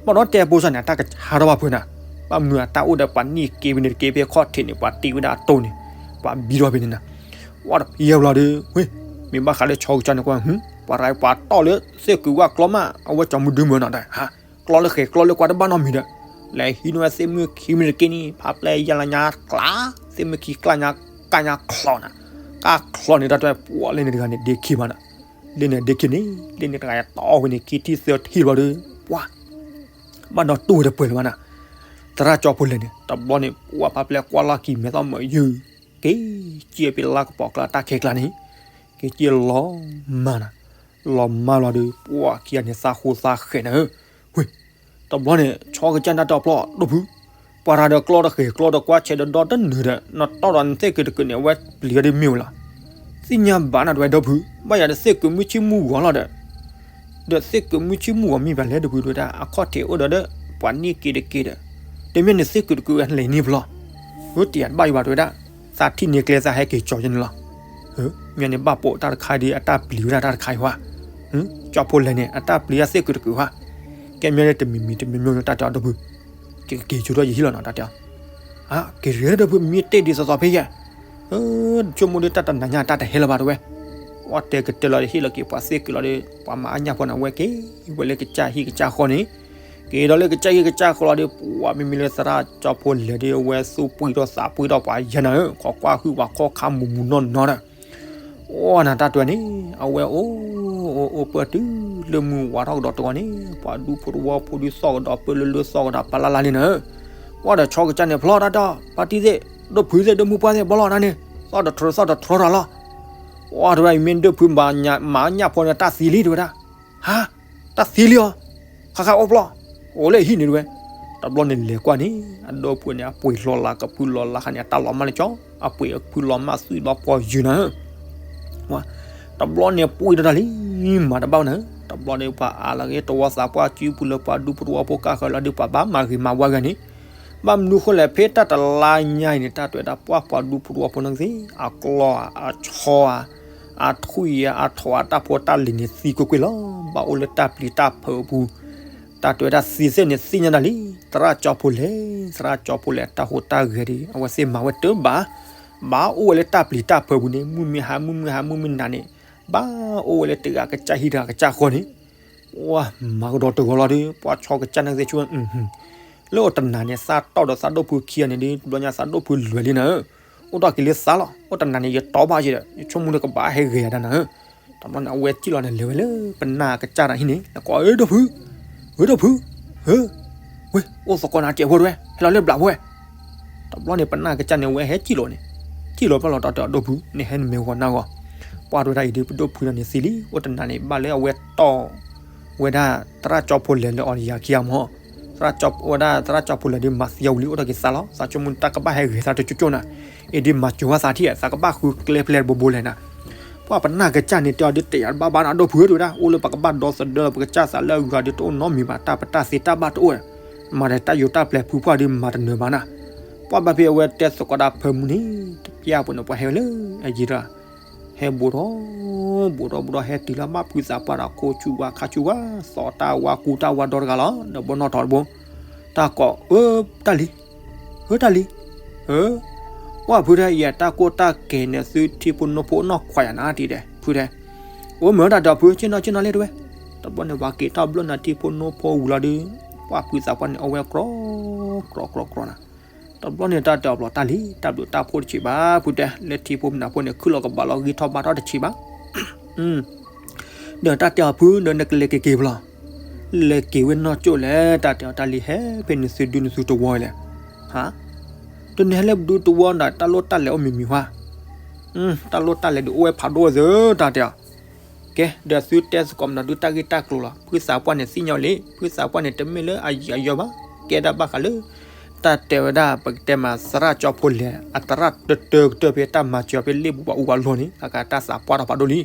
ဘၣ်ဒီးတဲဖိစၢ်န့ၣ် အတၢ်ကဆါထီၣ်ဘၣ်ဖုးနၤ, ဘၣ်မနုၤအတၢ်အိၣ်ဒီးပှၤနံၣ်က့ၤဖဲန့ၣ်တက့ၢ် ဖဲခီၣ်ထံးန့ၣ် ပှၤတ့ဝဲဒၣ်အတိၢ်န့ၣ်, ပှၤဘံထီၣ်ဖဲန့ၣ်နၤ, ဝါတပျၢ်ပူၤလီၤဒီး, မ့ၢ်ဘၣ်ဃးလၢဆီကစၢ်န့ၣ်ကွၢ်, ပှၤရၤပှၤတီၢ်လၢသ့ၣ်ကုၤဝၣ်ကျီမး အဝဲကၠီမုၢ်ဒုမုၢ်နီၤဒီး, ဟါ, ကျီလၢဃဲၤကျီလၢကွၢ်တဘၣ်နီတမံၤဒီး, လဲၤဟံးန့ၢ်ဝဲသ့ၣ်မုၣ်ခံမုၢ်တက့ၢ်န့ၣ် ဖးပျဲၢ်ယါလီၤညါကျါ, သ့ၣ်မုၣ်ခံကျါညါ, ကၢ်ညါချီနၤ, ကၢ်ချီန့ၣ် တၢ်တဲပှၤလၢန့ၣ်တဂၤန့ၣ် ဒ့ခံဘၣ်နၤ, လၢန့ၣ်ဒ့ခံန့ၣ် လၢန့ၣ်တဂၤတီၢ်ဝဲန့ၣ် ခံထံၣ်သၢထံၣ်လီၤဒီး, ပှၤ ဘၣ်ဒီးတူၢ်ဝဲတပှဲၤလၢၤဘၣ်နၤ, သရၣ်ကၠီဖိလဲၣ်န့ၣ် တဘျီန့ၣ် ပှၤဖးပျဲၢ်ကွၢ်လီၢ်ခံမဲာ်သၣ်မၤယုၢ်, က့ၤစံၣ်ဖဲလါကပီၤကျါတၢ်ခဲကျါန့ၣ်, က့ၤစံၣ်လီၤမၢ်နၤ, လီၤမၢ်လီၤဒီး ပှၤခံဂၤန့ၣ်သးဃိသးဃဲၤနၤဧၢ, ဝ့ၢ် တဘျီန့ၣ် ဆီကစၢ်နၢ်တၢ်ပျီၢ်ဒီဖု, ပှၤရၤဒီးကျီဒီဃဲၤကျီဒီကွၢ်ဆဲးဒီဒီတနၢၤဒီး နတီၢ်ဒီးနသ့ၣ်ကုၤတကုၤန့ၣ် အဝဲပျံၤဝဲဒ်မ့ၢ်ဝဲလီၤ, သ့ၣ်ညါဘၣ်နၤတဝဲဒီဖု, ဘၣ်ယၤဒီးသ့ၣ်ကုၤမုၢ်ဆ့ၣ်မုၢ်ဂီၤမ့ၢ်ဘၣ်လဲၣ်ဒီဖုတဲဝဲဒၣ် အခီၣ်ထံးအိၣ်ဒီးဒီး ပှၤနံၣ်က့ၤတက့ၢ်ဒီး, တမ့ၢ်န့ၣ်သ့ၣ်ကုၤတကုၤဝဲလဲၤန့ၢ်ဖျီ, ဝဲတယၤတဘၣ်ယံၤဘၣ်တဲဝဲဒၣ်, သးထံၣ်န့ၢ်ကျဲသးဟဲက့ၤကၠီယဲန့ၣ်လီၤ, မ့ၢ်န့ၣ်ဘၣ်ပိာ်တၢ်တခါဒီး အတၢ်ပျံၤဝဲဒၣ်တၢ်တခါအံၤဝဲ ကၠီဖိလဲၣ်န့ၣ် အတၢ်ပျံၤအသ့ၣ်ကုၤတကုၤဧါ, ကဲမ့ၢ်လၢတမံၤမံၤတမံၤမံၤတၢ်တဲအီၤဒီပုၢ်, ကက့ၤဆိထီၣ်ယဟံၣ်လီၤနီၤတၢ်တဲအီၤ, က့ၤရ့ဒီပုၢ် မ့ၢ်တ့ၢ်ဒ်သိးသိးဖဲယဲၢ်, ဆိကမိၣ်ဒီးတၢ်တနၤညါတၢ်တဟဲလၢၤဘၣ်တဝဲ, ပှၤတဲကတဲလီၤဒီးဟ့ၣ်လီၤက့ၤပှၤသ့ၣ်ကုၤလီၤဒီး ပှၤမၤအါညၣ်ဖိန့ၣ် အဝဲက့ၤဝဲလၢကစၢ်ဟံၣ်ကစၢ်ဃီန့ၣ်, က့ၤဒီးလၢကစၢ်ဟံၣ်ကစၢ်ဃီလီၤဒီး ပှၤမ့မ့ၢ်လၢသရၣ်ကၠီဖိလဲၣ်ဒီး အဝဲသူၣ်ပှံၢ်ထီၣ်သးပှံၢ်ထီၣ်ပှၤယဲၢ်နၤဧၢ, ခိးကွၢ်ဟုၣ်ပှၤခီၣ်ခါမူးမူးနီၢ်နီၢ်ဒီး အိၣ်နၤတၢ်တဲန့ၣ် အဝဲအိၣ်, အိၣ်အိၣ်ပၢၢ်တုၤလၢမုၢ်ဝါထီၣ်ကဒီးတဂီၤန့ၣ် ပှၤဒူဖိတဝီဖိဒုးသီၣ်ကဒီး ပၢၢ်လၢလၢသီၣ်ကဒီးပၢ်လၢ်လၢ်လံနၤဧၢ, ဝဲဒီးဆီကစၢ်န့ၣ်ဖျီတၢ်ဒီး ပၢ်တံၢ်သ့ၣ် ဒီဖုသ့ၣ် ဒီမုၢ်ပှၢ်သ့ၣ် ဘီလီၤတၢ်န့ၣ် သီၣ်တထြၢသီၣ်တထြၢတၢ်လီၤ, ဝဲဒီးဝဲအံၤမ့ၢ်ဒီဖုမၤညၣ်ဖိန့ၣ် တၢ်သံလံတဲဝဲဒၣ်, ဟါ, တၢ်သံလံအီၤ, ခါခါအိၣ်ဖျီၣ်, အိၣ်လၢဟံၣ်န့ၣ်တဲဝဲ, တဘျီန့ၣ်လဲၤကွၢ်န့ၣ် အဒိၣ်ဖုန့ၣ် အပှ့ၤလီၤလၢကဖုလီၤလၢခါန့ၣ် အတၢ်လီၤမၢ်လၢကၠီ အပှ့ၤအဖုလီၤမၢ်သွံၣ်လီၤပှီၢ်ယုာ်နၤဧၢ, တဘျီန့ၣ်ပှ့ၤဒီးတၢ်လံ, မၤတဘၣ်နၤဧၢ, တဘျီန့ၣ်ပှၤအါလီၤဂ့ၤ တဝီသးပှၢ်စုပူၤလၢပှၤဒူဖိတဝီဖိကါဃၢၤလီၤဒီး ပှၤဘၣ်မၤဂ့ၤမၤဝါဂၤန့ၣ်, ဘၣ်မနုၤဃိလဲၣ် ဖဲတၢ်တလါညါအံၤန့ၣ် တၢ်တဲဝဲဒၣ်ပှၢ်ပှၤဒူဖိတဝီဖိန့ၣ်သ့ၣ် အကျီဧါ အဆီဧါ အထွံၣ်ဧါ အထိၣ်ဧါ တၢ်ဖိတၢ်လံၤန့ၣ်သံကွ့ၢ်ကွ့ၢ်လီၤ. ဘၣ်အိၣ်လၢတၢ်ပျံၤတၢ်ဖုးအပူၤ, တၢ်တဲဝဲဒၣ်သံသ့ၣ်န့ၣ် သ့ၣ်ညါနၤလံ, သရၣ်ကၠီဖိလဲၣ်, သရၣ်ကၠီဖိလဲၣ် တၢ်ဟူးတၢ်ဂဲၤဒီး အဝဲသ့ၣ်မၤဝဲတဘၣ်, ဘၣ်အိၣ်ဝဲလၢတၢ်ပျံၤတၢ်ဖုးပူၤန့ၣ် မုၢ်မ့ၢ်ဟါ မုၢ်မုၢ်ဟါ မုၢ်မ့ၢ်နၤန့ၣ် ဘၣ်အိၣ်ဝဲလၢတဂၤကစၢ်ဟံၣ်တဂၤကစၢ်ဃီန့ၣ် ဝဲမၤကဒီးတဂီၤလီၤဒီး ပှၤဆီကစၢ်န့ၣ်သ့ၣ်ဆူ လၢအိၣ်တနၤန့ၣ် သးတီၢ်ဒီးသးဒိၣ်ဖုခံဂၤန့ၣ်ဒီး တဘျီညါသးဒိၣ်ဖုလဲၤလံနၤဧၢ, အိၣ်ဒီးက့ၤလၢသးလီၤ, အိၣ်တနၤန့ၣ် ယတီၢ်ဘၣ်ယဲဒီး ယဆိကမိၣ်ဒီးကဘၣ်ဟဲဂဲၤယၤဒၣ်နၤဧၢ, တဘျီန့ၣ် အဝဲစံၣ်လီၤန့ၣ် လဲၤဝဲလၢပနၢ်ကစၢ်တၢ်ဟံၣ်န့ၣ် နကိး ဧၢ ဒိၣ်ဖု, ဧၢ ဒိၣ်ဖု, ဧၢ ဝဲ အိၣ်သကိးနၤတစဲးဖိတဝဲ ဟဲလီၤလၢဘျးဖိဝဲ တဘျီန့ၣ် ပနၢ်ကစၢ်န့ၣ် ဝဲဟဲစံၣ်လီၤန့ၣ်, စံၣ်လီၤဘၣ်လီၤ တၢ်တဲအီၤ ဒိၣ်ဖု နဟဲနမဲာ်ဂီၤနါဂီၤ, ပှၢ်တဲဝဲဒၣ်အံၤဒီး ပဒိၣ်ဖုန့ၣ်သံလံ, အိၣ်တနၤန့ၣ် ဘၣ်လၢအဝဲတီၢ်ဝဲဒၣ် သရၣ်ကၠီဖိလဲၤလၢအီၤယၤခံဂၤမး, သရၣ်ကၠီဝဲဒၣ် သရၣ်ကၠီဖိလဲၤဒီး မၤသံအီၤဝံၤလံ အိၣ်ဒီးက့ၤသးလီၤ, သးဆိကမိၣ်တၢ်ကဘၣ်ဟဲဂဲၤသးတကၠိကၠိနၤ, အံၤဒီးမၤစၢၤဝဲသးထံၣ် သးကဘၣ်ဃုကျဲဖျဲးတဘိဘိလဲၣ်နၤ ပှၢ်ပနၢ်ကစၢ်န့ၣ် တဲအီၤဒုး တယာ်တဘၣ်ဘၣ်နၤ ဒိၣ်ဖုဧၢ တဲဝဲဒၣ်, အိၣ်လၢပကဘၣ်ဒီသဒၢလီၤ ပကစၢ်သးလၢအဂၤဒီး တအိၣ်နီတမံၤဘၣ် တၢ်ပတၢ်သ့တၢ်ဘၣ်တအိၣ်, မၤဒီးတၢ်ယိးတၢ်ပျဲၤဖုပှၢ်ဒီး မၤတနၢၤဘၣ်နၤ, ပှၢ်ဘၣ်ဖဲအဝဲတဲသကိးဒၣ်ဖၢမုၢ်န့ၣ် တပျၢ်ပူၤန့ၣ် ပှၢ်ဟဲဝဲလၢအယံၤဒီး ဟဲဘူးထီၣ် ဘူးထီၣ်ဘူးထီၣ် ဟဲတုၤလၢဘၣ်ဖုသးပှၢ်ဒီး ခိၣ်ဆူၣ်ဝါခါဆူၣ်ဝါ သီတၢ်ဝါကူတၢ်ဝါဒီတဂၤလီၤ, ဒီးဘီနီၣ်ထီၣ်တဘိ တၢ်ကိး ဧၢ တၢ်လံၤ ဧၢ တၢ်လံၤ ဧၢ ပှၢ်ဖုတဲ ယတၢ်ကိၢ်တၢ်ကဲၤန့ၣ် သုထံဖိနိဖိအိၣ်နီၢ်ခွါယၤနၤ တဲဒဲး ဖုတဲ, အိၣ်မ့ၢ်တၢ်ဒီးဖု ဆ့ၣ်နီၤဆ့ၣ်နီၤလံတဲဝဲ, တဘျီန့ၣ် ပှၤက့ၤထီၣ်ဘျၢနၤထံဖိနိဖိဝံၤလီၤဒီး ပှၢ်ဖုသးပှၢ်န့ၣ် အဝဲကြီ ကြီကြီကြီနၤ, တဘျီန့ၣ် တၢ်တဲအီၤ ပျီတၢ်လံၤ တၢ်ဘျုးတၢ်ဖှိၣ်တဆံးဘၣ် ဖုတဲ လၢထံဖိမနၤဖိန့ၣ် ခုၣ်လီၤကဘၣ်လီၤ ဂံၢ်ထီၣ်ဘါထီၣ်တဆံးဘၣ် ဒီးတၢ်တဲအီၤဖု ဒီးနကလဲၤက့ၤက့ၤဖဲလဲၣ်, လဲၤက့ၤဝဲနီၢ်ကၠိလဲၣ် တၢ်တဲအီၤ တၢ်လံၤ ဟဲဖဲနသုဒူနသုတဝီလဲၣ်, ဟါ, တနဟဲလၢပဒူတဝီဒီး တၢ်လိၣ်တၢ်လဲၤအိၣ်မံၤမံၤဟါ, တၢ်လိၣ်တၢ်လဲၤဒုးအိၣ်ဝဲဖးဒိၣ်ဝဲသၢ တၢ်တဲအီၤ, ကဲ ဒီးသုတဲသကိးမနုၤဒုးတၢ်ဂ့ၢ်တၢ်ကျိၤလီၤ ဖုသးပှၢ်န့ၣ်သ့ၣ်ညါလံ ဖုသးပှၢ်န့ၣ် တမ့ၢ်လၢအယံာ်အယီဘၣ်, ကဲဒၣ်ဘၣ်ဃးလၢ တၢ်တဲဝဲဒၣ် ပကတဲမးသရၣ်ကၠီဖိလဲၣ် အသရၣ်တတၢကတၢၢ်ဖဲတၢ်မၤစၢၤဖဲလ့ၣ်ပူၤပှၤအူပှၤလီၢ်န့ၣ် အကတၢ်သးပှၢ်ထီၣ်ဖးဒိၣ်လံ,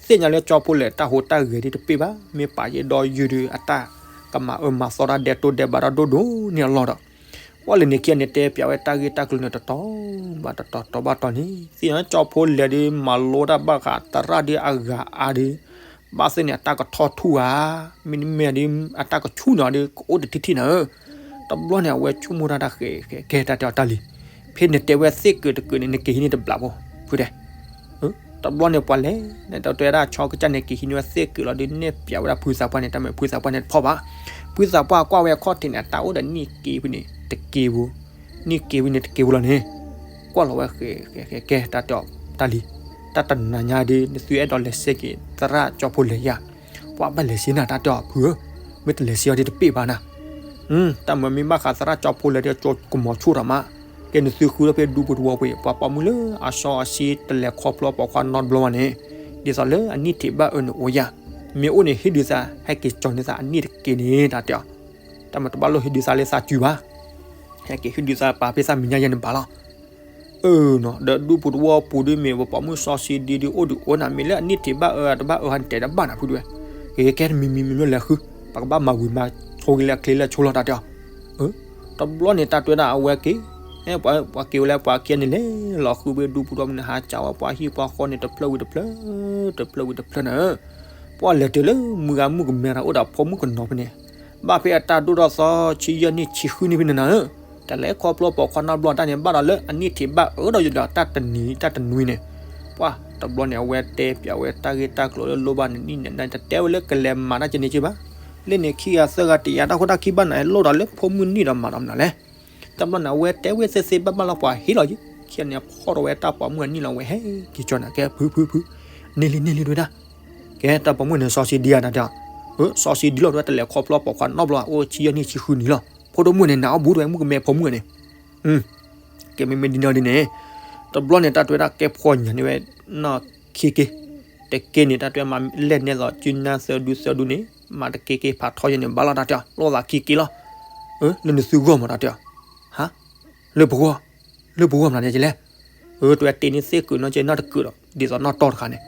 သ့ၣ်ညါလၢကၠီဖိလဲၣ်တၢ်ဟူးတၢ်ဂဲၤဒ်တပ့ၢ်ဘၣ် မ့ၢ်ပာ်ယဲဒီးယုၢ်ဒီးအတၢ်ကမၤအၢမၤသီတၢ်ဒဲးတိၢ်ဒဲးဘးတၢ်ဒိၣ်ဒိၣ်န့ၣ်အလီၢ်ဒီး, ပှၢ်လၢန့ၣ်ခံဂၤန့ၣ် တဲပျးဝဲတၢ်ဂ့ၢ်တၢ်ကျိၤန့ၣ်တတီၤဘၣ်တတီၤတီၤဘၣ်တီၤန့ၣ် သ့ၣ်ညါကၠီဖိလဲၣ်ဒီး မၤလိတၢ်ဘၣ်ဃးသရၣ်ဒီးအဂၤအါဒီး ဘၣ်သ့ၣ်န့ၣ် အတၢ်ကထီၣ်ထူၣ်ဧါ, မ့တမ့ၢ်ဒီး အတၢ်ကဆူၣ်န့ၣ်ဒီး ကအိၣ်တထံၣ်ထံၣ်နၤဧၢ, တဘျီန့ၣ် အဝဲဆိကမိၣ်တၢ်တၢ်ဃဲးဃဲးကဲတၢ်တဲအီၤတၢ်လံၤ, ဖဲနတဲဝဲသ့ၣ်ကၢးတကၢးန့ၣ် နက့ၤဟံးန့ၢ်တဘျီဖိ, ဖုတဲ တဘျီန့ၣ်ပှၤလဲၤ နတတဲဝဲဒၣ်ဆီကစၢ်န့ၣ် က့ၤဟံးန့ၢ်ဝဲသ့ၣ်ကၢးလီၤဒီး နဲၣ်ပျးဝဲဒၣ်ဖုသးပှၢ်န့ၣ် တၢ်မ့ၢ်ဖုသးပှၢ်န့ၣ်တဖီၣ်ဘၣ်, ဖုသးပှၢ်ကွၢ်ဝဲအခီၣ်ထံးန့ၣ် အတၢ်အိၣ်ဒီးနံၣ်က့ၤဖုန့ၣ် တက့ၤပူၤ, နံၣ်က့ၤဖုန့ၣ်တက့ၤပူၤလီၤန့ၣ်, ကွၢ်လီၤဝဲဃဲးဃဲးကဲတၢ်တဲအီၤတၢ်လံၤ, တၢ်တနၤညါဒီး နသုအဲၣ်ဒိးလဲၤစ့က့ၤ သရၣ်ကၠီဖိလဲၣ်ယၤ, ပှၤဘၣ်လဲၤစ့နၤတၢ်တဲအီၤဖုဧၢ, မ့ၢ်တလဲၤစ့အီၤဒီးတပ့ၢ်ဘၣ်နၤ တၢ်မၤမ့ၢ်ဘၣ်ဃးသရၣ်ကၠီဖိလဲၣ်ဒီး ကၠီကမီၤဆိၣ်ထီၣ်မး, ကဲနသုဃုထီၣ်ဖဲဒူပူၤတဝီပူၤအံၤ ပှၤပိာ်မုၣ်လၢအစီအဆှံတလဲၤခီဖျိပိာ်ခွါနီတဘျီဘၣ်န့ၣ်, ဒ်သိးလၢအနံၣ်ထံးဘၣ်အၢန့ၣ်အိၣ်ယၤ, မ့ၢ်အိၣ်န့ၣ်ဟ့ၣ်ဒုးသး ဟဲက့ၤကၠီၤန့ၢ်သးအနံၣ်တက့ၢ်န့ၣ် တၢ်တဲအီၤ, တၢ်မၤတဘၣ်လိၣ်ဟ့ၣ်ဒုးသးလၢသးစုဘၣ်, ဟဲက့ၤဟ့ၣ်ဒုးသးပာ်ဖဲသးမဲာ်ညါယဲန့ၣ်ဘၣ်လီၤ အၢနီၤ ဒီးဒူပူၤတဝီပူၤဒုးမ့ၢ် ပပိာ်မုၣ်စီဆှံဒံဒုးအိၣ်ဒုးအိၣ်နၤ မ့ၢ်လၢအနံၣ်ထံးဘၣ်အၢတဘၣ်အၢဟးန့ၣ်တဲတဘၣ်နၤဖုဒုးဝဲ, ကဲကဲတမံၤမံၤမံၤမံၤလဲၤဃု, ပကဘၣ်မၤဝံၤမၤဆိဂ့ၤလၢအချ့လၢအဆိလီၤတၢ်တဲအီၤ, တဘျီန့ၣ်တၢ်တဲဝဲဒၣ်အဝဲက့ၤ, ပှၤက့ၤဝဲလၢပှၤခံဂၤန့ၣ်လဲၤလီၤဃုဝဲဒူပူၤတဝီပူၤန့ၣ် ဟးကးဝဲပှၤဟံၣ်ပှၤဃီန့ၣ်တဖျၢၣ်ဝံၤတဖျၢၣ်, တဖျၢၣ်ဝံၤတဖျၢၣ်နၤဧၢ, ပှၤလဲၤတုၤလၢမုၢ်ဂၤမုၣ်ကမဲထီၣ်အိၣ်ဒီးဖိမုၣ်ကနီၤဖဲန့ၣ် ဘၣ်ဖဲအတၢ်ဒိၣ်ထီၣ်သီ ဆံယဲၢ်နံၣ်ဆံဃုနံၣ်ဖဲန့ၣ်နၤဧၢ, တလဲၤခီဖျိပိာ်ခွါနီတဘျီတၢ်န့ၣ် ဘၣ်ဒီးလၢအနံၣ်ထံးဘၣ်အၢဒီးယဒီးတၢ်တနံၤတၢ်တနွံန့ၣ်, ပှၤတဘျီန့ၣ် အဝဲတဲပျးဝဲတၢ်ဂ့ၢ်တၢ်ကျိၤလၢလိၣ်ဘၣ်န့ၣ် နံၣ်န့ၣ် တတဲဝဲလၢကလဲၤမၤတၢ်ကန့ၣ်က့ဘၣ်, လၢန့ၣ်ခံဂၤသၢဂၤတယာ်တၢ်ခိၣ်တၢ်ခံဘၣ်နၤ လိၣ်ဒီးလၢဖိမုၣ်နံၣ်ဒီးမၤဒီးမနုၤလဲၣ်, တဘျီန့ၣ် အဝဲတဲဝဲသ့သ့ဘၣ်ဘၣ်လီၤ ပှၤဟ့ၣ်လီၤယံၤ, ခံဂၤန့ၣ် ဖီၣ်ထီၣ်ဝဲတၢ်ပိာ်မုၣ်အနံၣ်လီၤ ဝဲဟဲက့ၤကၠီနၤ ကဲဖုဖုဖု, န့ၢ်လံန့ၢ်လံတဲဝဲဒၣ်, ကဲတၢ်ပိာ်မုၣ်န့ၣ် စီဆှံဒံဧါနၤတဲ, စီဆှံဒံလီၤတဲဝဲ တလဲၤခီဖျိပိာ်ခွါနီတဘျီ အိၣ်ဆံယဲၢ်နံၣ်ဆံဃုနံၣ်လီၤ, ဖိဒိၣ်မုၣ်န့ၣ် နၤအီၣ်ဘူးတဲဝဲမုၣ်ကမဲဖိမုၣ်န့ၣ် ကဲမ့မ့ၢ်ဒ်န့ၣ်ဒ်န့ၣ်, တဘျီန့ၣ် တၢ်တဲဝဲဒၣ်ကဲဖှီၣ်ညါန့ၢ်ဝဲ နီၢ်ခံက့, တက့န့ၣ် တၢ်တဲဝဲမၤလဲၢ်န့ၢ်သိး စုနၢ်သၢဒူသၢဒူန့ၣ် မၤတက့က့ဖးထီယဲန့ၣ် ဘၣ်လီၤတၢ်တဲအီၤ လိၣ်သးခံက့လီၤ, လၢနသုဂီၢ်မး တၢ်တဲအီၤ, ဟါ, လၢပဂီၢ်, လၢပဂီၢ်မနုၤလဲၣ်လဲၣ်. အၢ တဲဝဲ တ့န့ၢ်သ့ၣ်ကုာ်နီၢ်ကဲနီၢ်တကုာ်ဒီး ဒ်သိးနီၢ်တီၢ်တခါန့ၣ်,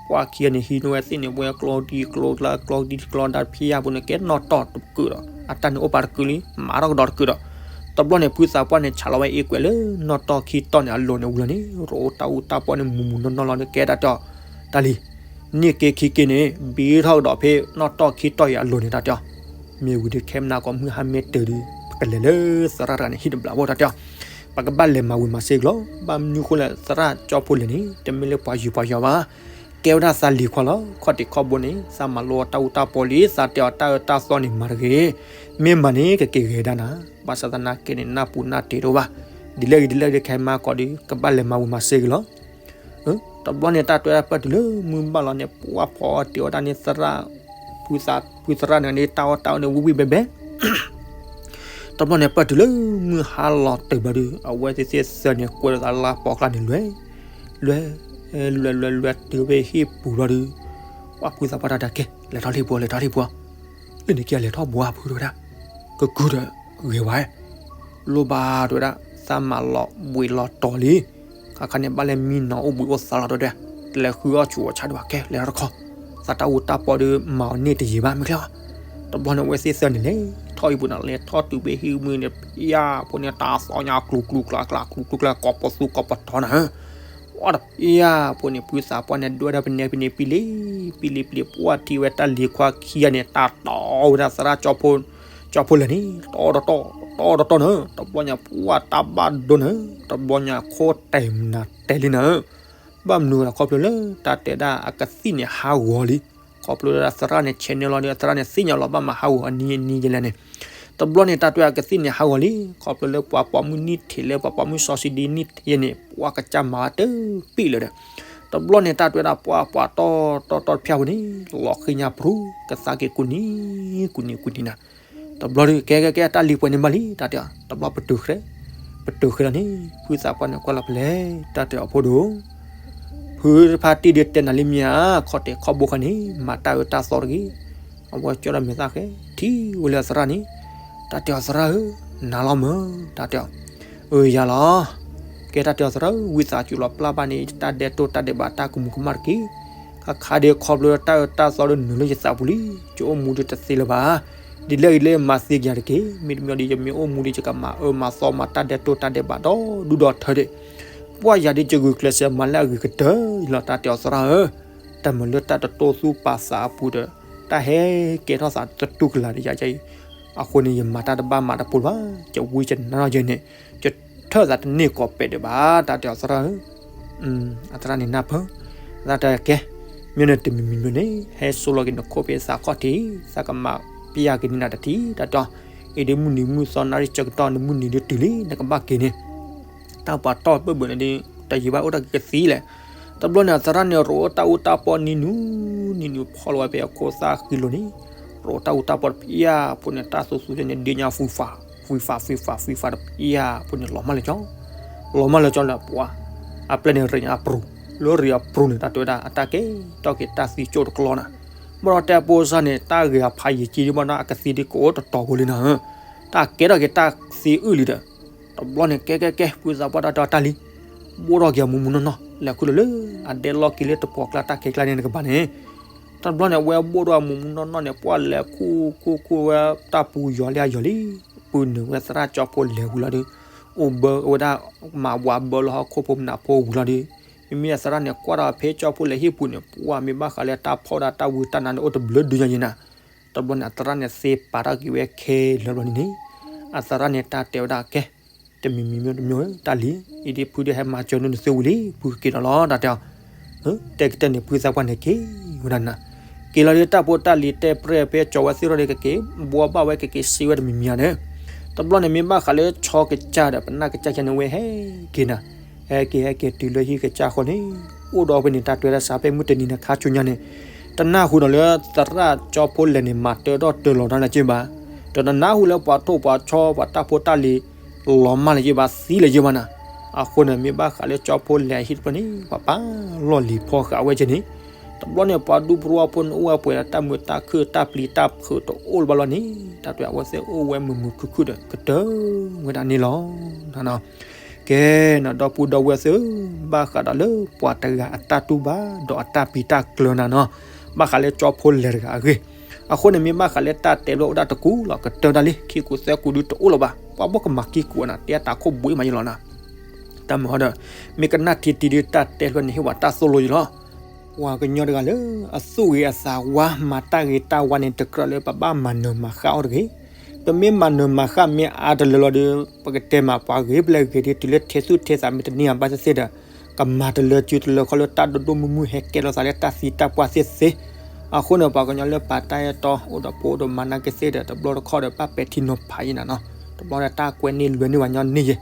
ပှၢ်ခံဂၤန့ၣ်ဟံးန့ၢ်ဝဲသ့ၣ်န့ၣ် ဝဲကျီဒံကျီကျါ ကျီဒံကျီဒါဖျါဖိန့ၣ် ကဲနီၢ်တီၢ်တကုာ်ဒီး အတၢ်န့ၣ်အိၣ်ပာ်တကုာ်လံ မၤထီၣ်ကဒီးတကုာ်ဒီး, တဘျီန့ၣ် ဖုသးပှၢ်န့ၣ် ဆးလီၤဝဲအ့ၣ်ကွဲးလၢနီၢ်တီၢ်ခံတီၢ်န့ၣ်အလိၤန့ၣ်ဝံၤလီၤန့ၣ် ရိးတၢ်အူတၢ်ပီန့ၣ် မူးမူးနီၢ်နီၢ်လီၤန့ၣ် ကဲတၢ်တဲအီၤ, တၢ်လံၤ, န့ၢ်က့ခံက့န့ၣ် ဘ့ထီၣ်ကဒီးဖဲနီၢ်တီၢ်ခံတီၢ်အံၤအလိၤန့ၣ် တၢ်တဲအီၤ, မ့ၢ်ဝံၤဒီး ခဲမနၤကီးမုၢ်ဟါမ့ၢ်တၢၤဒီး ပကလဲၤလၢသရၣ်တဂၤန့ၣ် ဟံၣ်တဘျီဖိ တၢ်တဲအီၤ, ပကဘၣ်လဲၤမၤဝံၤမၤစ့ၢ်ကီးလီၤ. ဘၣ်မနုၤဃိလဲၣ် သရၣ်ကၠီဖိလဲၣ်န့ၣ် တမ့ၢ်လၢပှၤယုၤပှၤယီၤဘၣ်, ကဲဝဲဒၣ်သးလံၤခွါလီၤ. ခီၣ်တံာ်ခီၣ်ဘိန့ၣ် သးမၤလိတၢ်အူတၢ်ပီလံ, သးတဲအီၤတၢ်အၢတၢ်သီန့ၣ်မၤတဂ့ၤ, မ့ၢ်မၤန့ၣ် ကက့ၤဂဲၤဒၣ်နၤ, ဘၣ်ဆၣ်သနာ်က့န့ၣ် နၢ်ပူၤနၢ်တ့ၤတအိၣ်ဘၣ်, ဒ်လဲၣ်ဂ့ၤဒ်လဲၣ်ဂ့ၤ ခဲမနၤကီးဒီး ကဘၣ်လဲၤမၤဝံၤမၤစ့ၢ်ကီးလီၤ. တဘျီန့ၣ် တၢ်တဲဝဲဒၣ် ပၢၢ်တုၤလၢမုၢ်ဘၣ်လီၤန့ၣ် ပှၢ်ဖီအီၣ်တ့ၤအီၣ်တၢ်န့ၣ် သရၣ်, ဖုသရၣ်န့ၣ်န့ၣ် တၢ်အီၣ်တၢ်အီန့ၣ် ဝံၣ်ဝံၣ်ဘဲဘဲ တဘျီန့ၣ် ပၢၢ်တုၤလၢမုၢ်ဟါလီၤတၢၤဘျီဒီး အဝဲသ့ၣ်သ့ၣ်သၢန့ၣ် ကွဲးလီၤသးလါပိာ်ကျါန့ၣ် လွဲ, လွဲ, လွဲ, လွဲ, လွဲတုၤဖဲဟံၣ်ပူၤဘျီဒီး ပှၢ်ဖုသးပှၢ်တၢ်တဲကဲ လဲၤထီၣ်လံပှၤ လဲၤထီၣ်လံပှၤ, လၢန့ၣ်က့လဲၤထီၣ်ဘှါဖုတဲဝဲဒၣ်, ကကုၤဒီးဂ့ၤဝဲ လိၣ်ဘၣ်တဲဝဲဒၣ် သးမၤလီၤဘှံးလီၤတီၤလံ, ခါခါန့ၣ် ဘၣ်လဲၤမံနီၤအိၣ်ဘှံးအိၣ်သါလီၤတဲဝဲဒၣ်, လဲၤဃုအီၣ်ဆူၣ်အီၣ်ဆါဒံးဘၣ် ကဲ လဲၤထီၣ်တခီ, သးတၢ်အူတၢ်ပီဒီး မၤအီၤန့ၢ်တယံာ်ဘၣ် မ့ၢ်ကျဲဘၣ်. တဘျီန့ၣ် အဝဲသ့ၣ်သၢန့ၣ် လဲၤထီၣ်ဟံၣ်ပူၤန့ၣ် လဲၤထီၣ်တုၤဖဲဟံၣ်မုၢ်န့ၣ် ဖၠၣ်ဖိန့ၣ် တၢ်သီညါကျူၤကျူၤကျါကျါ ကျူၤကျူၤကျါ ကိးပသူကိးပတီၤနၤဧၢ, ဝဲတဖၠၣ်ဖိန့ၣ် ဖုသးပှၢ်န့ၣ် ဒွဲၣ်ဒၢဖဲန့ၣ်ဖဲန့ၣ် ပံလံ, ပံလံပံလံ ပှၢ်ထံၣ်ဝဲတၢ်လံၤခွါခံဂၤန့ၣ် တၢ်တီဝဲဒၣ်သရၣ်ကၠီဖိလဲၣ်န့ၣ် တီတီတီ, တီတီတီနၤ, တဘျီညါ ပှၢ်တၢ်ဘၣ်ဒိနၤ, တဘျီညါခိၣ်တဲာ်မနုၤတဲာ်လံနၤဧၢ, ဘၣ်မနုၤဝဲဒၣ်ခီဖျိလၢ တၢ်တဲဒၣ်အကသံၣ်န့ၣ်ဟးဂီၤလံ, ခီဖျိလၢသရၣ်န့ၣ် ဆဲးန့ၢ်လီၤဒီး သရၣ်န့ၣ်သ့ၣ်ညါလီၤဘၣ်မၤဟးဂီၤအနံၤအနံၤယဲလဲၣ်န့ၣ်, တဘျီန့ၣ် တၢ်တဲဝဲဒၣ်အကသံၣ်န့ၣ်ဟးဂီၤလံ, ခီဖျိလၢပှၤပိာ်မုၣ်နံၣ်ထံးလၢပှၤပိာ်မုၣ်စီၤစံဒံနံၣ်ထံးယဲန့ၣ် ပှၢ်ကစၢ်မၤတပံၣ်လၢၤဒီး, တဘျီန့ၣ် တၢ်တဲဝဲဒၣ်ပှၢ်ပှၢ်တီတီတီတဖၠၣ်ဖိန့ၣ် လီၤဃ့ညါပြူၤ ကသးက့ၤကူၣ်နံၤ ကူၣ်နံၤကူၣ်နံၤနၤ, တဘျီဒီး ကဲကဲကဲ တၢ်လံၤပှဲၤန့ၣ်ဘၣ်လံ တၢ်တဲအီၤ, တဘျီပတုၤဃဲ, ပတုၤဃဲလီၤန့ၣ် ဖုသးပှၢ်န့ၣ်ကွၢ်လီၤဖဲလဲၣ် တၢ်တဲအီၤဖိဒိၣ် ဖုတဖါတံၢ်ဒုးတဲနၤလံမ့ၢ်ဧါ, ခီၣ်တဲာ်ခီၣ်ဘိခါန့ၣ် မၤတၢ်အၢတၢ်သီတဂ့ၤ, အဝဲကၠီဒီးမဲာ်သၣ်ဃဲ ထံၣ်ဝဲလၢအသရၣ်န့ၣ်, တၢ်တဲအီၤသရၣ်ဧၢ, နၤလီၤမၢ်, တၢ်တဲအီၤ, အၢယၤလီၤ, ကဲတၢ်တဲအီၤသရၣ်ဧၢ, ဝံသးစူၤလီၤပျၢ်ဘၣ်န့ၣ် တၢ်ဒဲးတိၢ်တၢ်ဒဲးဘးတၢ်ကမူၤကမၣ်တက့ၢ်, ခါခါဒီးခီဖျိတၢ်အၢတၢ်သီဒီးနုာ်လၢယသးပူၤလံ, ယအိၣ်မူဒီးတသ့လၢၤဘၣ်, ဒ်လဲၣ်ဂ့ၤလၢမၤသ့ကယၤတက့ၢ်, မ့တမ့ၢ်ဒီးယမ့ၢ်အိၣ်မူဒီးယကမၤအၢမၤသီမၤတၢ်ဒဲးတိၢ်တၢ်ဒဲးဘးဒီးဒူၣ်ဒီးထၢဒၣ် ပှၢ်ယၤဒုးယဂုာ်ကျဲးစၢးမၤလၢအဂ့ၤကတၢၢ်လီၤ တၢ်တဲအီၤသရၣ်ဧၢ, တၢ်မၤလၢတၢ်တတိၢ်သူၣ်ပာ်သးအပူၤဒီး တၢ်ဟဲကဲထီၣ်သးတတူၢ်ကလာ်ဒီးယၤအံၤ, အဃိန့ၣ် ယမၤတၢ်တဘၣ်မၤတပိၢ်လၢၤဘၣ်, ယဝံယနါယဲန့ၣ် ယထၢၣ်သးတန့ၢ်ကိးပဲာ်ဒံးဘၣ် တၢ်တဲအီၤသရၣ်ဧၢ, အသရၣ်န့ၣ်နၢ်ပၢၢ်, သရၣ်တဲကဲ, မ့ၢ်နတမံၤမံၤမ့ၢ်န့ၣ် ဟဲစိလီၤက့ၤနခိၣ်ဖဲသးခီၣ်ထံး, သးကမၤပျၢ်က့ၤန့ၢ်နၤတထံၣ် တၢ်တဲအီၤ, အံၤဒ်မုၢ်နံၤမုၢ်သီနၣ်ရံၣ်ဆၢကတီၢ်န့ၣ် မုၢ်နံၤဒုးတုၤလံ နကဘၣ်က့ၤန့ၣ် တၢ်ပှၤတီၢ်ပၢၢ်ဘၢၣ်န့ၣ်ဒီး တယံာ်ဘၣ်အိၣ်တၢ်ကကသံလဲၣ်. တဘျီန့ၣ် အသရၣ်န့ၣ် ရိးတၢ်အူတၢ်ပီနံၤနုၤ, နံၤနုၤဖီၣ်လီၤဝဲဖဲအခိၣ်သၣ်ဃံလိၤန့ၣ်, ရိးတၢ်အူတၢ်ပီတဖၣ်ဖိန့ၣ် တၢ်သူသူန့ၣ် ဒ့ညါဖုဖး, ဖုဖး, ဖုဖး, ဖုဖးတဖၣ်ဖိန့ၣ် လီၤမၢ်လၢကၠီ, လီၤမၢ်လၢကၠီလၢပှၤ, အပျဲၢ်န့ၣ်ရံးအပြူၤ, လၢရံးအပြူၤန့ၣ် တၢ်တဲဝဲဒၣ် အတၢ်ကဲထီၣ်က့ၤတၢ်သံကၠိၣ်တကျီနၤ, ဘၣ်ဒီးတဲပိစၢ်န့ၣ် တၢ်ဂ့ၤအဖးယံာ်ကံဒံးဘၣ်နီၤ အကသံဒံးကအိၣ်တတီၤဖိလံနၤဧၢ, တၢ်ကဲထီၣ်က့ၤတၢ်သံအုၣ်လံဒီး တဘျီန့ၣ် ကဲကဲကဲ ဖုသးပှၢ်တၢ်တဲအီၤတၢ်လံ, ဘိၣ်ထီၣ်က့ၤအမူးမူးနီၢ်နီၢ် လဲၤခူၣ်လီၤလၢ အဒဲလီၢ်က့ၤလၢတပှီၤကျါတၢ်ခဲကျါန့ၣ်တကပၤန့ၣ်, တဘျီန့ၣ် အဝဲဘိၣ်ထီၣ်အမူးမူးနီၢ်နီၢ်န့ၣ် ပှၢ်လဲၤခူၣ်ခူၣ်ခူၣ်ဝဲတၢ်ပူၤယီၤလံအယီၤလံ, ပုၢ်နုာ်ဝဲသရၣ်ကၠီဖိလဲၤဝံၤလီၤဒီး, အိၣ်ဘၢဝဲဒၣ်မၤဝးဘၢလၢဟီၣ်ခိၣ်ဖိမနုၤဖိဝံၤလီၤဒီး, မ့မ့ၢ်အသရၣ်န့ၣ် ကွၢ်ဒီးဖဲကၠီဖိလဲၤဟံၣ်ပူၤန့ၣ် ပှၢ်မ့ၢ်ဘၣ်ဃးလၢတၢ်ဖီၣ်ဒၣ်တၢ်ဝံတၢ်နါန့ၣ် အိၣ်တဘျုးဒုညါယဲနၤ, တဘျီန့ၣ် အသရၣ်န့ၣ်သ့ပာ်ထီၣ်က့ၤဝဲခဲလၢာ်ဘျီန့ၣ်န့ၣ်, အသရၣ်န့ၣ်တၢ်တဲဝဲဒၣ်ကဲ, တမံၤမံၤမ့ၢ်တမ့ၢ်ဧၢ တၢ်လံ, အံၤဒ်ဖုဒုးဟဲမၤစၢၤနုာ်နသုဝံၤလံ ဖုကက့ၤဒီးလီၤ တၢ်တဲအီၤ, တဲကတၢၢ်န့ၣ် ဖုသးပှၢ်န့ၣ်က့ၤဝဲဒၣ်နၤ, က့ၤလီၤဒီးတၢ်ဖိတၢ်လံၤတဲပြဲၢ်ဖဲကၠီဝဲသ့ၣ်ထီၣ်ဒီးကက့ၤ, ဘှီဘၣ်ဝဲကက့ၤစ့ဝဲတမံၤမံၤဧါန့ၣ်, တဘျီန့ၣ်မ့ၢ်ဘၣ်ဃးလၢဆီကစၢ်ဒီးပနၢ်ကစၢ်ယဲန့ၣ်ဝဲဟဲက့ၤနၤ, ဟဲက့ၤဟဲက့ၤတုၤလၢဟံၣ်ကစၢ်ဃီန့ၣ်, အိၣ်ဒီးဖဲန့ၣ် တၢ်တဲဝဲဒၣ်စးဖဲမုၢ်တနံၤန့ၣ်ခါဆူညါန့ၣ်, တနၢ်ဟူဒီးလၢသရၣ်ကၠီဖိလဲၤန့ၣ် မၤတၢထီၣ်တၢလီၤတၢ်လၢၤက့ၤဘၣ်, ဒီးတနၢ်ဟူလၢပှၤထိၣ်ပှၤဆီပှၤတၢ်ဖိတၢ်လံၤ လီၤမၢ်လၢၤက့ၤဘၣ် သံလၢၤက့ၤဘၣ်နၤ, အဃိန့ၣ် မ့ၢ်ဘၣ်ဃးလၢကၠီဖိလဲၤအဟံၣ်တဖျၢၣ်န့ၣ် ပှၤပာ်လီၢ်လံၤဖီဃာ်ဝဲက့ၤန့ၣ်, တဘျီန့ၣ် ပှၤဒူဖိသဝီဖိန့ၣ် အိၣ်ဝဲပှဲၤဒီးတၢ်မုာ်တၢ်ခုၣ် တၢ်ပျံၤတၢ်ဖုးတအိၣ်လၢၤဘၣ်လီၤန့ၣ် တၢ်တဲအဝဲသ့ၣ်အိၣ်ဝဲမုာ်မုာ်ခုၣ်ခုၣ်ဒီး ကတၢၢ်ဝဲဒၣ်န့ၣ်လီၤ. ကဲနီၤ ဒီပုၢ်ဒီဝဲၢ်သ့ၣ်ဧၢ, ဘၣ်ဃးဒီးလၢပှၤတဂၤအတၢ်တူၢ်ဘၣ် ဒီးအတၢ်ပျံၤတၢ်ကျၢၤနၤနီၤ, ဘၣ်ဃးလၢကၠီဖိလဲၤတဂၤအဂ့ၢ်, အဃိန့ၣ် မ့ၢ်ဘၣ်ဃးလၢတၢ်တဲဖျၢၣ်အိၣ်ဒၣ်တကူာ်လီၤ ကတၢၢ်ဒၣ်လံ ခံကူာ်သၢကူာ်ဒုးတအိၣ်လၢၤဘၣ်, ပှၤဘၣ်ကမၤခံကူာ်အနၤ တဲတၢ်ခိၣ်ဘှံးမးယလီၤနၤ. တၢ်မုာ်ဟီဒီး မ့ၢ်ကနၣ်ထံထံဒုး တၢ်တဲဖျၢၣ်န့ၣ် ဟ့ၣ်ဝဲတၢ်သိၣ်လိယလီၤ. ပှၤကညီတဂၤလၢ အသူၣ်ဂ့ၤအသးဝါ မၤတၢ်ဂ့ၤတၢ်ဝါန့ၣ် တကြၢးလၢပဘၣ်မၤနၢၤမၤဃၣ်အီၤတဂ့ၤ. ပမ့ၢ်မၤနၢၤမၤဃၣ်မ့ၢ်အါတလၢလီၤဒီး ပကတဲမးပှၤဂ့ၤဖဲလဲၣ်ဂ့ၤဒီး တုၤလၢထဲသူၣ်ထဲသးမ့ၢ်တန့ၢ်အဘၣ်သ့ၣ်သ့ၣ်ဒီး ကမၤတလၢစုတလၢခီလၢတၢ်ဒိၣ်ဒိၣ်မုၢ်မုၢ်ဟဲကဲထီၣ်သးလၢတၢ်သံတၢ်ပှၢ်သ့ၣ်သ့ၣ်. အဃိန့ၣ် ပှၤကညီလၢပာ်တၢ်အဲၣ်တီ အိၣ်ဒီးဖိအိၣ်ဒီးမါနာ်က့သ့ၣ်ဒီး တဘျီတခီၣ်ဒီး ဘၣ်ပဲာ်ထံနီၤဖးယဲနၤနီၤ, တဘျီဒီးတၢ်ကွဲန့ၢ်လွဲန့ၢ်ဝဲညီန့ၢ်ယဲ.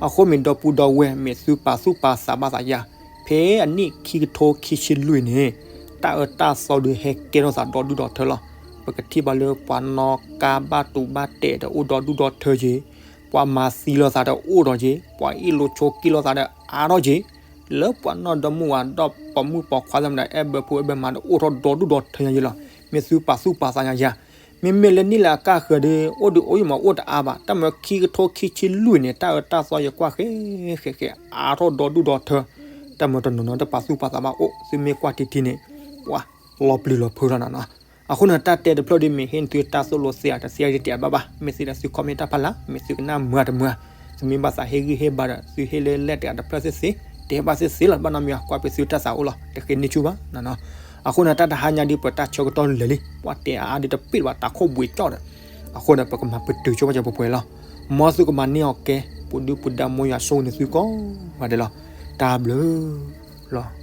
အဃိမ့ၢ်ဒီပုၢ်ဒီဝဲၢ် မ့ၢ်သုပာ်သူၣ်ပာ်သးဘၣ်သးယၤ ဖဲအနံၣ်ခံကထိခံဆံလွံၢ်န့ၣ် တၢ်အၢတၢ်သီဒုးဟဲကဲထီၣ်သးဒီဒူၣ်ဒီထၢလီၤ. ပကထံၣ်ဘၣ်လၢပှၤနီၣ်ကါဘၣ်တူာ်ဘၣ်တဲာ်ဒီးအိၣ်ဒီဒူၣ်ဒီထၢက့ၤ, ပှၤမၤသံလိာ်သးဒီးအိၣ်ဒီးက့ၤ, ပှၤအ့ၣ်လိာ်ဆိးက့လိာ်သးဒီးအါထီၣ်က့ၤ, လၢပှၤနီၢ်ဒီမုၣ်ဝၤဒီးပိာ်မုၣ်ပိာ်ခွါသ့ၣ်မတၤ အဲၣ်ဘၢဖိအဲၣ်ဘၢမါဒီးအိၣ်ထီၣ်ဒီဒူၣ်ဒီထၢညါယဲလီၤ. မ့ၢ်သုပာ်သူၣ်ပာ်သးညါယၤ မ့မ့ၢ်လၢနံၣ်လၢအကၢ်ဃၢၤဒီး အိၣ်ဒုးအိၣ်ယံာ်မးအိၣ်တအါဘၣ်, တၢ်မၢခံကထိခံဆံလွံၢ်န့ၣ် တၢ်အၢတၢ်သီယကွၢ်ဃဲဃဲဃဲ အါထီၣ်ဒီဒူၣ်ဒီထၢ, တၢ်မၢတနီၤနီၤတပာ်သူၣ်ပာ်သးဘၣ်အိၣ် သုမ့ၢ်ကွၢ်ထံထံန့ၣ် ပှၤလီၤပျံၤလီၤဖုးလီၤနၤနီၤ. အဃိန့ၣ် တၢ်တဲတဖျၢၣ်ဒ်မ့ၢ်ဟ့ၣ်သုတၢ်သိၣ်လိသ့ဧါ တသ့ဧါ ယတဲအါဘၣ်ဘၣ်, မ့ၢ်သ့ဒီးသု comment တၢ်ဖးလၢ်, မ့ၢ်သုကနၣ်မုာ်တမုာ်ဧါ, သုမ့ၢ်ဘၣ်သးဟ့ၣ်ဂံၢ်ဟ့ၣ်ဘါဒီး သုဟ့ၣ်လၢလဲၣ်တဂၤတဖျၢၣ်သ့ၣ်သ့ၣ် တဲဘၣ်သ့ၣ်သ့ၣ်လီၤ, ဘၣ်နီတမံၤ ကွၢ်ပ့ၤသုတၢ်သးအိၣ်လီၤ, တဃ့န့ၢ်ဆူၣ်ဘၣ်နၤနီၤ. အဃိန့ၣ် တၢ်တဟါညါဒ်ပတၢ်ဆၢကတီၢ်လဲၤလံ ပှၤတဲအါအါဒ်တပ့ၢ်ဘၣ်တၢ်ခိၣ်ဘှံးကၠီၣ်ဒီး, အဃိန့ၣ် ပကမၤပတုာ်ဆိပာ်စၢၤပှဲၤပှဲၤလီၤ. မ်သုကမၤန့ၢ်အီၤကဲ ပူၤဒုၣ်ပူၤဒါ မ်ယွၤဆိၣ်ဂ့ၤန့ၢ်သုကိးဂၤဒဲးလီၤ. တၢ်ဘျုးလီၤ.